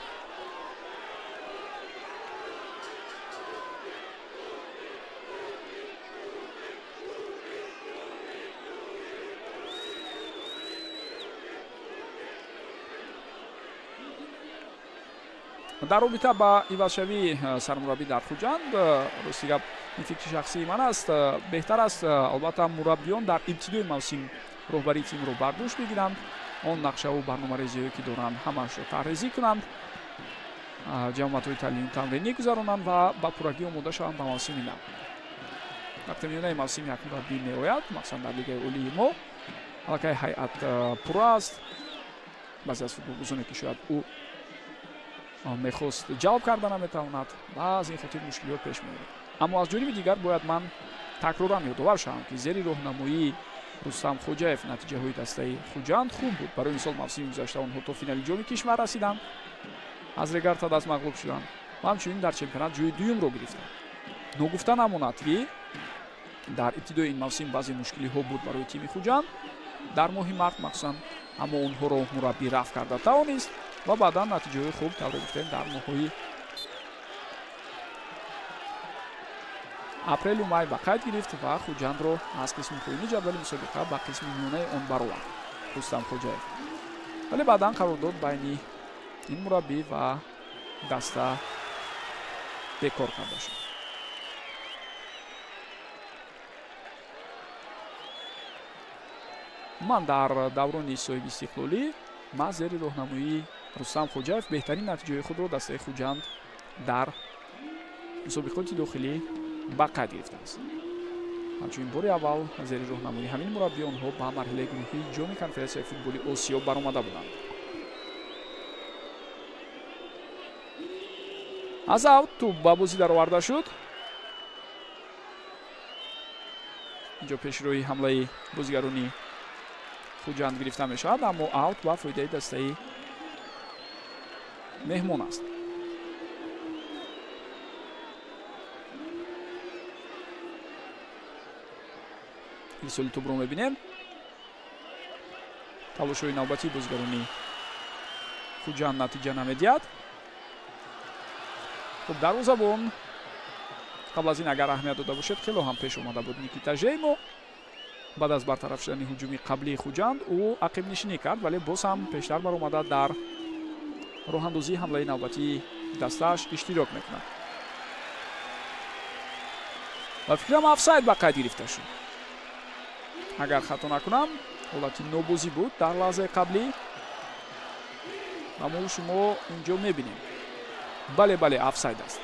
Дар робита ба ивазшавии сармураббӣ дар Хуҷанд, рости гап, ин фикри шахсии ман аст, беҳтар аст албатта мураббиён дар ибтидои мавсим роҳбарии тимро бар дӯш бигиранд, он нақшаву барномарезиҳое ки доранд ҳамаашро таҳрезӣ кунанд, ҷамоатҳои таълиму тамринӣ гузаронанд ва ба пуррагӣ омода шаванд ба мавсими нав. Вақте миёнаи мавсим як мураббӣ меояд, махсусан дар Лигаи Олии мо, аллакай ҳайат пурра аст. Баъзе аз футболбозоне ки шояд ӯ мехост ҷалб карда наметавонад ва аз ин хотир мушкилиҳо пеш меояд. Аммо аз ҷониби дигар бояд ман такроран ёдовар шавам, ки зери роҳнамоии Рустам Хоҷаев натиҷаҳои дастаи Хуҷанд хуб буд. Барои мисол мавсими гузашта онҳо то финали ҷоми кишвар расиданд, аз Регар-ТадАЗ мағлуб шуданд ва ҳамчунин дар чемпионат ҷои дуюмро гирифтанд. Ногуфта намонад, ки дар ибтидои ин мавсим баъзе мушкилиҳо буд барои тими Хуҷанд дар моҳи март махсусан, аммо онҳоро мураббӣ рафъ карда тавонист ва баъдан натиҷаҳои хуб, тавре гуфтем, дар моҳҳои апрелу май ба қайд гирифт ва Хуҷандро аз қисми поёни ҷадвали мусобиқа ба қисми миёнаи он баровард Рустам Хоҷаев. Вале баъдан қарордод байни ин мураббӣ ва даста бекор карда шуд. Ман дар даврони соҳиби истиқлолӣ Маҳз зери роҳнамоии Рустам Хоҷаев беҳтарин натиҷаи худро дастаи Хуҷанд дар мусобиқоти дохилӣ ба қайд гирифтааст. Ҳамчунин бори аввал зери роҳнамоии ҳамин мураббӣ онҳо ба марҳилаи гурӯҳии ҷоми конференсияи футболи Осиё баромада буданд. Аз аут тӯб ба бозӣ дароварда шуд. Инҷо пешроҳи ҳамлаи бозигарони Хуҷанд гирифта мешавад, аммо аут ба фоидаи дастаи меҳмон аст. Ирсоли тӯбро мебинем. Талошҳои навбатии бозигарони Хуҷанд натиҷа намедиҳад. Хуб, дарвозабон қабл аз ин агар аҳамият дода бошед, хело ҳам пеш омада буд Никита Жеймо. Баъд аз бартараф шудани ҳуҷуми қаблии Хуҷанд ӯ ақибнишинӣ кард, вале боз ҳам пештар баромада дар роҳандозии ҳамлаи навбатии дастааш иштирок мекунад. Ба фикрам офсайд ба қайд гирифта шуд. Агар хато накунам, ҳолати нобозӣ буд дар лаҳзаи қаблӣ ва мо шумо инҷо мебинем. Бале, бале, офсайд аст.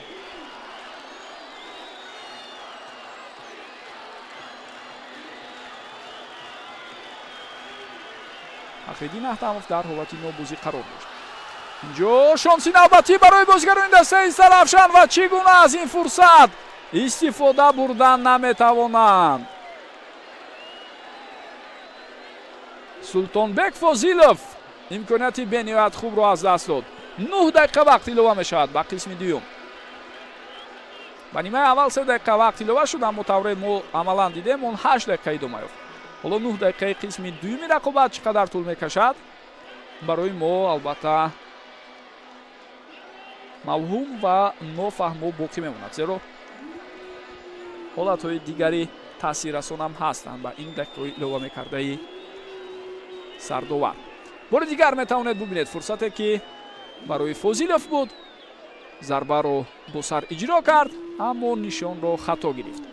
Фахриддин Аҳтамов дар ҳолати нобозӣ қарор дошт. Инҷо шонси навбатӣ барои бозигарони дастаи Истаравшан ва чӣ гуна аз ин фурсат истифода бурдан наметавонанд. Султонбек Фозилов имконияти бениҳоят хубро аз даст дод. 9 дақиқа вақт илова мешавад ба қисми дуюм. Ба нимаи аввал 3 дақиқа вақт илова шуд, аммо тавре мо амалан дидем, он 8 дақиқа идома ёфт. Ҳоло 9 дақиқаи қисми дуюми рақобат чӣ қадар тӯл мекашад, барои мо албатта мавҳум ва нофаҳмо боқӣ мемонад, зеро ҳолатҳои дигари таъсиррасонам ҳастанд ба ин дақиқаҳои илова мекардаи сардовар. Бори дигар метавонед бубинед фурсате ки барои Фозилов буд, зарбаро бо сар иҷро кард, аммо нишонро хато гирифт.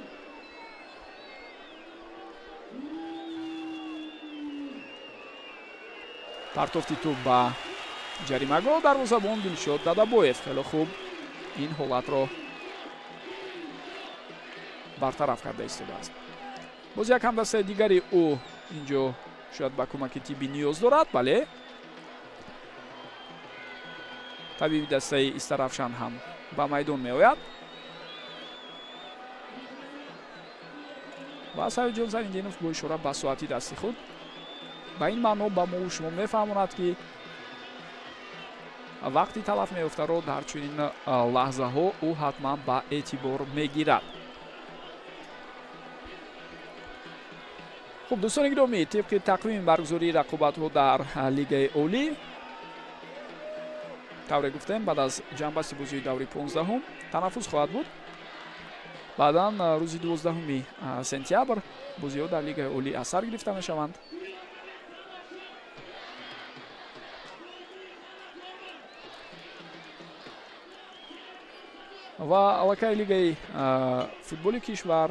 Партофти тӯб ба ҷаримагоҳ, дарвозабон Дилшод Дадабоев хеле хуб ин ҳолатро бартараф карда истодааст. Боз як ҳамдастаи дигари ӯ инҷо шояд ба кӯмаки тиббӣ ниёз дорад. Бале, табиби дастаи Истаравшан ҳам ба майдон меояд ва Саидҷон Зариддинов бо ишора ба соати дасти худ ба ин маъно ба мо шумо мефаҳмонад, ки вақти талаф меёфтаро дар чунин лаҳзаҳо ӯ ҳатман ба эътибор мегирад. Хуб, дӯстони гиромӣ, тибқи тақвими баргузории рақобатҳо дар Лигаи Олӣ, тавре гуфтем, баъд аз ҷамъбасти бозии даври 15-ум танаффус хоҳад буд. Баъдан рӯзи 12 сентябр бозиҳо дар Лигаи Олӣ аз сар гирифта мешаванд. Ва аллакай Лигаи футболи кишвар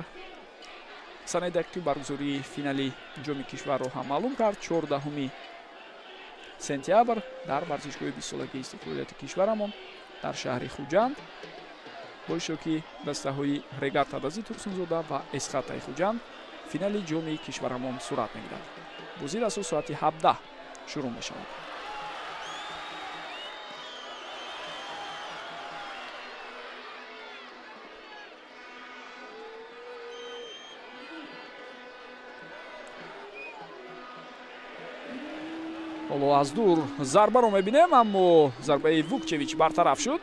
санаи дақиқи баргузории финали ҷоми кишварро ҳам маълум кард. 14 сентябр дар варзишгоҳи 20-солагии истиқлолияти кишварамон дар шаҳри Хуҷанд бо иштироки дастаҳои Регар Тадази Турсунзода ва Эсхатаи Хуҷанд финали ҷоми кишварамон сурат мегирад. Бозӣ расо соати 17 шурӯъ мешавад. Ҳоло аз дур зарбаро мебинем, аммо зарбаи Вукчевич бартараф шуд.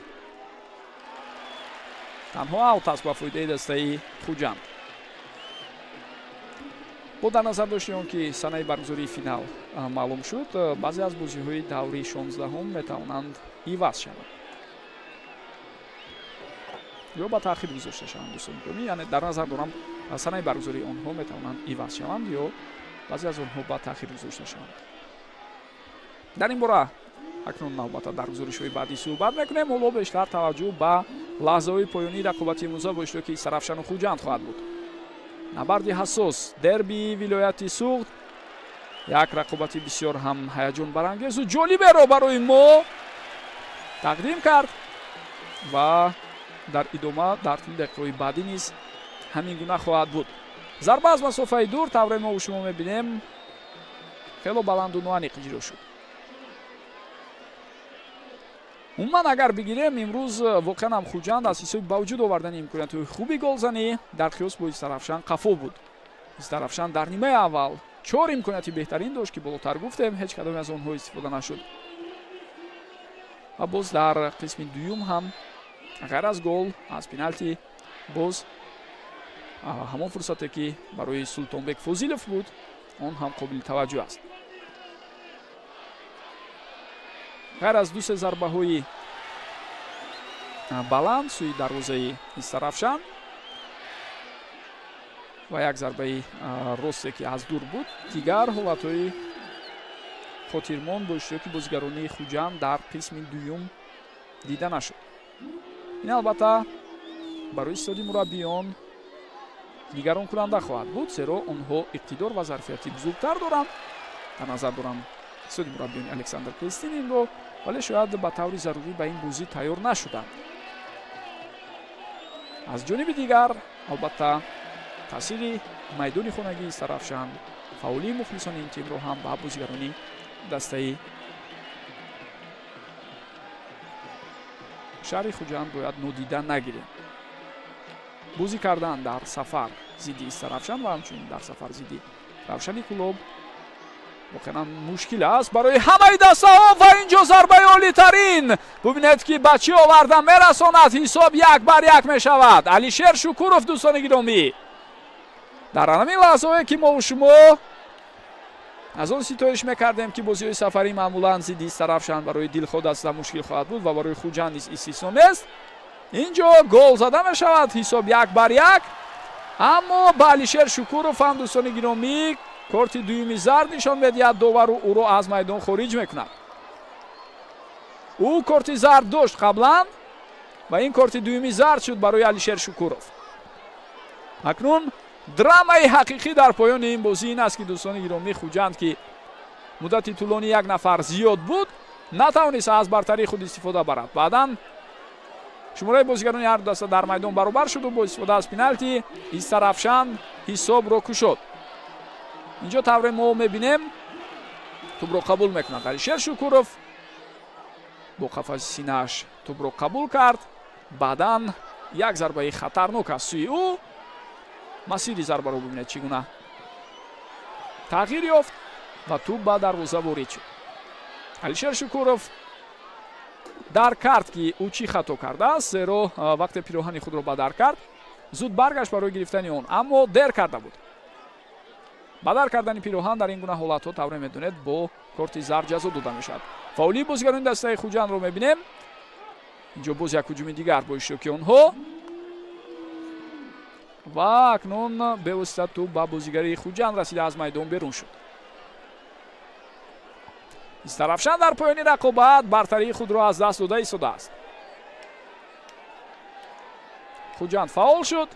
Танҳо аут аст ба фоидаи дастаи Хуҷанд. Бо дар назар дошти он ки санаи баргузории финал маълум шуд, баъзе аз бозиҳои даври 16-ум метавонанд иваз шаванд ё ба таъхир гузошта шаванд. Дӯстони гиромӣ, яъне дар назар дорам санаи баргузории онҳо метавонанд иваз шаванд ё баъзе аз онҳо ба таъхир гузошта шаванд. Дар ин бора акнун албатта дар гузоришҳои баъдӣ суҳбат мекунем. Ҳоло бештар таваҷҷӯҳ ба лаҳзаҳои поёнии рақобати имрӯза бо иштироки Истаравшану Хуҷанд хоҳад буд. Набарди ҳассос, дерби вилояти Суғд, Як рақобати бисёр ҳам ҳаяҷонбарангезу ҷолиберо барои мо тақдим кард ва дар идома дар тӯли дақиқаҳои баъдӣ низ ҳамин гуна хоҳад буд. Зарба аз масофаи дур тавре мо шумо мебинем хело баланду ноаниқ иҷро шуд. Умуман агар бигирем, имрӯз воқеан ҳам Хуҷанд аз ҳисоби ба вуҷуд овардани имкониятҳои хуби голзанӣ дар қиёс бо Истаравшан қафо буд. Истаравшан дар нимаи аввал 4 имконияти беҳтарин дошт, ки болотар гуфтем, ҳеҷ кадоме аз онҳо истифода нашуд. Ва боз дар қисми дуюм ҳам ғайр аз гол аз пеналти боз ҳамон фурсате ки барои Султонбек Фозилов буд, он ҳам қобили таваҷҷӯҳ аст. Ғайр аз ду-се зарбаҳои баланд сӯи дарвозаи Истаравшан ва як зарбаи росте ки аз дур буд, дигар ҳолатҳои хотирмон бо иштироки бозигаронии Хуҷанд дар қисми дуюм дида нашуд. Ин албатта барои истоди мураббиён нигаронкунанда хоҳад буд, зеро онҳо иқтидор ва зарфияти бузургтар доранд. Дар назар дорам истоди мураббиёни Александр Крестининро, вале шояд ба таври зарурӣ ба ин бозӣ тайёр нашуданд. Аз ҷониби дигар албатта таъсири майдони хонагии Истаравшан, фаъолии мухлисони ин тимро ҳам ба бозигарони дастаи шаҳри Хуҷанд бояд нодида нагирем. Бозӣ кардан дар сафар зидди Истаравшан ва ҳамчунин дар сафар зидди Равшани Кӯлоб воқеан мушкил аст барои ҳамаи дастаҳо ва инҷо зарбаи олитарин. Бубинед ки ба чӣ оварда мерасонад. Ҳисоб 1-1 мешавад. Алишер Шукуров, дӯстони гиромӣ, дар ҳамин лаҳзаҳое ки мо шумо аз он ситоиш мекардем, ки бозиҳои сафарӣ маъмулан зидди Истаравшан барои дилхоҳ даста мушкил хоҳад буд ва барои Хуҷанд низ истисно нест, инҷо гол зада мешавад. Ҳисоб 1-1. Аммо ба Алишер Шукуров ҳам, дӯстони гиромӣ, корти дуюми зард нишон медиҳад. Довару ӯро аз майдон хориҷ мекунад. Ӯ корти зард дошт қаблан ва ин корти дуюми зард шуд барои Алишер Шукуров. Акнун драмаи ҳақиқӣ дар поёни ин бозӣ ин аст, ки дӯстони гиромӣ, Хуҷанд, ки муддати тӯлонӣ як нафар зиёд буд, натавонист аз бартарии худ истифода барад. Баъдан шумораи бозигарони ҳар ду даста дар майдон баробар шуду бо истифода аз пеналти Истаравшан ҳисобро кушод. Инҷо тавре мо мебинем, тӯбро қабул мекунад Алишер Шукуров, бо қафаси синааш тӯбро қабул кард. Баъдан як зарбаи хатарнок аз сӯи ӯ. Масири зарбаро бубинед чӣ гуна тағйир ёфт ва тӯб ба дарвоза ворид шуд. Алишер Шукуров дарк кард, ки ӯ чӣ хато кардааст, зеро вақте пироҳани худро ба дар кард, зуд баргашт барои гирифтани он, аммо дер карда буд. Ба дар кардани пироҳан дар ин гуна ҳолатҳо, тавре медонед, бо корти зард ҷазо дода мешавад. Фаъолии бозигарони дастаи Хуҷандро мебинем. Инҷо боз як ҳуҷуми дигар бо иштироки онҳо ва акнун бевосита тӯб ба бозигари Хуҷанд расида аз майдон берун шуд. Истаравшан дар поёни рақобат бартарии худро аз даст дода истодааст. Хуҷанд фаъол шуд.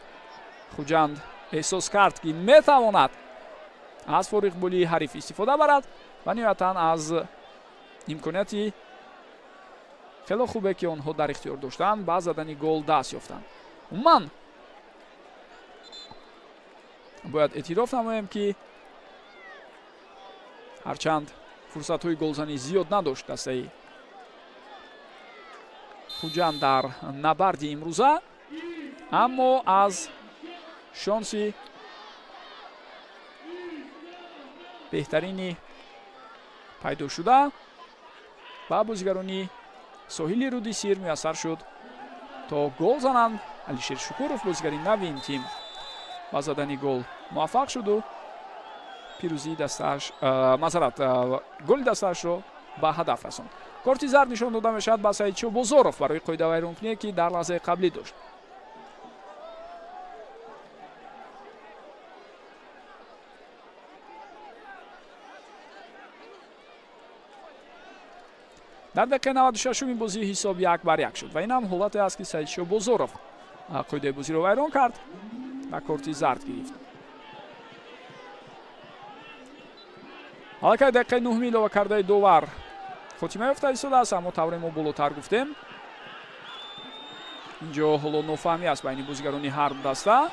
Хуҷанд эҳсос кард, ки метавонад аз фориғболии ҳариф истифода барад ва ниҳоятан аз имконияти хело хубе, ки онҳо дар ихтиёр доштанд, ба задани гол даст ёфтанд. Умуман бояд эътироф намоем, ки ҳарчанд фурсатҳои голзанӣ зиёд надошт дастаи Хуҷанд дар набарди имрӯза, аммо аз шонси беҳтарини пайдо шуда ба бозигарони соҳили руди Сир муяссар шуд то гол зананд. Алишер Шукуров, бозигари нави ин тим, ба задани гол муваффақ шуду пирӯзии дастааш, масалан, голи дастаашро ба ҳадаф расонд. Корти зард нишон дода мешавад ба Саидшо Бозоров барои қоидавайронкуние, ки дар лаҳзаи қаблӣ дошт. Дар дақиқаи 96-уми бозӣ ҳисоб 1-1 шуд ва ин ҳам ҳолате аст, ки Саидшо Бозоров қоидаи бозиро вайрон кард ва корти зард гирифт. Аллакай дақиқаи нуҳуми илова кардаи довар хотима ёфта истодааст, аммо тавре мо болотар гуфтем, инҷо ҳоло нофаҳмӣ аст байни бозигарони ҳар ду даста.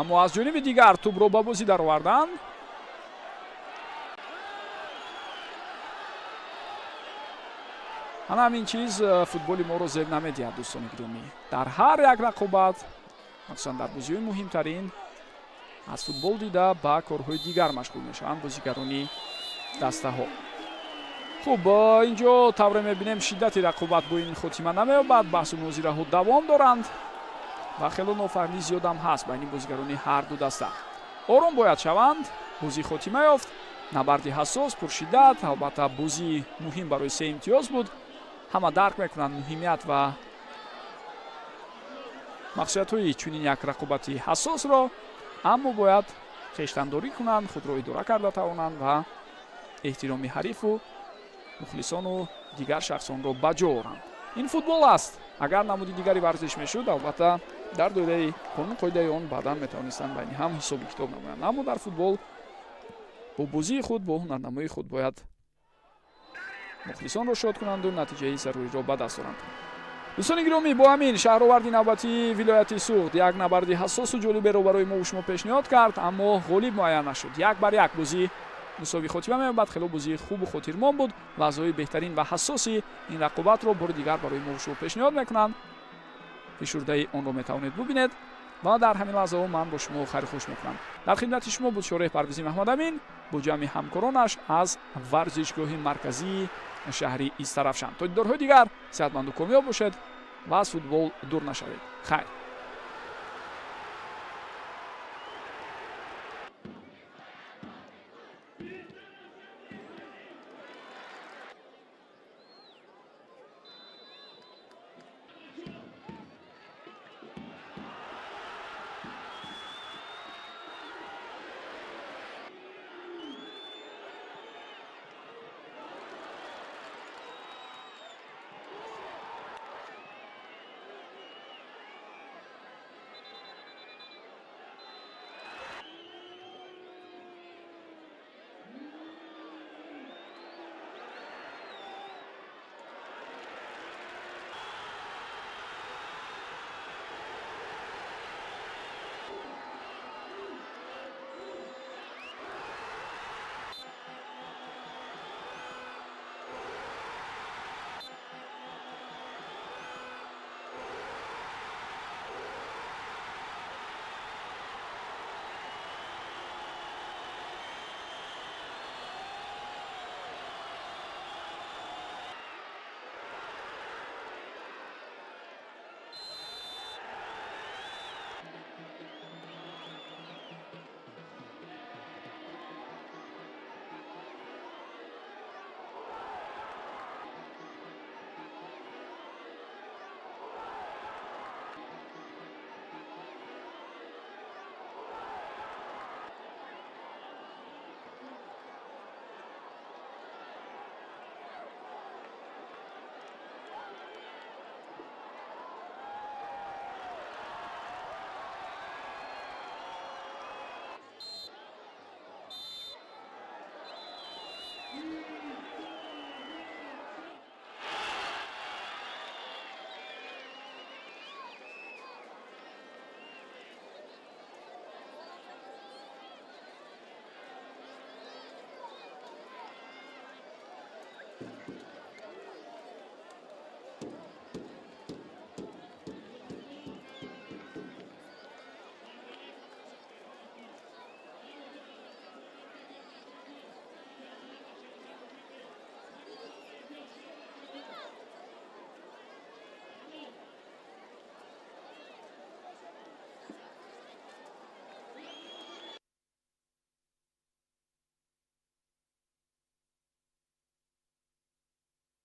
Аммо аз ҷониби дигар тӯбро ба бозӣ дароварданд. Ана ҳамин чиз футболи моро зеб намедиҳад, дӯстони гиромӣ. Дар ҳар як рақобат, махсусан дар бозиҳои муҳимтарин, аз футбол дида ба корҳои дигар машғул мешаванд бозигарони дастаҳо. Хуб, инҷо тавре мебинем, шиддати рақобат бо ин хотима намеёбад, баҳсу мунозираҳо давом доранд ва хело нофаҳмӣ зиёдам ҳаст байни бозигарони ҳар ду даста. Ором бояд шаванд, бозӣ хотима ёфт. Набарди ҳассос, пуршиддат, албатта бозии муҳим барои се имтиёз буд. Ҳама дарк мекунанд муҳимият ва махсусиятҳои чунин як рақобати ҳассосро, аммо бояд хештандорӣ кунанд, худро идора карда тавонанд ва эҳтироми ҳарифу мухлисону дигар шахсонро ба ҷо оранд. Ин футбол аст. Агар намуди дигари варзиш мешуд, албатта дар доираи қонун қоидаи он баъдан метавонистанд байни ҳам ҳисобу китоб намоянд. Аммо дар футбол бо бозии худ, бо ҳунарнамоии худ бояд мухлисонро шод кунанду натиҷаи заруриро ба даст оранд. Дӯстони гиромӣ, бо ҳамин шаҳроварди навбатии вилояти Суғд як набарди ҳассосу ҷолиберо барои мо шумо пешниҳод кард, аммо ғолиб муайян нашуд. 1-1 бозӣ мусовӣ хотима меёбад. Хело бозии хубу хотирмон буд. Лаҳзаҳои беҳтарин ва ҳассоси ин рақобатро бори дигар барои мо шумо пешниҳод мекунанд. Фишурдаи онро метавонед бубинед ва дар ҳамин лаҳзаҳо ман бо шумо хайру хуш мекунам. Дар хидмати шумо буд Шореҳ Парвизи Маҳмадамин бо ҷамъи ҳамкоронаш аз варзишгоҳи марказии шаҳри Истарафшан. То дидорҳои дигар сеҳатманду комёб бошед ва аз футбол дур нашавед. Хайр.